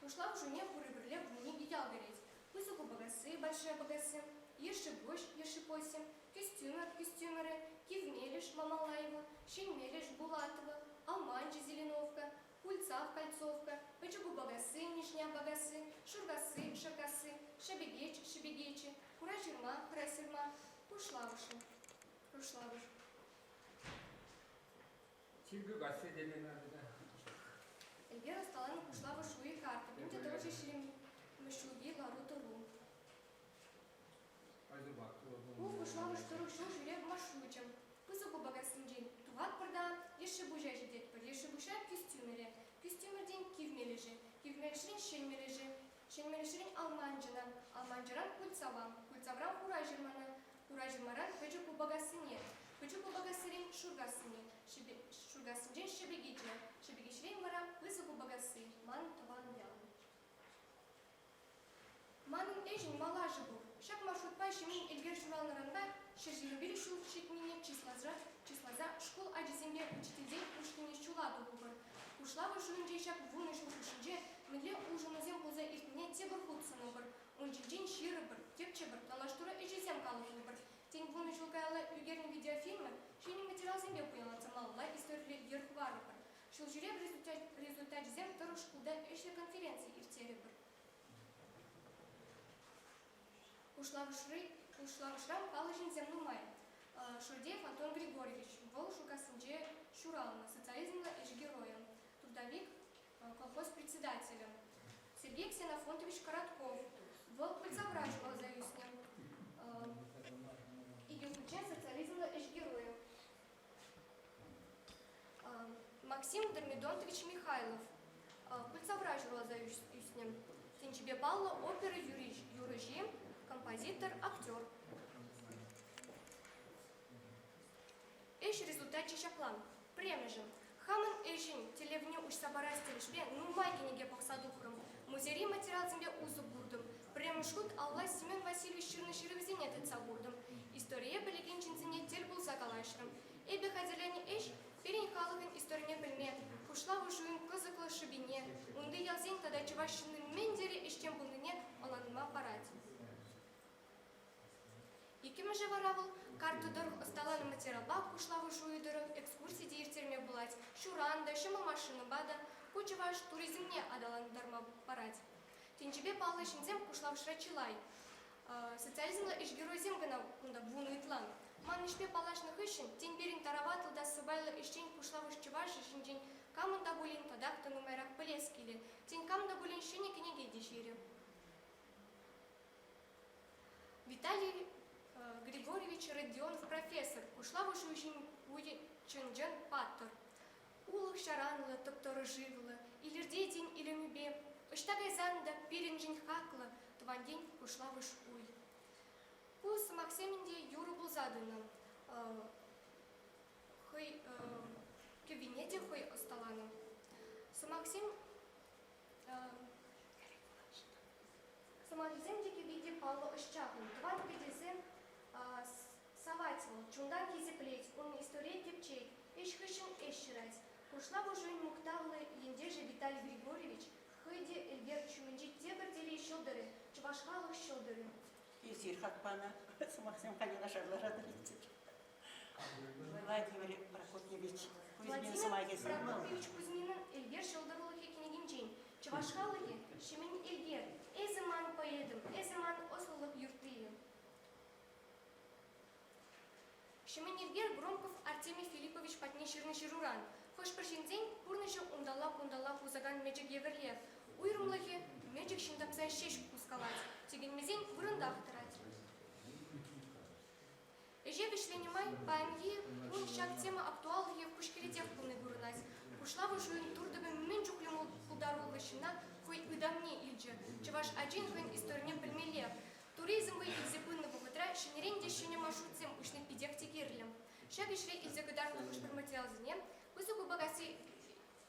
Пуҫлавӑш умне пурӗ-пӗрле 12 ял кӗрет. Пысӑк Упакасси, Большая Упакасси, Йышшипуҫ, Йышшипоси, Кӳстӳмӗр, Кӳстӳмӗрӗ, Кивмелӗш, Мамалаево, Ҫӗнмелӗш, Булатово, Алманчӑ, Зеленовка, Кульцав, Кольцовка, Пӗчӗк Упакасси, Нижняя Упакасси, Шуркасси, Шӑркасси, Шӗпекеч, Шӗпекечи, Хураҫырма, Хурасырма, Кушлавӑш. Кушлавӑш. Чиркӳ касси теме надо, да. Эльвира ӑсталанӑ Кушлавӑш уйӗ карта пин те тӑвӑҫӑ ҫирӗммӗш ҫулхи лару-тӑру. Ку Кушлавӑш тӑрӑх ҫул ҫӳрев маршручӗ. Пысӑк Упакассинчен тухатпӑр та Йышшипуҫа ҫитетпӗр. Йышшипуҫра Кӳстӳмӗре, Кӳстӳмӗртен Кивмелӗше, Кивмелӗшрен Ҫӗнмелӗше, Ҫӗнмелӗшрен Алманчӑна, Алманчӑран Кульцава, Кульцавран Хураҫырмана, Хураҫырмаран Пӗчӗк Упакассине, Пӗчӗк Упакассирен Шуркассине, Шуркассинчен Шӗпекече, Шӗпекечрен вара Пысӑк Упакасси, ман тӑван ял. Манӑн ӗҫӗн малашӗ пур. Ҫак маршрутпа Ҫемен Элкер ҫуралнӑранпа 125 ҫул ҫитнине чысласа, чысласа шкул ачисемпе учительсен ушкӑнне ҫула тухӑпӑр. Кушлавӑш шывӗнче ҫак вунӑ ҫул хушшинче мӗнле улшӑнусем пулса иртнине тепӗр хут сӑнӑпӑр. Ун ҫинчен ҫырӑпӑр, тӗпчӗпӗр, танлаштару ӗҫӗсем калӑплӑпӑр. Тен, вунӑ ҫул каялла ӳкернӗ видеофильма ҫӗнӗ материалсемпе пуянлатса малалла историре йӗр хӑварӑпӑр. Ҫулҫӳрев результачӗсем тӑрӑх шкулта ӗҫлӗ конференци ирттерӗпӗр. Кушлавӑшри Кушлавӑшран паллӑ ҫынсем нумай. Шурдеев Антон Григорьевич, вӑл Шукассинче ҫуралнӑ, социализмлӑ ӗҫ геройӗ, трудовик, колхоз председателӗ. Сергей Ксенофонтович Коротков, вӑл Пыльцавра ҫуралса ӳснӗ. Икӗ хутчен социализмлӑ ӗҫ геройӗ. Максим Дормидонтович Михайлов Пыльцавра ҫуралса ӳснӗ. Тӗнчипе паллӑ опера юрӑҫи, композитор, актер. Ӗҫ результачӗ ҫапла. Пӗрремӗшӗ. Хамӑн ӗҫӗн тӗллевне уҫса парас тӗлӗшпе нумай кӗнеке пӑхса тухрӑм, музейри материалсемпе усӑ куртӑм. Пӗрремӗш хут алла Семен Васильевич ҫырнӑ ҫырӑвӗсене тытса куртӑм. Историе пӗлекен ҫынсене тӗл пулса калаҫрӑм. Эпӗ хатӗрленӗ ӗҫ пирӗн халӑхӑн историне пӗлме, Кушлавӑш уйӗн кӑсӑклӑ шӑпине, унти ялсен тата чӑваш ҫынни мӗн тери ӗҫчен пулнине ӑнланма парать. Иккӗмӗшӗ вара вӑл карттӑ тӑрӑх ӑсталанӑ материалпа Кушлавӑш уйӗ тӑрӑх экскурси те ирттерме пулать, ҫуран та, ҫӑмӑл машинӑпа та. Ку чӑваш туризмне аталантарма парать. Тӗнчипе паллӑ ҫынсем Кушлавӑшра чылай. Социализмлӑ ӗҫ геройсем кӑна кунта вунӑ ытла. Ман ӗҫпе паллашнӑ хыҫҫӑн тен пирӗн тараватлӑ та сӑпайлӑ ӗҫчен Кушлавӑш чӑвашӗ ҫинчен камӑн та пулин татах та нумайрах пӗлес килӗ, тен кам та пулин ҫӗнӗ кӗнеке те ҫырӗ. Виталий Григорьевич Родионов профессор, Кушлавӑш уйӗн чӑн-чӑн паттӑр. Улӑх-ҫаранлӑ, тӑп-тӑрӑ шывлӑ, илӗртетӗн илемӳпе. Ӑҫта кайсан та пирӗншӗн хаклӑ тӑван ен Кушлавӑш уй. Ку сӑмахсем ӗнтӗ юрӑ пулса тӑнӑ. Хӑй кӗввине те хӑй ӑсталанӑ. Сӑмахсем Сӑмахӗсем те кӗвви те паллӑ ӑсчахӑн. Тӑван кӗтесӗ савать вӑл, чунтан хисеплет, унӑн историе тӗпчет, ӗҫ хыҫҫӑн ӗҫ ҫырать. Кушлавӑш уйӗн мухтавлӑ ентешӗ Виталий Григорьевич хӑй те Эльгерт ҫумӗнчи тепӗр телей ҫӑлтӑрӗ, чӑваш халӑх ҫӑлтӑрӗ. Эсир хак панӑ сӑмахсем халь юнашар ларатӑр Владимир Прокопьевич Кузьмин сӑмахӗсем вӑл. Прокопьевич Кузьминӑн Эльгер ҫӑлтӑрлӑхӗ кӗнекинчен Чӑваш халӑхӗ Ҫемен Эльгер, эсӗ ман поэтӑм, эсӗ ман ӑслӑлӑх юрттийӗ. Ҫемен Эльгер Громков Артемий Филиппович патне ҫырнӑ ҫыруран хӑш-пӗр ҫынсен пурнӑҫӗ унталла-кунталла кусакан мечӗк евӗрлех, уйрӑмлӑхӗ мечӗк ҫын тапса ҫеҫ кускалать, текенмесен вырӑнтах тӑрать. Ӗҫе вӗҫленӗ май паянхи кун ҫак тема актуаллӑхӗ куҫкӗретех пулни курӑнать. Кушлавӑш уйӗн туртӑмӗ мӗн чухлӗ пултаруллӑ ҫынна хӑй ытамне илчӗ. Чӑваш ачин хӑйӗн историне пӗлмелле. Туризм вӑй илсе пынӑ вӑхӑтра ҫӗнӗрен те ҫӗнӗ маршрутсем уҫни питех те кирлӗ. Ҫак ӗҫре илсе кӑтартнӑ хӑш-пӗр материалсене Пысӑк Упакасси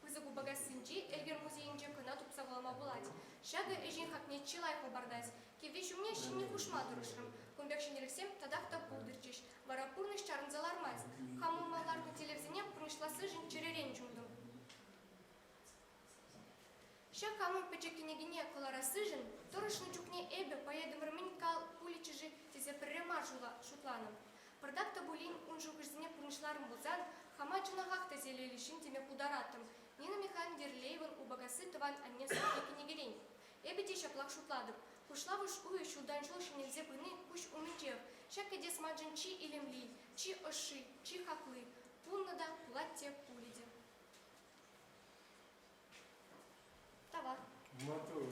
Пысӑк Упакассинчи Элкер музейӗнче кӑна тупса вулама пулать. Ҫакӑ ӗҫӗн хакне чылай хӑпартать. Кивви ҫумне ҫӗнни хушма тӑрӑшрӑм. Кун пек ҫӗнӗлӗхсем татах та пултӑрчӗҫ. Вара пурнӑҫ чарӑнса лармасть. Хам умма лартнӑ тӗллевсене пурнӑҫлассишӗн чӗререн ҫунтӑм. Ҫак хамӑн пӗчӗк кӗнекене кӑларассишӗн тӑрӑшнӑ чухне эпӗ поэтӑмӑр мӗн пулӗччӗ-ши тесе пӗрре мар шутланӑ. Пӑртак та пулин ун шухӑшӗсене пурнӑҫларӑм пулсан, хама чӑнахах та телейлӗ ҫын теме пултараттӑм. Нина Михайловна Дерлеевӑн Упакасси тӑван анне сӑвви кӗнекерен. Эпӗ те ҫаплах шутлатӑп. Кушлавӑш уйӗ ҫултан-ҫул ҫӗнелсе пыни куҫ умӗнчех. Ҫак кӗтес маншӑн чи илемли, чи ӑшши, чи хакли. Пулнӑ та, пулать те, пулӗ те. Тавах. Маттур.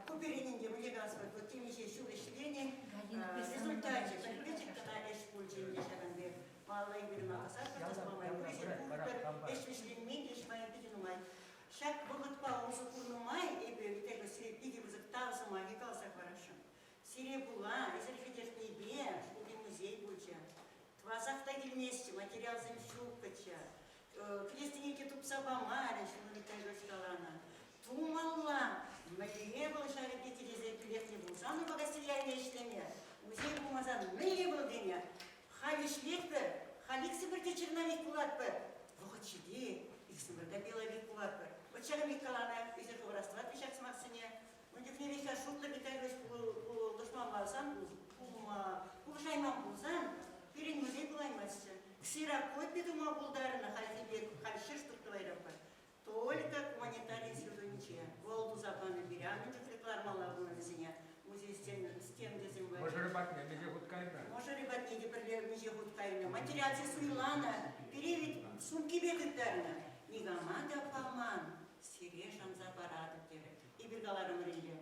Ку пирӗн ӗнтӗ мӗнле калас вот темиҫе ҫул ӗҫленӗ результачӗ пӗр пӗчӗк кӑна ӗҫ пулчӗ ӗнтӗ ҫакӑн пек. Паллӑ эпир макӑсах тӑсма май пур, пӗр ӗҫ вӗҫленмен, ӗҫ май питӗ нумай. Ҫак вӑхӑтпа усӑ курнӑ май эпӗ Виталий Васильевич питӗ пысӑк тав сӑмахӗ каласа хӑварасшӑн. Сире пула, эсир хӗтӗртнипе шкулти музей пулчӗ. Тӑвасах та килместчӗ, материалсем ҫуккӑччӗ. Кӗтессене те тупса памарӗҫ, Виталий каланӑ. Тумалла, мӗнле вӑл ҫарӗпе тӗлесе тӳлетнӗ пулсан Упакасси ялне ӗҫлеме, музей пулмасан мӗнле вӑл тенӗ. Халь ӗҫлетпӗр, халь иксӗмӗр те черновик пулатпӑр. Вӑхӑт ҫитет, иксӗмӗр те беловик пулатпӑр. Вот ҫакӑн пек каланӑ, эсир хӑвӑр астӑватӑр ҫак сӑмахсене. Ун чухне виҫҫӗ шутлӑ Виталий пулӑшман пулсан, пулӑшайман пулсан, пирӗн музей пулаймастчӗ. Ксерокопи тума пултарнӑ хальхи пек, халь ҫӗр штук тӑвайратпӑр. кайнӑ. Мӑшӑрӗ патне те пӗрле миҫе хут кайнӑ. Материалсем суйланӑ, пире ведь сумкипе тыттарнӑ. Никама та паман, сире шанса паратӑп терӗ. Эпир каларӑмӑр ӗнтӗ.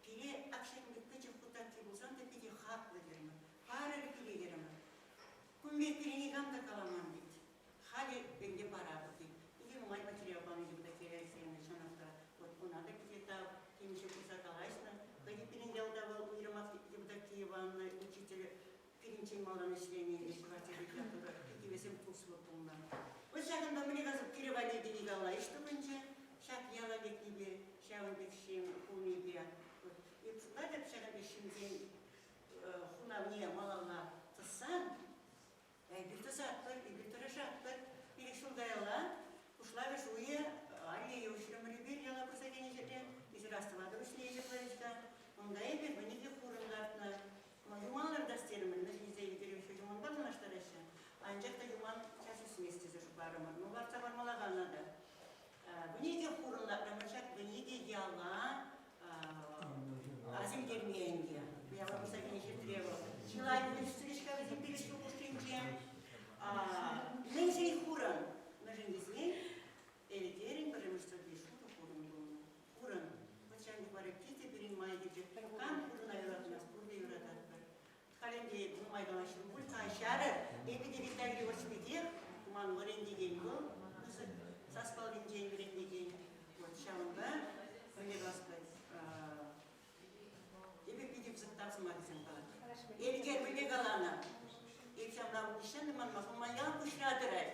Пире ак ҫакӑн пек пӗчӗк хутакки пулсан та питӗ хаклӑ терӗмӗр. Парӑр пире терӗмӗр. Кун пек пире никам та каламан тет. Халӗ ӗнтӗ паратӑп тет. Питӗ нумай материал панӑ Евдокия Алексеевна чӑнах та. Вот ӑна та питӗ тав, темиҫе курса калаҫнӑ. Хӑй те пирӗн ялта вӑл уйрӑмах Евдокия Ивановна учитель пирӗнчен малтан ӗҫленӗ ӗнтӗ чӑваш литература питӗ вӗсем туслӑ пулнӑ. Вот ҫакӑнпа мӗне каласа пире валли те Николаевич тупӑнчӗ ҫак яла лекнипе, ҫавӑн пек ҫын пулнипе. Вот эп шутлатӑп ҫакӑн пек ҫынсен хунавне малалла тӑссан, Эпир тӑсатпӑр, эпир тӑрӑшатпӑр. Пилӗк ҫул каялла Кушлавӑш уйӗ аллея уҫрӑмӑр эпир яла пырса кӗнӗ ҫӗрте. Эсир астӑватӑр уҫнӑ Ҫапларичка. Унта эпир вӗнӗке хурӑн лартнӑ. Юман лартас терӗмӗр, мӗншӗн тесе эпир юманпа танлаштараҫҫӗ. Анчах та юман час ӳсмест тесе шутларӑмӑр. Ну, лартса хӑвармалла-ха та. Вӗнеке хурӑн лартрӑмӑр ҫак вӗнеке яла асилтерме ӗнтӗ. Яла пырса кӗнӗ ҫӗртре вӑл. Чылай ӳстерӗҫ-ха вӗсем пилӗк ҫул хушшинче. Мӗншӗн хурӑн? Мӗншӗн тесен Элкерӗн пӗрремӗш сӑвви шурӑ хурӑн пулнӑ. Хурӑн. Вӑт ҫавӑн пек вара питӗ пирӗн май килчӗ. Кам хурӑна юратмасть, пурте юрататпӑр. Халь ӗнтӗ нумай калаҫрӑм пуль. Каҫарӑр, эпӗ те Виталий Григорьевич пекех ман вӗрентекен вӑл, пысӑк саспаллинчен вӗрентекен. Вот ҫавӑнпа мӗнле калас пулать, эпӗ питӗ пысӑк тав сӑмахӗсем калатӑп. Элкер мӗнле каланӑ? Эп ҫавна нихҫан та манмас, вӑл ман ялан пуҫра тӑрать.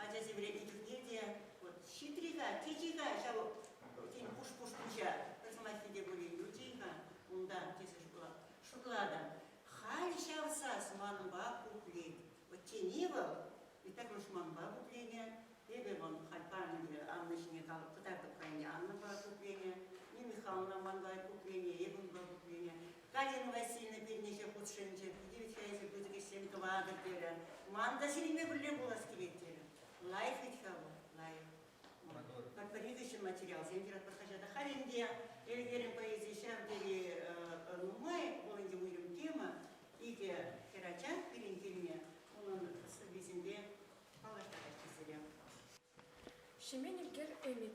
Ачасем вӗреннӗ чухне те вот ҫитри-ха, кӗчи-ха ҫав тен пуш-пуш пуҫа, пӗр сӑмаххи те пулин юлчӗ-и-ха унта тесе шутлатӑн. Халь ҫав сас манпа пуплет. Вот тени вӑл, Виталий манпа пупленӗ, эпӗ вӑл халь панӑ Анна ҫине кӑтартӑп кайне Аннӑпа пупленӗ, Нина Михайловна манпа пупленӗ, эпӗ унпа пупленӗ. Галина Васильевна пирӗн хутшӑнчӗ, питӗ вӗт-ха эсӗ пысӑк ӗҫсем тӑватӑр терӗ. Ман та сирӗнпе пӗрле пулас килет терӗ. Лайӑх вӗт-ха вӑл, лайӑх. Пӗр-пӗрин хыҫҫӑн материалсем ҫыратпӑр хаҫата. Халь ӗнтӗ Элгерӗн поэзийӗ ҫав тери нумай, вӑл ӗнтӗ уйрӑм тема. Икӗ хӗрача пирӗн килне унӑн сӑввисемпе паллаштараҫҫӗ сире. Ҫемен Элкер ӗмӗт.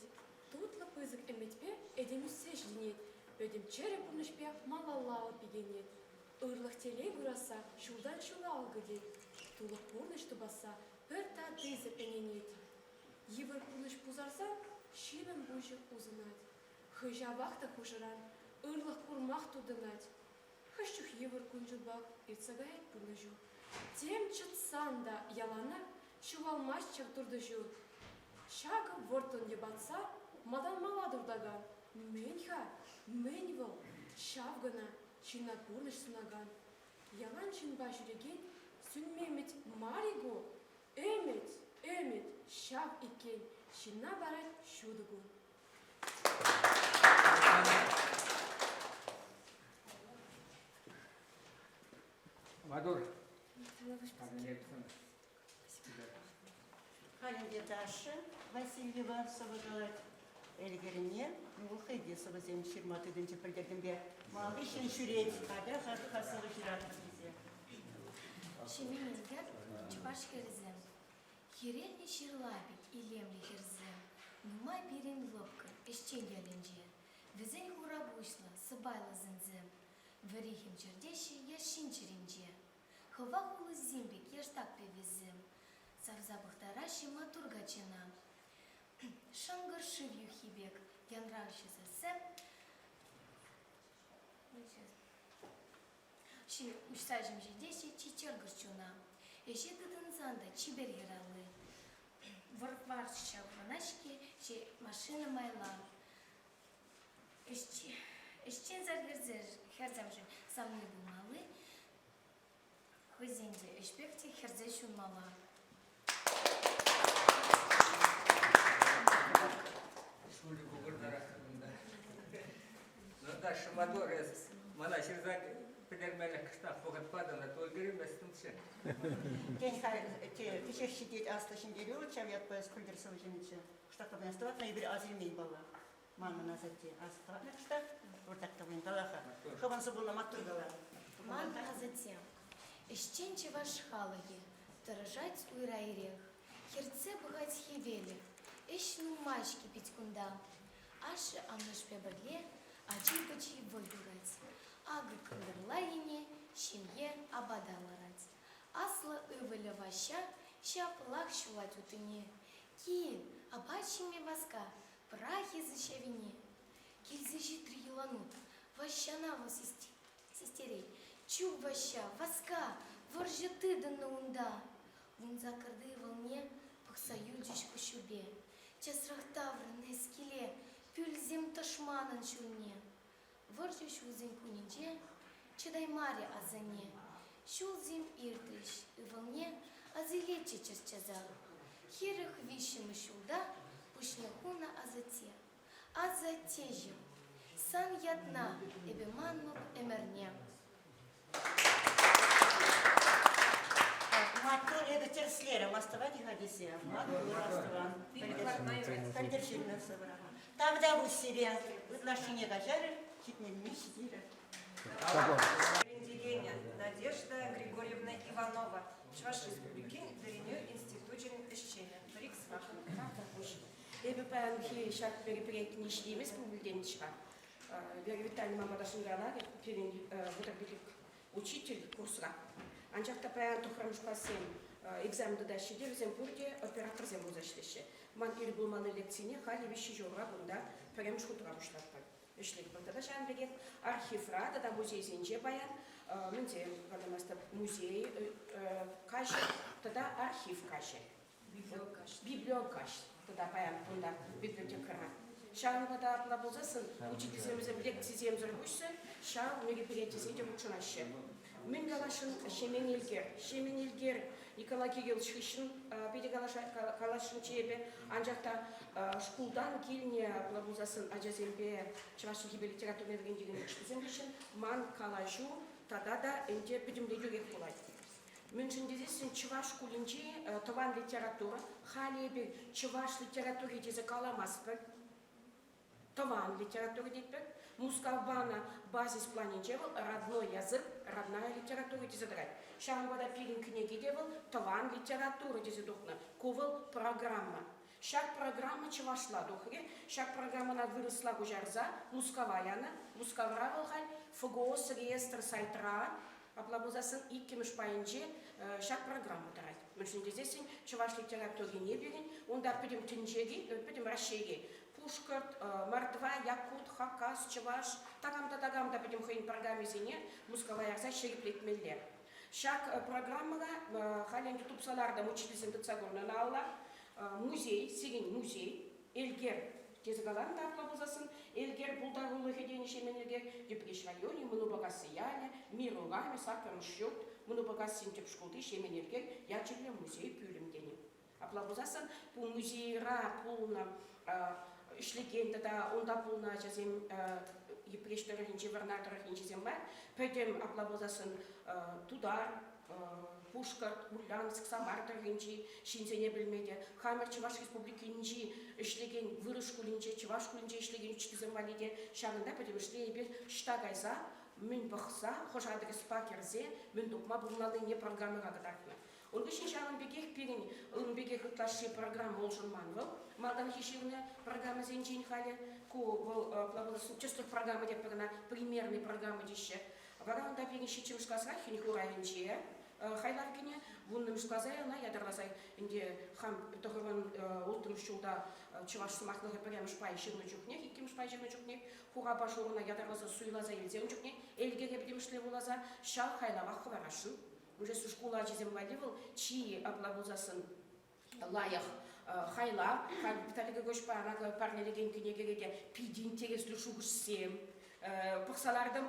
Тутлӑ пысӑк ӗмӗтпе этем ӳссе ҫитӗнет, пӗтӗм чӗрӗ пурнӑҫпе малалла пикенет. Ырлӑх телей курасса ҫултан ҫула кӗтет, тулӑх пурнӑҫ тупасса пӗр татисӗр ӗненет. Йывӑр пурнӑҫ пусарсан ҫыннӑн пуҫӗ усӑнать. Хӑй ҫавах та хушӑран ырлӑх курмах тытӑнать. Хӑш чух йывӑр кун-ҫулпах иртсе каять пурнӑҫу. Тем чӑтсан та яланах ҫухалмасть ҫав туртӑҫу. Ҫакӑ вӑрттӑн йӑпатса малтан мала туртакан мӗн-ха, мӗн вӑл, ҫав кӑна ҫынна пурнӑҫ сунакан. Ялан ҫынпа ҫӳрекен сӳнме ӗмӗт мар-и ку? Ӗмӗт, ӗмӗт ҫав иккен ҫынна парать ҫутӑ кун. Маттур. Халь ӗнтӗ Даша Васильева сӑвӑ калать. Элкерне вӑл хӑй те сӑвӑсем ҫырма тытӑнчӗ пӗлтӗртенпе. Малти ҫын ҫӳрет, атя-ха сӑвӑ ҫыратпӑр тесе. Ҫемен Элкер чӑваш хӗрӗсем. Хӗрелнӗ ҫырла пек илемлӗ хӗрсем. Нумай пирӗн лӑпкӑ, ӗҫчен ялӗнче. Вӗсен хура пуҫлӑ, сӑпайлӑ сӑнсем. Вӗри хӗм чӗртеҫҫӗ яш ҫын чӗринче. Хӑва хулӑсем пек яштак пӗвесем. Савса пӑхтараҫҫӗ маттур каччӑна. Шӑнкӑр шыв юххи пек янраҫҫӗ сассем. Уҫса ҫемҫетеҫҫӗ чи чӑркӑш чуна. Ӗҫе тытӑнсан та чипер хӗр алли. Вӑр-вар ҫаврӑнать-ҫке машина майла. Ӗҫченсӗр хӗрсемшӗн савни пулмалли, хӑйсен те ӗҫ пек те хӗрсе ҫунмалла. Шулӗ кукӑртарах кунта. Ну, Даша, маттур эс. Мана ҫырса пӗтермелӗх кӑштах вӑхӑт патӑн, а то ӗлкӗрейместӗмччӗ. Тен, кӗҫех ҫитет Аслӑ Ҫӗнтерӳ, ҫав ятпа эс пӗлтӗр сӑвӑ ҫырнӑччӗ. Кӑштах та астӑватна, эпир ас илмен паллах. Манӑн асатте астӑватна кӑштах, вӑртак та пулин кала-ха. Хӑвӑн сӑввуна маттур кала. Ман асатте. Ӗҫчен чӑваш халӑхӗ тӑрӑшать уйра ирех, Хӗртсе пӑхать хӗвелӗ, ӗҫ нумай-ҫке пит кунта. Ашшӗ-амӑшпе пӗрле ачи-пӑчи вӑй хурать. Акӑ кӑнтӑрла ене ҫемье апата ларать. Аслӑ ывӑлӗ Ваҫҫа ҫаплах ҫулать утине. Кил, апат ҫиме васка, пӑрах эсӗ ҫавине. Килсе ҫитрӗ юланут, Ваҫҫана вӑл систерет. Чуп, Ваҫҫа, васка, вӑрҫӑ тытӑннӑ унта. Вунсаккӑрти ывӑлне пӑхса юлчӗҫ куҫҫульпе. Часрах таврӑн эс киле, пӳлсем тӑшманӑн ҫулне. Вӑрҫӑ ҫулсен кунӗнче чӑтаймарӗ асанне. Ҫулсем иртрӗҫ, ывӑлне асилетчӗ час-часах. 43-мӗш ҫулта пуҫне хунӑ асатте. Асаттеҫӗм, сан ятна эпӗ манмӑп ӗмӗрне. Маттур, эпӗ тӗрӗслерӗм, астӑвать-и-ха тесе. Маттур, астӑван. Пӗлтӗр ҫырнӑ сӑвӑра. Тавтапуҫ сире. Ытлашшине каҫарӑр, ҫитменни ҫитерӗр. Вӗрентекенӗ Надежда Григорьевна Иванова, Чӑваш Республикин вӗренӳ институчӗн ӗҫченӗ. Пӗр-ик сӑмах. Тавтапуҫ. Эпӗ паянхи ҫак мероприятине ҫитеймест пултенччӗ-ха. Вера Витальевна ман пата шӑнкӑравларӗ, пирӗн 35 учитель курсра. Анчах та паян тӑххӑрмӗш классем экзамен тытаҫҫӗ те вӗсем пурте операторсем пулса ӗҫлеҫҫӗ. Ман ир пулмалли лекцине халӗ виҫҫӗ ҫулра кунта пӗрремӗш хутра пуҫлатпӑр. Ӗҫлетпӗр. Тата ҫавӑн пекех архивра тата музейсенче паян мӗнсем каламастӑп, музей каҫӗ тата архив каҫӗ. Библиокаҫ тата паян кунта библиотекӑра. Ҫавӑнпа та апла пулсассӑн учительсем вӗсем лекцисемсӗр пуҫсӑр ҫав мероприятисене те хутшӑнаҫҫӗ. Мӗн каласшӑн Ҫемен Элкер? Ҫемен Элкер Николай Кириллович хыҫҫӑн питӗ каласшӑнччӗ эпӗ. Анчах та шкултан килнӗ апла пулсассӑн ачасемпе чӑваш чӗлхипе литературине вӗрентекен учительсем хыҫҫӑн ман калаҫу тата та ӗнтӗ пӗтӗмлетӳрех пулать. Мӗншӗн тесессӗн чӑваш шкулӗнчи тӑван литература халӗ эпир чӑваш литератури тесе каламастпӑр. Тӑван литература тетпӗр. Мускав панӑ базис планӗнче вӑл родной язык, родная литература тесе тӑрать. Ҫавӑнпа та пирӗн кӗнеке те вӑл тӑван литература тесе тухнӑ. Ку вӑл программа. Ҫак программа чӑвашла тухрӗ. Ҫак программӑна вырӑсла куҫарса Мускава янӑ. Мускавра вӑл халь ФГОС реестр сайтра Апла пулсассӑн иккӗмӗш пайӗнче ҫак программа тӑрать. Мӗншӗн тесессӗн чӑваш литературине пирӗн унта пӗтӗм тӗнчери, пӗтӗм Раҫҫейри пушкӑрт, мордва, якут, хакас, чӑваш, такам та такам та пӗтӗм хӑйӗн программисене Мускава ярса ҫирӗплетмелле. Ҫак программӑра халь ӗнтӗ тупса лартӑм учительсем тытса курнӑ ӑна алла. Музей, сирӗн музей, Элкер тесе каланӑ та апла пулсассӑн Элкер пултарулӑхӗ тенӗ Ҫемен Элкер Йӗпреҫ районӗ, Мӑнупакасси ялӗ, Мир урамӗ, саккӑрмӗш ҫурт, Мӑнупакассин тӗп шкулти Ҫемен Элкер ячӗллӗ музей пӳлӗм тенӗ. Апла пулсассӑн ку музейра пулнӑ ӗҫлекен тата унта пулнӑ ачасем Йӗпреҫ тӑрӑхӗнчи, Вӑрнар тӑрӑхӗнчисем мар, пӗтӗм апла пулсассӑн тутар, Пушкӑрт, Ульяновск, Самар тӑрӑхӗнчи ҫынсене пӗлме те, хамӑр Чӑваш Республикинчи ӗҫлекен вырӑс шкулӗнче, чӑваш шкулӗнче ӗҫлекен учительсем валли те ҫакӑнта пӗтӗмӗшле эпир ӑҫта кайса, мӗн пӑхса, хӑш адреспа кӗрсе мӗн тупма пулмаллине программӑра кӑтартнӑ. Ун хыҫҫӑн ҫавӑн пекех пирӗн ун пекех ытлашши программа улшӑнман вӑл. Малтанхи ҫырнӑ программӑсенчен халӗ ку вӑл тӗслӗх программа тетпӗр ӑна, примерный программа теҫҫӗ. Вара унта пирӗн ҫиччӗмӗш класра Хӗн-хур айӗнче хайлав кӗнӗ. Вуннӑмӗш класа ӑна ятарласа ӗнтӗ хам тӑхӑрӑн улттӑмӗш ҫулта чӑваш сӑмахлӑхӗ пӗрремӗш пай ҫырнӑ чухнех, иккӗмӗш пай ҫырнӑ чухнех хурапа шурӑна ятарласа суйласа илсе ун чухне Элкере пӗтӗмӗшле вуласа ҫав хайлавах хӑварасшӑн. Уже шкул ачисем валли вӑл чи апла пулсассӑн лайӑх хайлав. Виталий Григорьевичпа ӑна парнелекен кӗнекере те питӗ интереслӗ шухӑшсем пӑхса лартӑм.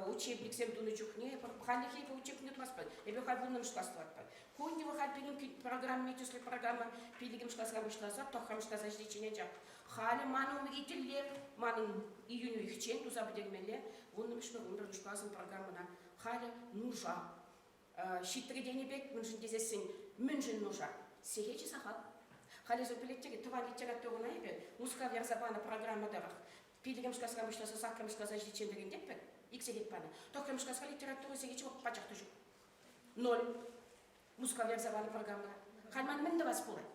Учебниксем тунӑ чухне хальлӗхе эпӗ учебник тумастпӑр. Эпӗ халь вуннӑмӗш класс тӑватпӑр. Ку ӗнтӗ вӑл халь пирӗн программи тӗслӗ программа пиллӗкмӗш класра пуҫласа тӑххӑрмӗш класа ҫитиччен анчах. Халӗ ман умри тӗллев, манӑн июнь уйӑхчен туса пӗтермелле вуннӑмӗшпе вунпӗрмӗш класӑн программӑна. Халӗ нуша. Ҫитрӗ тенӗ пек, мӗншӗн тесессӗн, мӗншӗн нуша? Сехечӗ сахал. Халӗ эсир пӗлеттӗр тӑван литературӑна эпир Мускав ярса панӑ программа тӑрӑх пиллӗкмӗш класра пуҫласа саккӑрмӗш класа ҫитиччен вӗрентетпӗр, ик сехет панӑ. Тӑххӑрмӗш класра литература сехечӗ пачах та ҫук. Ноль. Мускав ярса панӑ программӑна. Халь ман мӗн тӑвас пулать?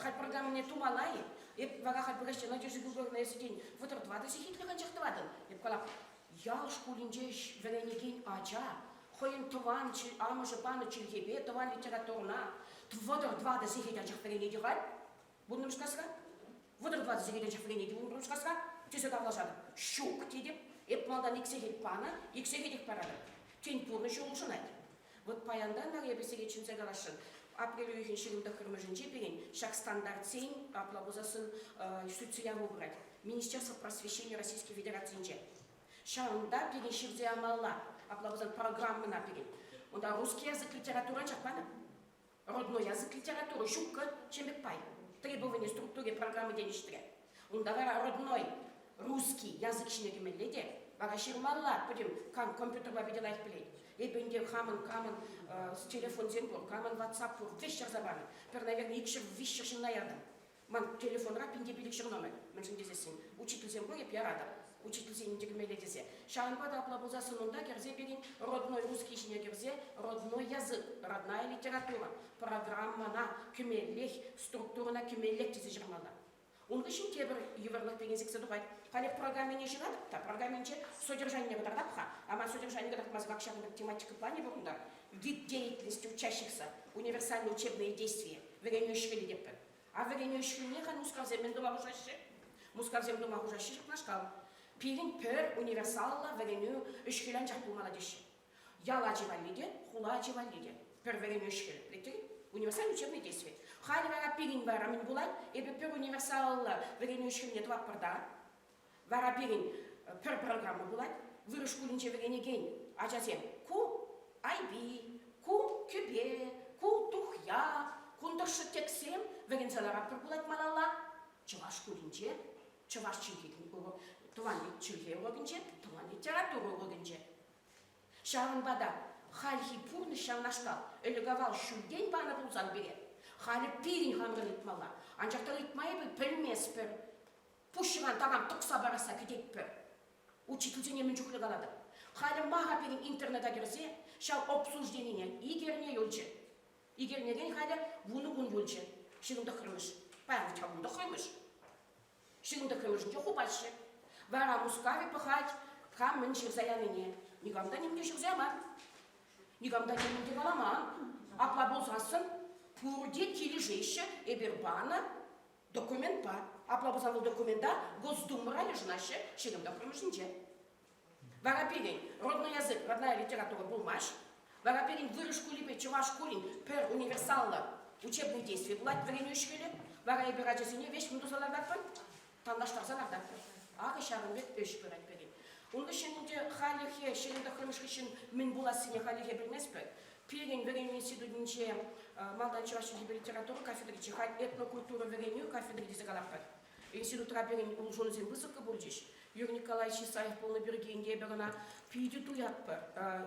Халь программине тумалла-и? Эп вара халь пыраҫҫӗ Надежда Григорьевна эсӗ тен 34 сехетлӗх анчах тӑватӑн. Эп калап, ял шкулӗнче вӗренекен ача хӑйӗн тӑван амӑшӗ панӑ чӗлхепе тӑван литературӑна 34 сехет анчах вӗренет-и халь? Вуннӑмӗш класра? 34 сехет анчах вӗренет-и вунпӗрмӗш класра? Тесе тавлашатӑп. Ҫук, тетӗп. Эп малтан ик сехет панӑ, ик сехетех паратӑп. Тен, пурнӑҫӗ улшӑнать. Вӑт паянтан вара эпӗ сире чӗнсе каласшӑн. Апрель уйӑхӗн 29-мӗшӗнче пирӗн ҫак стандартсен, апла пулсассӑн, сӳтсе яву пырать. Министерство просвещения Российской Федерацийӗнче. Ҫавӑнта пирӗн ҫырса ямалла. Апла пулсан программӑна пирӗн. Унта русский язык литература анчах панӑ. Родной язык литература ҫуккӑ чемек пай. Требование структуре программы тенӗ Унта вара родной русский язык ҫине кӗмелле те, вара ҫырмалла пӗтӗм кам компьютерпа питӗ лайӑх пӗлет. Эпӗ ӗнтӗ хамӑн камӑн телефонсем пур, камӑн WhatsApp пур, веҫ ҫырса панӑ. Пӗр, наверное, икҫӗр, виҫҫӗр ҫынна ятӑм. Ман телефонра пинте пилӗкҫӗр номер, мӗншӗн тесессӗн учительсем пур, эп яратӑп. Учительсен те кӗмелле тесе. Ҫавӑнпа та апла пулсассӑн унта кӗрсе пирӗн родной русский ҫине кӗрсе родной язык, родная литература программӑна кӗмеллех, структурӑна кӗмеллех тесе ҫырмалла. Ун хыҫҫӑн тепӗр йывӑрлӑх пирӗн сиксе тухать. Халӗ программине ҫыратӑп та, программинче содержанине кӑтартап-ха. А ман содержание кӑтартмасӑр ак ҫакӑн пек тематика планӗ пур унта. Вид деятельности учащихся, универсальные учебные действия, вӗренӳ ӗҫ-хӗлӗ тетпӗр. А вӗренӳ ӗҫ-хӗлне халь мускавсем мӗн тума хушаҫҫӗ? Мускавсем тума хушаҫҫӗ ҫакнашкал. Пирӗн пӗр универсаллӑ вӗренӳ ӗҫ-хӗл анчах пулмалла теҫҫӗ. Ял ачи валли те, хула ачи валли те пӗр вӗренӳ ӗҫ-хӗл. Пӗлетӗр-и? Универсальное учебное действие. Халӗ вара пирӗн вара мӗн пулать? Эпӗ пӗр универсаллӑ вӗренӳ ӗҫ-хӗлне тӑватпӑр та, вара пирӗн пӗр программа пулать. Вырӑс шкулӗнче вӗренекен ачасем ку айпи, ку кӗпе, ку тухья, кун тӑршшӗ тексем вӗренсе ларатпӑр пулать малалла. Чӑваш шкулӗнче чӑваш чӗлхи тӑван чӗлхе урокӗнче, тӑван литература урокӗнче. Ҫавӑнпа та хальхи пурнӑҫ ҫавнашкал. Ӗлӗк-авал ҫӳлтен панӑ пулсан пире, халӗ пирӗн хамӑрӑн ыйтмалла. Анчах та ыйтма эпир пӗлместпӗр. Пуҫран такам тӑкса парасса кӗтетпӗр. Учительсене мӗн чухлӗ калатӑп. Халӗ ма-ха пирӗн интернета кӗрсе ҫав обсужденине ик эрне юлчӗ. Ик эрнерен халӗ вунӑ кун юлчӗ. 29-мӗш. Паян вӗт-ха вунтӑххӑрмӗш. 29-мӗшӗнче хупаҫҫӗ. Вара Мускавӗ пӑхать, кам мӗн ҫырса янине. Никам та нимӗн те ҫырса яман. Никам та нимӗн те каламан. Апла пулсассӑн пурте килӗшеҫҫӗ, эпир панӑ документпа. Апла пулсан вӑл документа Госдумӑра йышӑнаҫҫӗ 29-мӗшӗнче. Вара пирӗн родной язык, родная литература пулмасть. Вара пирӗн вырӑс шкулӗпе чӑваш шкулӗн пӗр универсаллӑ учебный действие пулать вӗренӳ ӗҫ-хӗлӗ. Вара эпир ачасене веҫ мӗн туса лартатпӑр? Танлаштарса лартатпӑр. Акӑ ҫавӑн пек ӗҫ пырать пирӗн. Ун хыҫҫӑн ӗнтӗ хальлӗхе ҫӗнӗ тӑххӑрмӗш хыҫҫӑн мӗн пулассине хальлӗхе пӗлместпӗр. Пирӗн вӗренӳ институтӗнче малтан чӑваш чӗлхипе литература кафедринче халь этнокультура вӗренӳ кафедри тесе калатпӑр. Институтра пирӗн улшӑнусем пысӑккӑ пулчӗҫ. Юрий Николаевич Исаев пулнӑ пирки ӗнтӗ эпир ӑна питӗ туятпӑр.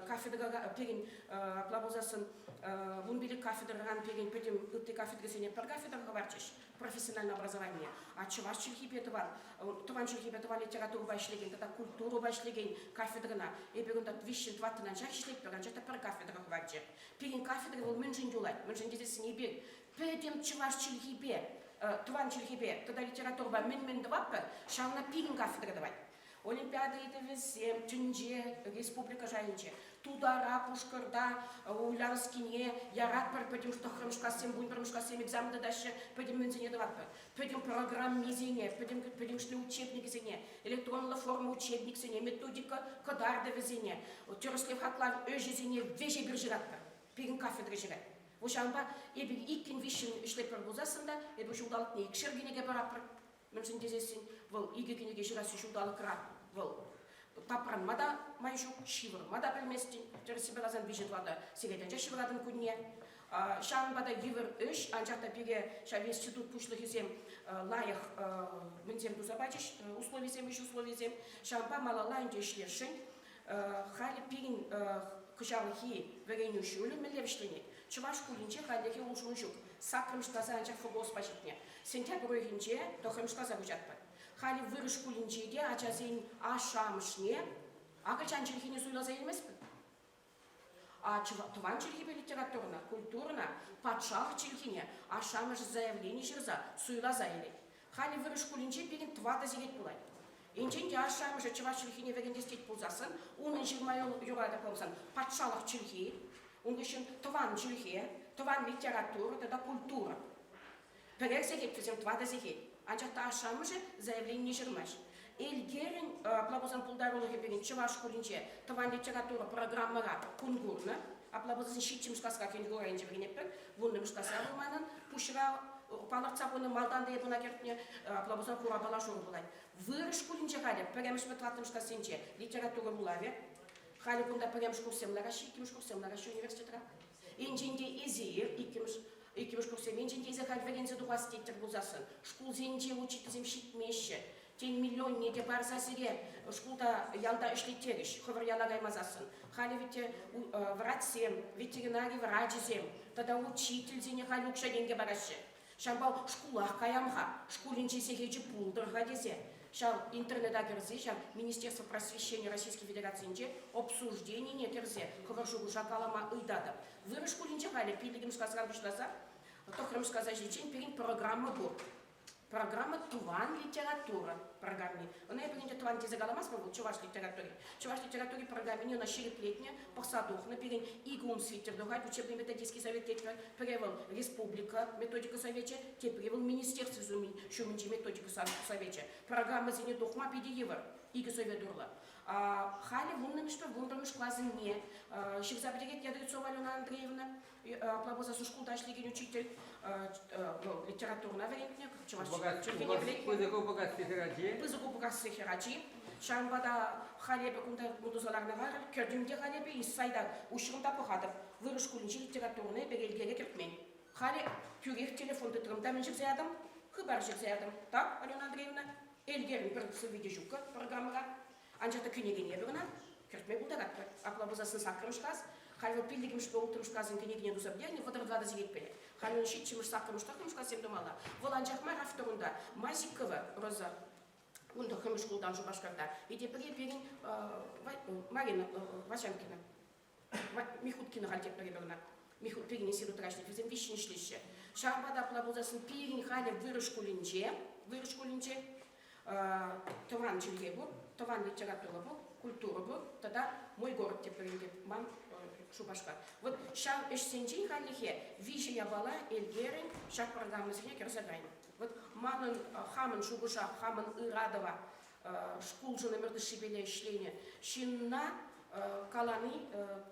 Кафедра пирӗн апла пулсассӑн 15 кафедрӑран пирӗн пӗтӗм ытти кафедрӑсене пӗр кафедра хӑварчӗҫ профессиональное образование. А чӑваш чӗлхипе тӑван тӑван чӗлхепе тӑван литературӑпа ӗҫлекен тата культурӑпа ӗҫлекен кафедрӑна эпир унта виҫҫӗн тӑваттӑн анчах ӗҫлетпӗр, анчах та пӗр кафедра хӑварчӗ. Пирӗн кафедра вӑл мӗншӗн юлать? Мӗншӗн тесессӗн эпир пӗтӗм чӑваш чӗлхипе, тӑван чӗлхепе тата литературӑпа мӗн-мӗн тӑватпӑр, ҫавна пирӗн кафедра тӑвать. Олимпиада ыйтӑвӗсем тӗнче, республика шайӗнче, Тутара, Пушкӑрта, Ульяновскине яратпӑр, пӗтӗм тӑххӑрмӗш классем, вунпӗрмӗш классем экзамен тытаҫҫӗ, пӗтӗм мӗнсене тӑватпӑр. Пӗтӗм программисене, пӗтӗм пӗтӗмӗшле учебникӗсене, электронлӑ форма учебниксене, методика кӑтартӑвӗсене, тӗрӗслев хаклав ӗҫӗсене веҫ эпир ҫыратпӑр. Пирӗн кафедра ҫырать. Вӑл ҫавӑнпа эпир иккӗн-виҫҫӗн ӗҫлетпӗр пулсассӑн та эпир ҫулталӑкне икшер кӗнеке паратпӑр. Мӗншӗн тесессӗн вӑл икӗ кӗнеке ҫырасси ҫулталӑкра вӑл тапранма та май ҫук, ҫывӑрма та пӗлместӗн. Тӗрӗссипе каласан виҫӗ-тӑватӑ сехет анчах ҫывӑратӑн кунне. Ҫавӑнпа та йывӑр ӗҫ, анчах та пире ҫав институт пуҫлӑхӗсем лайӑх мӗнсем туса пачӗҫ, условисем, ӗҫ условийӗсем. Ҫавӑнпа малалла ӗнтӗ ӗҫлесшӗн. Халӗ пирӗн кӑҫалхи вӗренӳ ҫулӗ мӗнле вӗҫленет? Чӑваш шкулӗнче хальлӗхе улшӑну ҫук. Саккӑрмӗш класа анчах ФГОСпа ҫитнӗ. Сентябрь уйӑхӗнче тӑххӑрмӗш класа куҫатпӑр. Халӗ вырӑс шкулӗнче те ачасен ашшӗ-амӑшне акӑлчан чӗлхине суйласа илместпӗр. А тӑван чӗлхепе литературӑна, культурӑна, патшалӑх чӗлхине ашшӗ-амӑшӗ заявлени ҫырса суйласа илет. Халӗ вырӑс шкулӗнче пирӗн тӑватӑ сехет пулать. Енчен те ашшӗ-амӑшӗ чӑваш чӗлхине вӗрентес тет пулсассӑн, унӑн ҫырма юратӑр пулсан патшалӑх чӗлхи, ун хыҫҫӑн тӑван чӗлхе, тӑван литература тата культура. Пӗрер сехет вӗсем тӑватӑ сехет. Анчах та ашшӗ-амӑшӗ заявленине ҫырмасть. Элкерӗн апла пулсан пултарулӑхӗ пирӗн чӑваш шкулӗнче тӑван литература программӑра кун курнӑ. Апла пулсан ҫиччӗмӗш класра Кӗнхур районӗнче вӗренетпӗр. Вуннӑмӗш класра вӑл манӑн пуҫра палӑртса хунӑ малтан та эп ӑна кӗртнӗ. Апла пулсан хурапала шурӑ пулать. Вырӑс шкулӗнче халӗ пӗрремӗшпе тӑваттӑмӗш классенче литература вулавӗ. Халӗ кунта пӗрремӗш курссем лараҫҫӗ, иккӗмӗш курссем лараҫҫӗ университетра. Енчен те эсир иккӗмӗш иккӗмӗш курссем енчен те эсир халь вӗренсе тухас теттӗр пулсассӑн шкулсенче учительсем ҫитмеҫҫӗ. Тен, миллионне те парса сире шкулта ялта ӗҫлеттерӗҫ, хӑвӑр яла каймасассӑн. Халӗ ведь врачсем, ветеринари врачӗсем тата учительсене халь укҫа-тенкӗ параҫҫӗ. Ҫавӑнпа шкулах каям-ха, шкулӗнчи сехечӗ пултӑр-ха тесе ҫав интернета кӗрсе ҫав Министерство просвещения Российской Федерацийӗнче обсужденине кӗрсе хӑвӑр шухӑша калама ыйтатӑп. Вырӑс шкулӗнче халӗ пиллӗкмӗш класран пуҫласа тӑххӑрмӗш класа ҫитиччен пирӗн программа пур. Программа тӑван литература программи. Ӑна эпир ӗнтӗ тӑван тесе каламастпӑр вӑл чӑваш литератури. Чӑваш литератури программине ӑна ҫирӗплетнӗ, пӑхса тухнӑ. Пирӗн икӗ ум свитер тухать, учебный методический совет тетпӗр. Пӗрре вӑл республика методика совечӗ, тепри вӑл министерство ҫумӗнчи методика совечӗ. Программӑсене тухма питӗ йывӑр икӗ совет урлӑ. Халӗ вуннӑмӗшпе вунпӗрмӗш класӗнне ҫырса пӗтерет Ядрицова Алена Андреевна. Апла пулсассӑн шкулта ӗҫлекен учитель вӑл литературӑна вӗрентнӗ, чӑваш чӗлхине вӗрентнӗ. Пысӑк Упакасси хӗрачи. Пысӑк Упакасси хӗрачи. Ҫавӑнпа та халь эпӗ кунта туса ларнӑ кӗртӗм те халь эпӗ сайта уҫрӑм та пӑхатӑп. Вырӑс шкулӗнчи литературӑна эпӗ Элкере кӗртмен. Халӗ тӳрех телефон тытрӑм та мӗн ҫырса ятӑм? Хыпар ҫырса ятӑм. Так, Алена Андреевна, Элкерӗн пӗр сӑвви те ҫуккӑ программӑра. Анчах та кӗнекене эпӗ кӑна кӗртме пултаратпӑр. Апла пулсассӑн саккӑрмӗш класс, халь вӑл пиллӗкмӗшпе улттӑмӗш класӑн кӗнекине туса пӗтернӗ, 34 сехет пӗлет. Халь ун ҫиччӗмӗш, саккӑрмӗш, тӑххӑрмӗш классем тумалла. Вӑл анчах мар автор унта. Мазикова Роза ун тӑххӑрмӗш шкултан Шупашкарта. И тепри пирӗн Марина Васянкина. Михуткина халь тепри эпӗ ӑна. Михут пирӗн институтра ӗҫлет, вӗсем виҫҫӗн ӗҫлеҫҫӗ. Ҫавӑнпа та апла пулсассӑн пирӗн халӗ вырӑс шкулӗнче, вырӑс шкулӗнче тӑван чӗлхе пур, тӑван литература пур, культура пур тата мой город теп ӗнтӗ ман Шупашкар. Вот ҫав ӗҫсенчен хальлӗхе виҫӗ япала Элкерӗн ҫак программӑсене кӗрсе кайнӑ. Вот манӑн хамӑн шухӑша, хамӑн ыратӑва шкулшӑн ӗмӗр тӑршшӗпеле ӗҫленӗ ҫынна калани,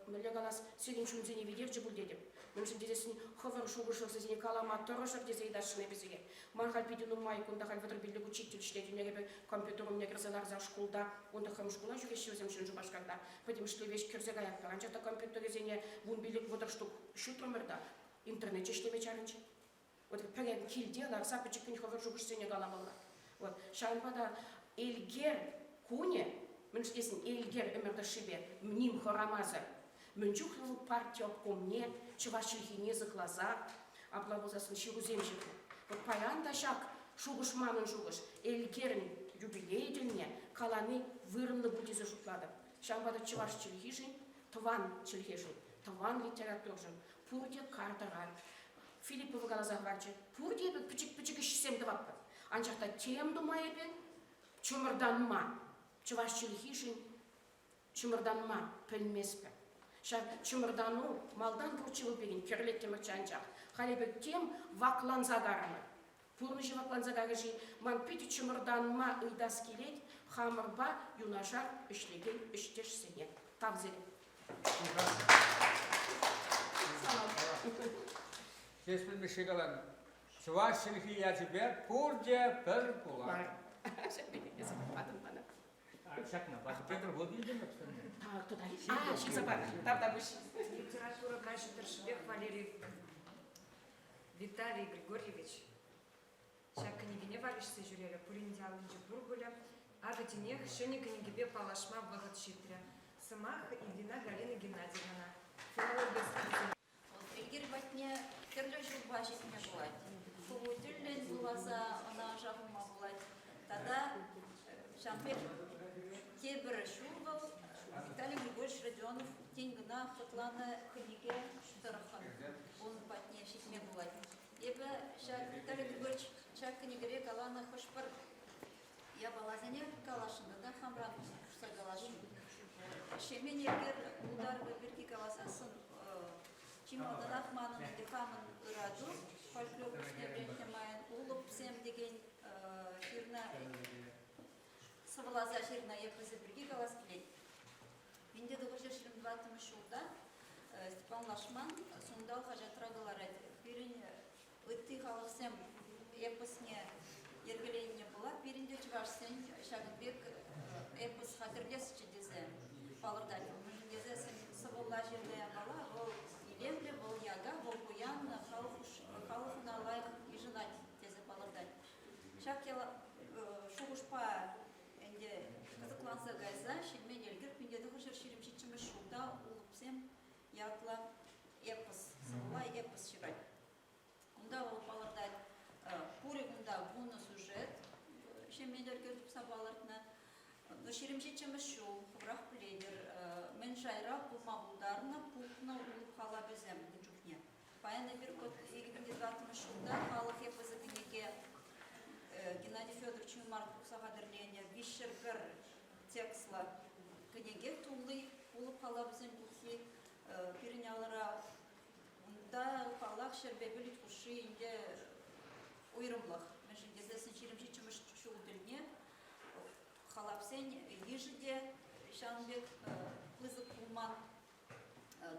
мӗнле калас, сирӗн чунсене витерчӗ пуль тетӗп. Мӗншӗн тесессӗн хӑвӑр шухӑшӑрсене калама тӑрӑшӑр тесе ыйтасшӑн эпӗ сире. Ман халь питӗ нумай, кунта халь 35 учитель ӗҫлет, ӳнер эпӗ компьютер умне кӗрсе ларса шкулта, унта хӑм шкула ҫӳреҫҫӗ вӗсем Ҫӗн Шупашкарта, пӗтӗмӗшле веҫ кӗрсе каятпӑр. Анчах та компьютерӗсене 15-30 штук ҫутрӑмӑр та интернетчӗ ӗҫлеме чарӑнчӗ. Вот пӗрер килте ларса пӗчӗккӗн хӑвӑр шухӑшсене каламалла. Вот ҫавӑнпа та Элкер кунӗ, мӗншӗн тесен Элкер ӗмӗр тӑршшӗпе ним хӑрамасӑр, мӗн чухлӗ вӑл парти обкомне чӑваш чӗлхине сыхласа, апла пулсассӑн ҫырусем ҫырнӑ. Вот паян та ҫак шухӑш манӑн шухӑш, Элкерӗн юбилейӗ тӗлне калани вырӑнлӑ пуль тесе шутлатӑп. Ҫавӑнпа та чӑваш чӗлхишӗн, тӑван чӗлхешӗн, тӑван литературӑшӑн пурте кар тӑрар. Филиппова каласа хӑварчӗ. Пурте эпир пӗчӗк-пӗчӗк ӗҫсем тӑватпӑр. Анчах та тем тума эпир чӑмӑртанма, чӑваш чӗлхишӗн чӑмӑртанма пӗлместпӗр. Ҫав чӑмӑртану малтан пурччӗ вӑл пирӗн, кӗрлеттӗмӗрччӗ анчах. Халь эпир тем вакланса карӑмӑр. Пурнӑҫӗ вакланса карӗ-ши? Ман питӗ чӑмӑртанма ыйтас килет хамӑрпа юнашар ӗҫлекен ӗҫтешсене. Тав сире. Ҫеҫпӗл Мишши каланӑ, чӑваш чӗлхи ячӗпе пурте пӗр пулар. Патӑн мана. Ҫакна патӑн. Петр вӑл илтӗмӗр. Так, тата. А, ҫырса панӑ. Тавтапуҫ. Литература каҫӗ тӑршшӗпех Валерий Виталий Григорьевич ҫак кӗнекене валеҫсе ҫӳрерӗ, пурин те аллинче пур пулӗ. Акӑ тинех ҫӗнӗ кӗнекепе паллашма вӑхӑт ҫитрӗ. Сӑмах Ильина Галина Геннадьевнана. Филологи ӑсчахӗсем. Элкер патне тӗрлӗ ҫулпа ҫитме пулать. Ху тӗллӗн вуласа ӑна ӑша хума пулать. Тата ҫавӑн пек тепӗр ҫул вӑл Виталий Григорьевич Родионов тин кӑна. хӑтланӑ кӗнеке тӑрӑххӑн ун патне ҫитме пулать. Эпӗ ҫак Виталий Григорьевич ҫак кӗнекере каланӑ хӑш-пӗр япаласене каласшӑн тата хамран хушса каласшӑн. Ҫемен Элкер пултарӑвӗ пирки каласассӑн чи малтанах манӑн ӗнтӗ хамӑн ырату фольклор курсне вӗрентнӗ майӑн Улӑпсем текен ҫырнӑ сӑвӑласа ҫырнӑ эпосӗ пирки калас килет. 1924 ҫулта Степан Лашман Сунтал хаҫатра кӑларать. Пирӗн ытти халӑхсем эпосне йӗркеленнӗ пула пирӗн те чӑвашсен ҫакӑн пек эпос хатӗрлесчӗ тесе палӑртать. Мӗншӗн тесессӗн сӑвӑлла ҫырнӑ япала вӑл илемлӗ, вӑл яка, вӑл пуян, халӑх халӑх ӑна лайӑх йышӑнать тесе палӑртать. Ҫак шухӑшпа ӗнтӗ кӑсӑкланса кайса Ҫемен Элкер 1927 ҫулта Улӑпсем ятлӑ эпос, сӑвӑлла эпос ҫырать. Кунта вӑл палӑртать, пурӗ кунта 10 сюжет Ҫемен Элкер тупса палӑртнӑ. Ну, 27-мӗш ҫул, хӑвӑрах пӗлетӗр, мӗн шайра пулма пултарнӑ пухнӑ улӑп халапӗсем ун чухне. Паян эпир 2004 ҫулта халӑх эпосӗ кӗнеке Геннадий Федорович Юмарт пухса хатӗрленӗ 301 текстлӑ кӗнеке тулли улӑп халапӗсен пуххи пирӗн алӑра. Унта, паллах, ҫӗрпе пӗлӗт хушши ӗнтӗ уйрӑмлӑх. Мӗншӗн тесессӗн 27-мӗш ҫул тӗлне халапсен йышӗ те ҫавӑн пек пысӑк пулман.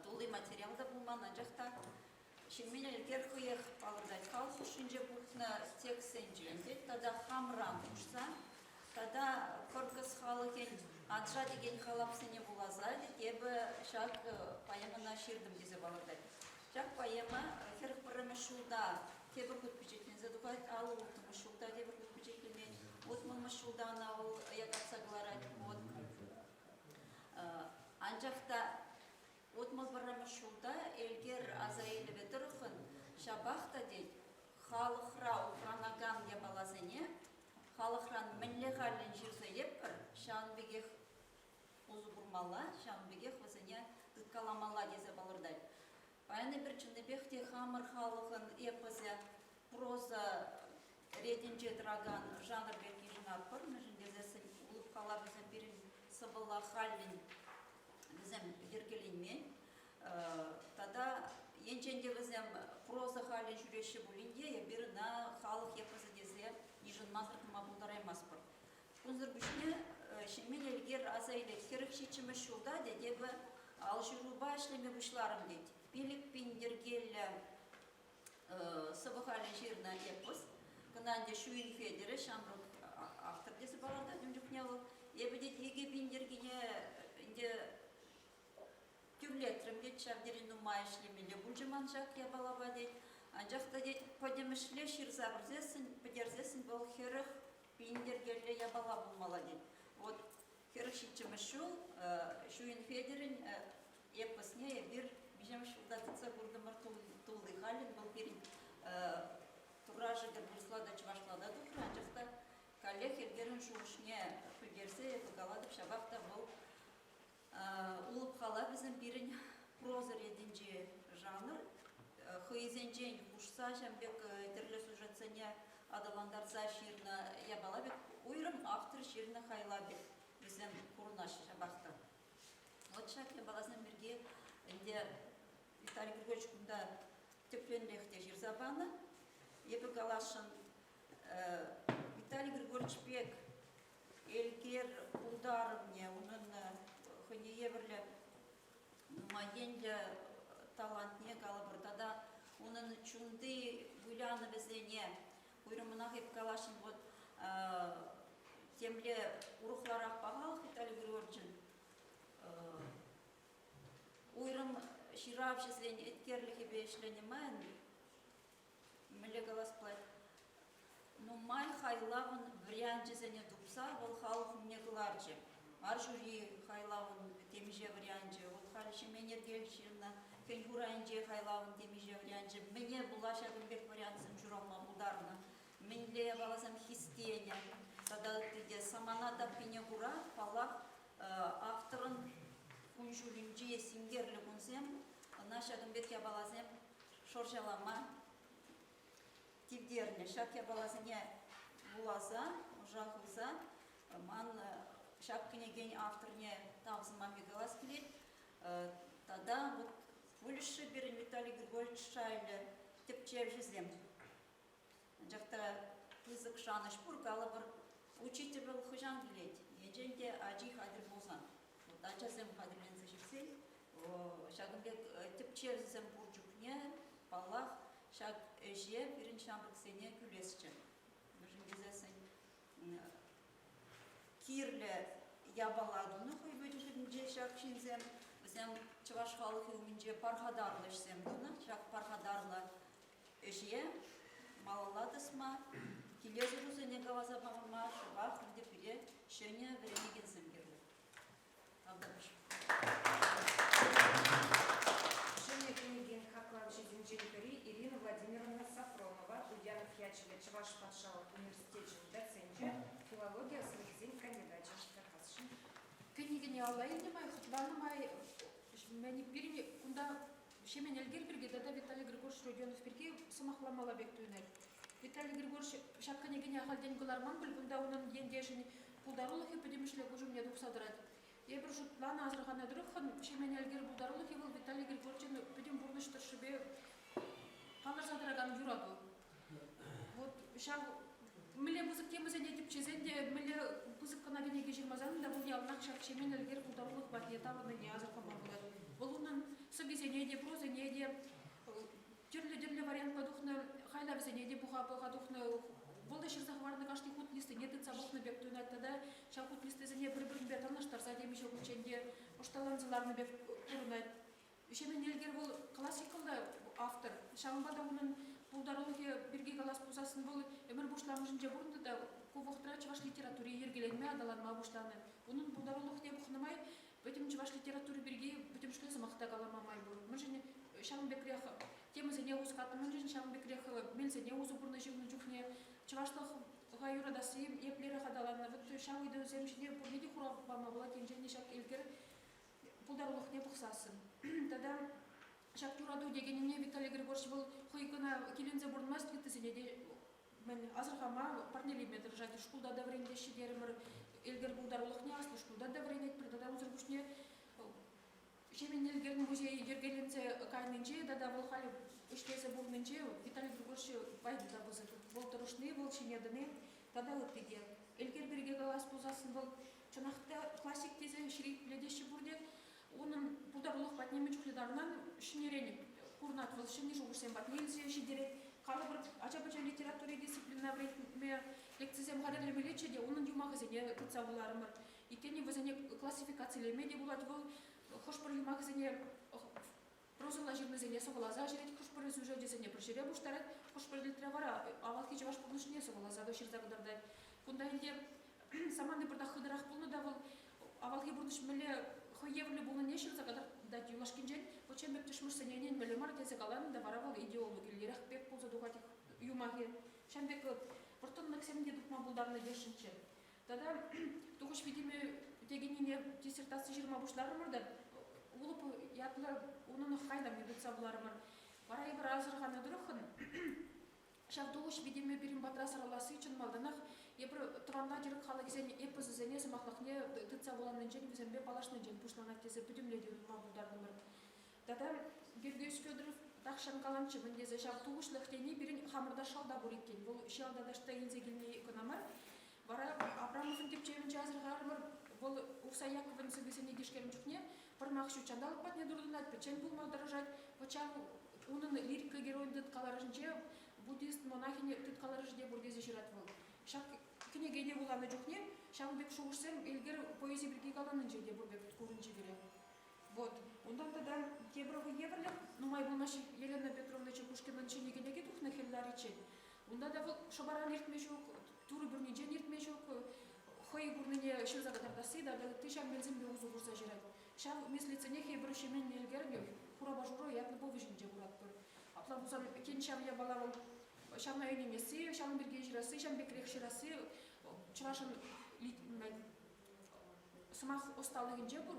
Тулли материал та пулман, анчах та Ҫемен Элкер хӑех палӑртать, халӑх хушшинче пухнӑ текстсенчен тет тата хамран хушса тата кӑркӑс халӑхӗн Аджа текен халапсене вуласа тет эпӗ ҫак поэмӑна ҫыртӑм тесе палӑртать. Ҫак поэма 41-мӗш ҫулта тепӗр хут пичетленсе тухать, 56-мӗш ҫулта тепӗр хут пичетленет, 60-мӗш ҫулта ӑна вӑл якатса кӑларать. Вот. Анчах та 61-мӗш ҫулта Элкер аса илӗвӗ тӑрӑхӑн ҫапах та тет, халӑхра упранакан япаласене халӑхран мӗнле хальлӗн ҫырса еппӗр, ҫавӑн пекех усӑ курмалла, ҫавӑн пекех вӗсене тыткаламалла тесе палӑртать. Паян эпир чӑннипех те хамӑр халӑхӑн эпосӗ проза ретӗнче тӑракан жанр пек йышӑнатпӑр, мӗншӗн тесессӗн улӑп халапӗсем пирӗн сӑвӑлла хальлӗн вӗсем йӗркеленмен. Тата енчен те вӗсем проза халӗн ҫӳреҫҫӗ пулин те эпир ӑна халӑх эпосӗ тесе йышӑнмасӑр тӑма пултараймастпӑр. Унсӑр пуҫне Ҫемен Элкер аса илет, 47-мӗш ҫулта тет эпӗ алҫырупа ӗҫлеме пуҫларӑм тет. 5000 йӗркеллӗ сӑвӑ халӗ ҫырнӑ эпос. Кӑна ӗнтӗ Ҫуйӑн Хветӗрӗ, ҫамрӑк автор тесе палӑртать ун чухне вӑл. Эпӗ тет 2000 йӗркине ӗнтӗ тӳрлетрӗм тет, ҫав тери нумай ӗҫлемелле пулчӗ ман ҫак япалапа тет. Анчах та тет пӗтӗмӗшле ҫырса пӗтерсессӗн, пӗтерсессӗн вӑл 40 000 йӗркеллӗ япала пулмалла тет. Вот 47-мӗш ҫул Ҫуйӑн Хветӗрӗн эпосне эпир виҫҫӗмӗш ҫулта тытса куртӑмӑр тулли халӗн вӑл пирӗн Турра шӗкӗр вырӑсла та чӑвашла та тухрӗ, анчах та каллех Элкерӗн шухӑшне пӗлтерсе эпӗ калатӑп, ҫапах та вӑл Улӑп халапӗсем пирӗн проза ретӗнчи жанр. Хӑйсенчен хушса ҫавӑн пек тӗрлӗ сюжетсене аталантарса ҫырнӑ япала пек уйрӑм автор ҫырнӑ хайлав пек вӗсем курӑнаҫҫӗ ҫапах та. Вот ҫак япаласем пирки ӗнтӗ Виталий Григорьевич кунта тӗплӗнрех те ҫырса панӑ. Эпӗ каласшӑн, Виталий Григорьевич пек Элкер пултарӑвне, унӑн хӑйне евӗрлӗ нумай енлӗ талантне калӑпӑр тата унӑн чунти вылянӑвӗсене уйрӑммӑнах эп каласшӑн, вот темле урӑхларах пахалӑх Виталий Григорьевичӑн уйрӑм ҫыравҫӑсен еткерлӗхӗпе ӗҫленӗ майӑн мӗнле калас пулать, нумай хайлавӑн варианчӗсене тупса вӑл халӑх умне кӑларчӗ. Арҫури хайлавӑн темиҫе варианчӗ, вот халь Ҫемен Элкел ҫырнӑ Хӗн-хур айӗнче хайлавӑн темиҫе варианчӗ. Мӗне пула ҫакӑн пек вариантсем ҫуралма пултарнӑ? Мӗнле япаласем хистенӗ тата ытти те. Самана таппине кура, паллах, авторӑн кун. кун-ҫулӗнчи синкерлӗ кунсем ӑна ҫакӑн пек япаласем шӑрҫалама тивтернӗ. Ҫак япаласене вуласа, ӑша хывса ман ҫак кӗнекен авторне тав сӑмахӗ калас килет. Тата вот пулӗҫ-ши пирӗн Виталий Григорьевич шайлӗ тӗпчевҫӗсем. Анчах та пысӑк шанӑҫ пур, калӑпӑр, учитель вӑл хӑҫан килет? Енчен те ачи хатӗр пулсан. Вот ачасем хатӗрленсе ҫитсен, ҫакӑн пек тӗпчевсем пур чухне, паллах, ҫак ӗҫе пирӗн ҫамрӑксене кӳлесчӗ. Мӗншӗн тесессӗн кирлӗ япала тунӑ хӑй вӑхӑтӗнче ҫак ҫынсем. Вӗсем чӑваш халӑхӗ умӗнче пархатарлӑ ӗҫсем тунӑ. Ҫак пархатарлӑ ӗҫе малалла тӑсма, килес ӑрусене каласа пама шӑпах ӗнтӗ пире ҫӗнӗ вӗренекенсем кирлӗ. Тавтапуҫ. Ҫӗнӗ кӗнекен хаклавҫисенчен пӗри Ирина Владимировна Сафронова, Ульянов ячӗллӗ Чӑваш патшалӑх университечӗн доценчӗ, филологи ӑслӑхӗсен кандидачӗ. Тархасшӑн. Кӗнекене алла илнӗ май, хӑтланнӑ май пирӗн кунта Ҫемен Элкер пирки тата Виталий Григорьевич Родионов пирки сӑмахламалла пек туйӑнать. Виталий Григорьевич ҫак кӗнекене ахальтен кӑларман пуль, кунта унӑн ентешӗн пултарулӑхӗ пӗтӗмӗшле куҫ умне тухса тӑрать. Эпир шутланӑ асӑрханӑ тӑрӑххӑн Ҫемен Элкер пултарулӑхӗ вӑл Виталий Григорьевичӑн пӗтӗм пурнӑҫ тӑршшӗпе палӑрса тӑракан юрату. Вот ҫав мӗнле пысӑк темӑсене тӗпчесен те, мӗнле пысӑк кӑна кӗнеке ҫырмасан та вӑл яланах ҫак Ҫемен Элкер пултарулӑх патне таврӑннине асӑрхама пулать. Вӑл унӑн сӑввисене те, прозине те, тӗрлӗ-тӗрлӗ вариантпа тухнӑ хайлавсене те пуха-пуха тухнӑ. Вӑл та ҫырса хӑварнӑ кашни хут листине тытса пӑхнӑ пек туйӑнать тата ҫав хут листисене пӗр-пӗринпе танлаштарса темиҫе хутчен те ӑшталанса ларнӑ пек курӑнать. Ҫемен Элкер вӑл классикӑллӑ автор. Ҫавӑнпа та унӑн пултарулӑхӗ пирки калас пулсассӑн вӑл ӗмӗр пуҫламӑшӗнче пурӑннӑ та ку вӑхӑтра чӑваш литератури йӗркеленме, аталанма пуҫланӑ. Унӑн пултарулӑхне пӑхнӑ май пӗтӗм чӑваш литератури пирки пӗтӗмӗшле сӑмах та калама май пур. Мӗншӗн ҫавӑн пекрех темӑсене хускатнӑ, мӗншӗн ҫавӑн пекрех мелсене усӑ курнӑ ҫырнӑ чухне чӑвашлӑха юратасси еплерех аталаннӑ. Вот ҫав ыйтусем ҫине пурне те хурав пама пулать, енчен те ҫак Элкер пултарулӑхне пӑхсассӑн. Тата ҫак юрату текеннине Виталий Григорьевич вӑл хӑй кӑна киленсе пурӑнмасть, ыттисене те мӗн асӑрхама, парнелеме тӑрӑшать. Шкулта та вӗрентеҫҫӗ терӗмӗр, Элкер пултарулӑхне аслӑ шкулта та вӗренетпӗр. Тата унсӑр пуҫне Ҫемен Элкерӗн музейӗ йӗркеленсе кайнинче тата вӑл халӗ ӗҫлесе пурӑннинче Виталий Григорьевич пайти та пысӑк. Вӑл тӑрӑшни, вӑл ҫине тӑни тата ытти те. Элкер пирки калас пулсассӑн вӑл чӑнах та классик тесе ҫирӗплетеҫҫӗ пурте. Унӑн пултарулӑх патне мӗн чухлӗ тарӑнан ҫӗнӗрен курӑнать вӑл, ҫӗнӗ шухӑшсем патне илсе ҫитерет. Калӑпӑр, ача-пӑча литератури дисциплинӑна вӗрентме лекцисем хатӗрлемеллеччӗ те унӑн юмахӗсене тытса вуларӑмӑр. Иккенне вӗсене классификацилеме те пулать вӑл. Хӑш-пӗр юмахӗсене прозӑлла ҫырнисене сӑвӑласа ҫырать, хӑш-пӗр сюжечӗсене пӗр ҫӗре пуҫтарать, хӑш-пӗр литра вара авалхи чӑваш пурнӑҫне сӑвӑласа та ҫырса кӑтартать. Кунта ӗнтӗ самани пӑртак хытӑрах пулнӑ та вӑл авалхи пурнӑҫ мӗнле хӑй евӗрлӗ пулнине ҫырса кӑтартать юлашкинчен. Вӑт ҫын пек тӗшмӗшсене ӗненмелле мар тесе каланӑ та вара вӑл идеологиллерех пек пулса тухать юмахӗ. Ҫавӑн пек вӑрттӑнлӑхсем те тупма пултарнӑ тесшӗнччӗ. Тата тухӑҫ витӗмӗ текеннине диссертаци ҫырма пуҫларӑмӑр та Улӑп ятлӑ унӑн хайлавне тытса вуларӑмӑр. Вара эпир асӑрханӑ тӑрӑххӑн ҫав тухӑҫ витӗмӗ пирӗн патра сарӑласси чӑн малтанах эпир тӑванла тӗрӗк халӑхӗсен эпосӗсене, сӑмахлӑхне тытса вуланинчен, вӗсемпе паллашнинчен пуҫланать тесе пӗтӗмлетӳ тума пултартӑмӑр. Тата Георгий Федоров тахҫан каланччӗ мӗн тесе ҫав тухӑҫлӑх тени пирӗн хамӑрта шалта пур иккен. Вӑл ҫӑлта таҫта илсе килни кӑна мар. Вара Абрамовӑн тӗпчевӗнче асӑрхарӑмӑр, вӑл Ухсай Яковӑн сӑввисене тишкернӗ чухне пӑрмах ҫут ҫанталӑк патне туртӑнать, пӗччен пулма тӑрӑшать. Вӑт ҫав унӑн лирика геройӗн тыткаларӑшӗнче буддист монахӗн тыткаларӑшӗ те пур тесе ҫырать вӑл. Ҫак кӗнекене вуланӑ чухне ҫавӑн пек шухӑшсем Элкер поэзи пирки каланинче те пур пек курӑнчӗ пире. Вот. Унтан тата тепӗр хӑй евӗрлӗх нумай пулмасть Елена Петровна Чекушкинӑн ҫӗнӗ кӗнеки тухнӑ хӗл лариччен. Унта та вӑл шӑпаран иртме ҫук, Турӑ пӳрнинчен иртме ҫук, хӑй курнине ҫырса кӑтартасси тата ытти ҫав мелсемпе усӑ курса ҫырать. Ҫав меслетсенех эпир Ҫемен Элкерӗн Хурапа шурӑ ятлӑ повеҫӗнче куратпӑр. Апла пулсан, тен, ҫав япала вӑл ҫавна ӗненесси, ҫавӑн пирки ҫырасси, ҫавӑн пекрех ҫырасси чӑвашӑн сӑмах ӑсталӑхӗнче пур.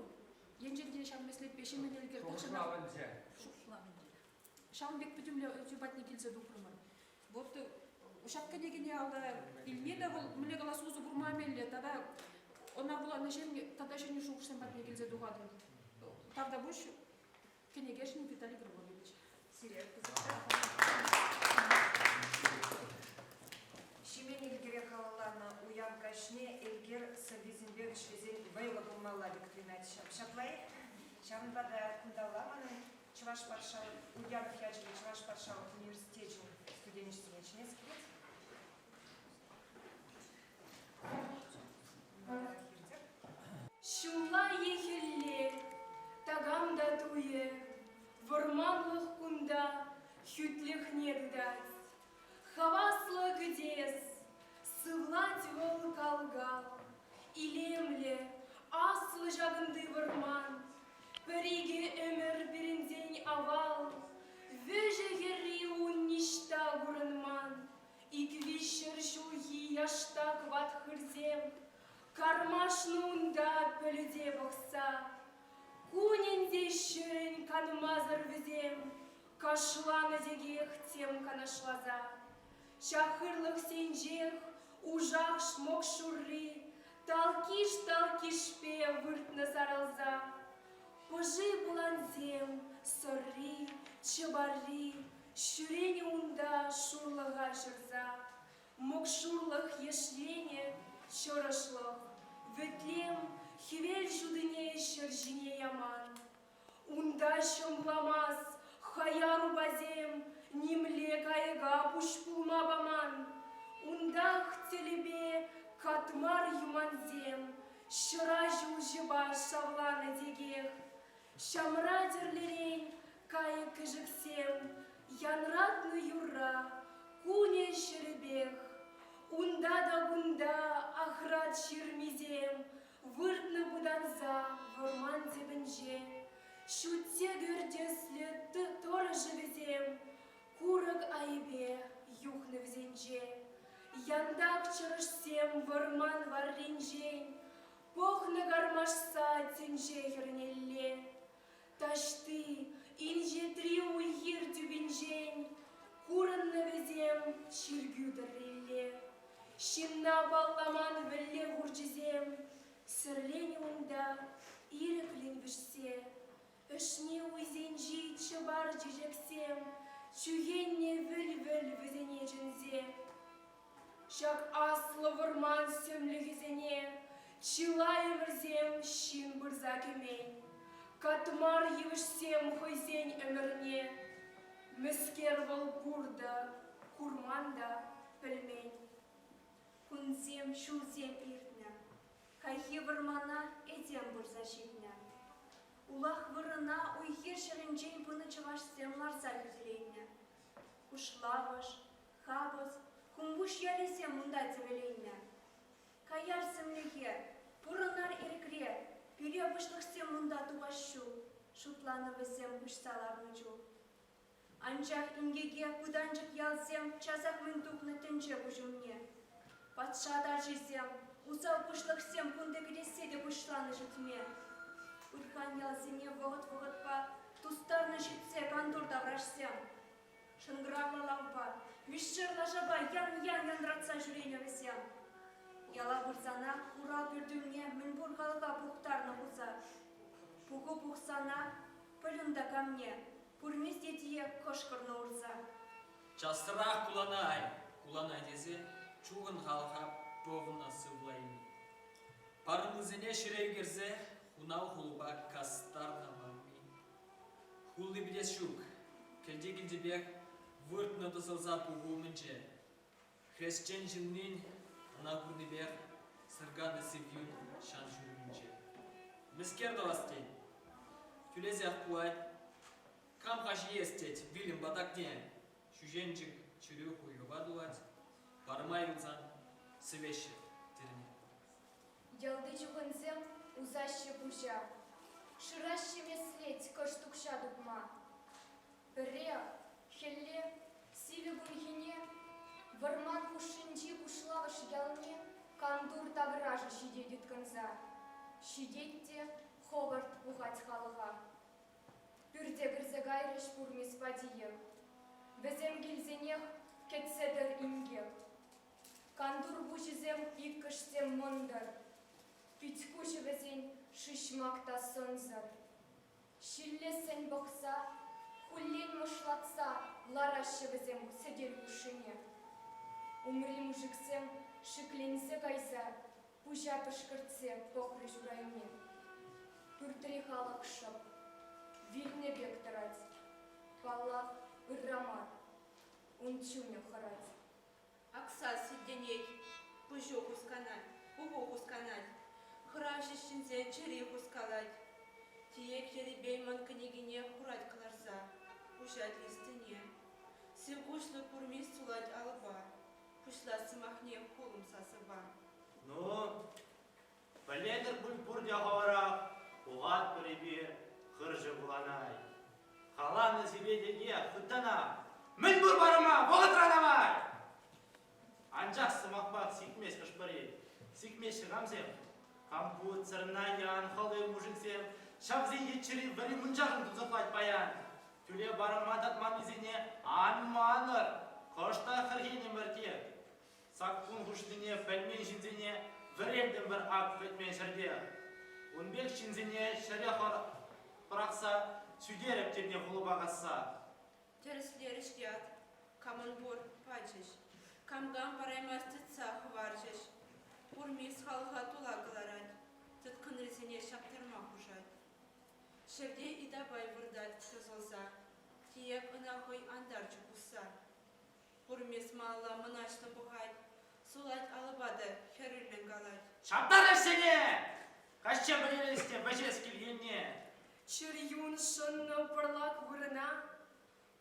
Енчен те ҫав меслетпе Ҫемен Элкер Шухӑшлавӗнче. Ҫавӑн пек пӗтӗмлетӳ патне килсе тухрӑмӑр. Вот ҫак кӗнекене алла илни те вӑл мӗнле калас усӑ курма меллӗ тата ӑна вуланӑҫем тата ҫӗнӗ шухӑшсем патне килсе тухатӑн. Тавтапуҫ кӗнекешӗн Виталий Григорьевич. Сире Ҫемен Элкере халалланӑ уяв каҫне Элкер сӑввисемпе вӗҫлесен вӑйлӑ пулмалла пек туйӑнать. Ҫапла-и? Ҫавӑнпа та кунталла манӑн Чӑваш патшалӑх Ульянов ячӗллӗ Чӑваш патшалӑх университечӗн студенчӗсене чӗнес килет. Ҫулла е хӗлле такам та туйӗ, вӑрманлӑх кунта хӳтлӗхне тытать. Хаваслӑ кӗтес, сывлать вӑл кал-кал. Илемлӗ, аслӑ ҫакӑнти вӑрман. Пӗр-икӗ ӗмӗр пирӗнтен авал, вӗҫӗ-хӗрри ун ниҫта курӑнман. Ик-виҫҫӗр ҫулхи яштак ват хырсем кармашнӑ унта пӗлӗте пӑхса. Кунӗн те ҫӗрӗн канмасӑр вӗсем кашланӑ текех тем канашласа. Ҫак хырлӑхсенчех ушах шмок шурри талкиш-талкишпе выртнӑ сарӑлса. Пӑши пӑлансем, сӑрри, чӑпарри ҫӳренӗ унта шурлӑха ҫӑрса. Мӑк-шурлӑх ешленӗ чӑрӑшлӑх, вӗтлем хӗвел ҫутине ҫӗр ҫине яман. Унта ҫӑмламас хаяр упасем нимле кайӑка пуҫ пулма паман. Унтах тӗлӗпе катмар юмансем ҫӑра ҫулҫӑпа шавланӑ текех. Ҫамра тӗрлӗрен кайӑк-кӗшӗксем янратнӑ юрра кунӗ-ҫӗрӗпех. Унта та кунта ахрат ҫырмисем Выртнӑ пытанса вӑрман тӗпӗнче, Ҫутте кӗртеслӗ тӑрӑ шывӗсем Курӑк айӗпе юхнӑ вӗсенче. Янтак чӑрӑшсем вӑрман варринчен Пӑхнӑ кармашса тӗнче хӗрнелле. Таҫти инҫетри уй-хир тӳпинчен Курӑннӑ вӗсем чиркӳ тӑррилле. Ҫынна палламан вӗлле хурчӗсем Сӗрленӗ унта ирӗклӗн вӗҫсе. Ӗшне уйсенчи чӑпар чечексем Чӳхеннӗ вӗл-вӗл вӗсене чӗнсе. Ҫак аслӑ вӑрман сӗмлӗхӗсене чылай ӗмӗрсем ҫын пырса кӗмен. Катмар йывӑҫсем хӑйсен ӗмӗрне мӗскер вӑл пур та, курман та, пӗлмен. Кунсем, ҫулсем иртнӗ. Хайхи вӑрмана этем пырса ҫитнӗ. Улах вырӑна уй-хир ҫӗрӗнчен пынӑ чӑвашсем ларса хӳтӗленнӗ. Кушлавӑш, Хапӑс, Хумпуҫ ялӗсем унта тӗвӗленнӗ. Каяр сӗмлӗхе, пурӑнар ирӗкре, пире пуҫлӑхсем унта тухас ҫук, шутланӑ вӗсем куҫса ларнӑ чух. Анчах инкеке пытанчӑк ялсем часах мӗн тухнӑ тӗнче куҫ умне. Патша тарҫисем, усал пуҫлӑхсем кунти кӗтессе те пуҫланӑ ҫӗтме. Ырхан ялсене вӑхӑт-вӑхӑтпа тустарнӑ ҫитсе кантур таврашсем. Шӑнкӑравлӑ лавпа, виҫшер лашапа ян-ян янратса ҫӳренӗ вӗсем. Яла пырсанах хурал пӳртӗмне мӗнпур халӑха пухтарнӑ хуса. Пуху пухсанах пӗл унта камне, пурмис тетие кӑшкӑрнӑ урса. Часрах куланай, куланай тесе чухӑн халӑха пӑвнӑ сывлайми. Парӑмлисене ҫӗре ӳкерсе хунав хулӑпа кастарнӑ манми. Хулли пӗтес ҫук, кӗлте-кӗлтепех выртнӑ тӑсӑлса пуху умӗнче. Хресчен ҫыннин ӑна курнипех сӑрканӑ сиввӳн ҫан-ҫурӑмӗнче. Мӗскер тӑвас тен? Тӳлесех пулать. Кам-ха ҫиес тет вилӗм патакне? Ҫӳҫенчӗк чӗрӳ хуйхӑпа тулать, парӑма юлсан сӗвеҫҫӗ тирне. Ялти чухӑнсем усаҫҫӗ пуҫа, шыраҫҫӗ меслет кӑшт укҫа тупма. Пӗрре, хӗлле, сивӗ кунхине, вӑрман хушшинчи Кушлавӑш ялне кантур таврашӗ ҫитет ыткӑнса. Ҫитет те. хӑвӑрт пухать халӑха. Пӳрте кӗрсе кайрӗҫ пурмиспа тиек. Вӗсем килсенех кӗтсе тӑр инкек. Кантур пуҫӗсем иккӗшсем мӑнтӑр, пит-куҫӗ вӗсен шыҫмак та сӑнсӑр. Ҫиллессӗн пӑхса, хуллен мӑшлатса лараҫҫӗ вӗсем сӗтел хушшине. Умри мужиксем шикленсе кайса пуҫа пӗшкӗртсе пӑхрӗҫ урайне. Пӳртри халӑх шӑп, вилнӗ пек тӑрать. Паллах, ырра мар, ун чунӗ хӑрать. Акса сиртӗнет, пуҫу хусканать, пуху хусканать, хӑравҫӑ ҫынсен чӗри хускалать. Тиек ерипен мӑн кӗнекине хурать кӑларса, уҫать листине. Сив куҫлӑ пурмис сулать алӑпа, пуҫлать сӑмахне хулӑм сасӑпа. Ну, пӗлетӗр пуль пурте хӑвӑрах, пухатпӑр эпир хырҫӑ куланай. Каланӑ сире текех хыттанах, мӗн пур парӑма вӑхӑтра тавай! Анчах сӑмахпах сикмест хӑш-пӗри. Сикмеҫҫӗ камсем? Компьютер, наян, хӑлӑ мужиксем, ҫавсен чӗри вӗри мунчашӑн тунсӑхлать паян. Тӳлев парӑма татманнисене ан манӑр, кӑштах хӗрхенӗмӗр тек. Саккун хушнине пӗлмен ҫынсене вӗрентӗмӗр ак вӗтмен ҫӗрте. Ун пек ҫынсене ҫӗре пӑрахса сӳтерӗп тирне хулӑпа касса. Тӗрӗслерӗҫ ят, камӑн пур, пачӗҫ. Кам-кам параймасть тытса хӑварчӗҫ. Пурмис халӑха тула кӑларать, тыткӑнрисене ҫаптарма хушать. Ҫӗрте Итапай выртать тӑсӑлса, тиек ӑна хӑй антарчӗ пусса. Пурмис малалла мӑнаҫлӑ пӑхать, сулать алӑпа та хӗрӳллӗн калать. Ҫаптар ӗҫсене! Каҫчен пӗтерес те вӗҫес кил енне. Чӗр юн шӑннӑ пӑрлак вырӑна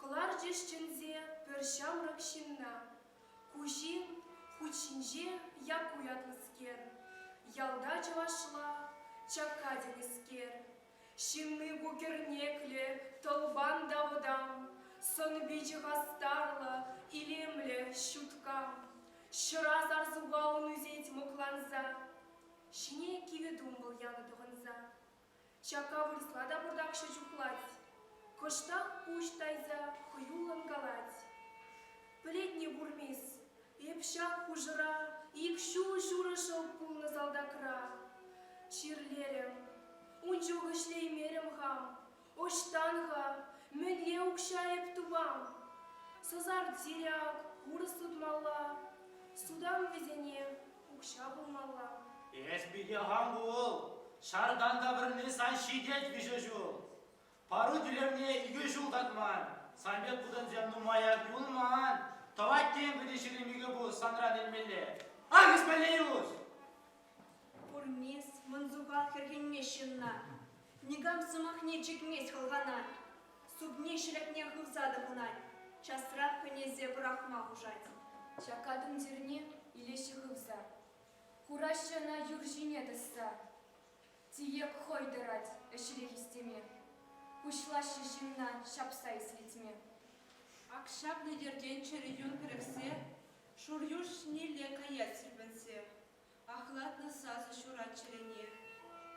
кӑларчӗҫ чӗнсе пӗр ҫамрӑк ҫынна. Хуҫи хут ҫинче Якку ятлӑскер, ялта чӑвашла Чакка тенӗскер. Ҫынни ку кӗрнеклӗ, тӑлпан та вӑтам, сӑн-пичӗ хастарлӑ, илемлӗ, ҫутка. Ҫӑра сар сухал ӳсет мӑкланса, ҫине кивӗ тум вӑл янӑ тӑхӑнса. Чакка вырӑсла та пӑртакҫӑ чухлать, кӑштах пуҫ тайса хӑюллӑн калать: Пӗлетне пурмис, эп ҫак хушӑра ик ҫул ҫурӑ шӑл пулнӑ салтакра. Чирлерӗм. Ун чух ӗҫлеймерӗм хам. Ӑҫтан-ха, мӗнле укҫа эп тупам? Сӑсар тиряк, курӑс сутмалла. Сутам вӗсене, укҫа пулмалла. Эс питӗ хан пул, ҫартан таврӑнни сан ҫитет виҫӗ ҫул. Пару тӳлевне икӗ ҫул татман, сан пек кутӑнсем нумаях юлман. Тӑвать тенкӗ те 22 пус санран илмелле. Ах, ӗҫмелле юс! Пурмис, мӑн сухал хӗрхенмест ҫынна. Никам сӑмахне чикмест хӑлхана. Супне ҫӗлӗкне хывса тӑхӑнать, часрах хӗнесе пӑрахма хушать. Чакка тумтирне илеҫҫӗ хывса, хураҫҫӗ ӑна юр ҫине тӑсса. Тиек хӑй тӑрать ӗҫре хистеме, пуҫлаҫҫӗ ҫынна ҫапса ислетме. Ак ҫапнӑ йӗртен чӗрӗ юн пӗрӗхсе, шур юр ҫинелле каять сирпӗнсе. Ахлатнӑ сасӑ ҫурать чӗрене.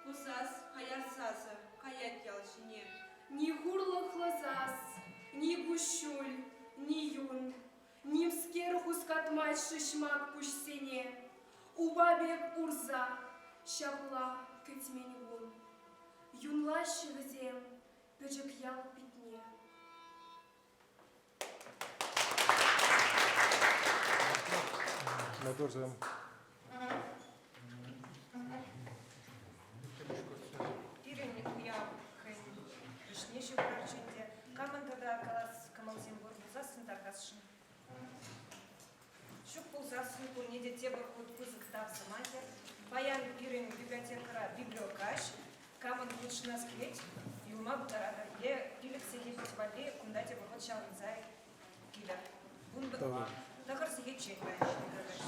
Ку сас, хаяр сасӑ, каять ял ҫине. Ни хурлӑхлӑ сас, ни куҫҫуль, ни юн, нимскер хускатмасть шыҫмак пуҫсене. Упа пек урса, ҫапла кӗтмен кун. Юнлаҫҫӗ вӗсем пӗчӗк ял питне. Моторсем. Пирӗн уяв хӑйӗн ӗҫне ҫывхарчӗ ӗнтӗ. Камӑн тата калас кӑмӑлсем пур пулсассӑн тархасшӑн. Ҫук пулсассӑн пурне те тепӗр хут пысӑк тав сӑмахӗ. Паян пирӗн библиотекӑра библиокаҫ. Камӑн хутшӑнас килет, юлма пултаратӑр е 5 сехет валли кунта тепӗр хут ҫаврӑнса килӗр. 9 сехетчен паян библиокаҫ.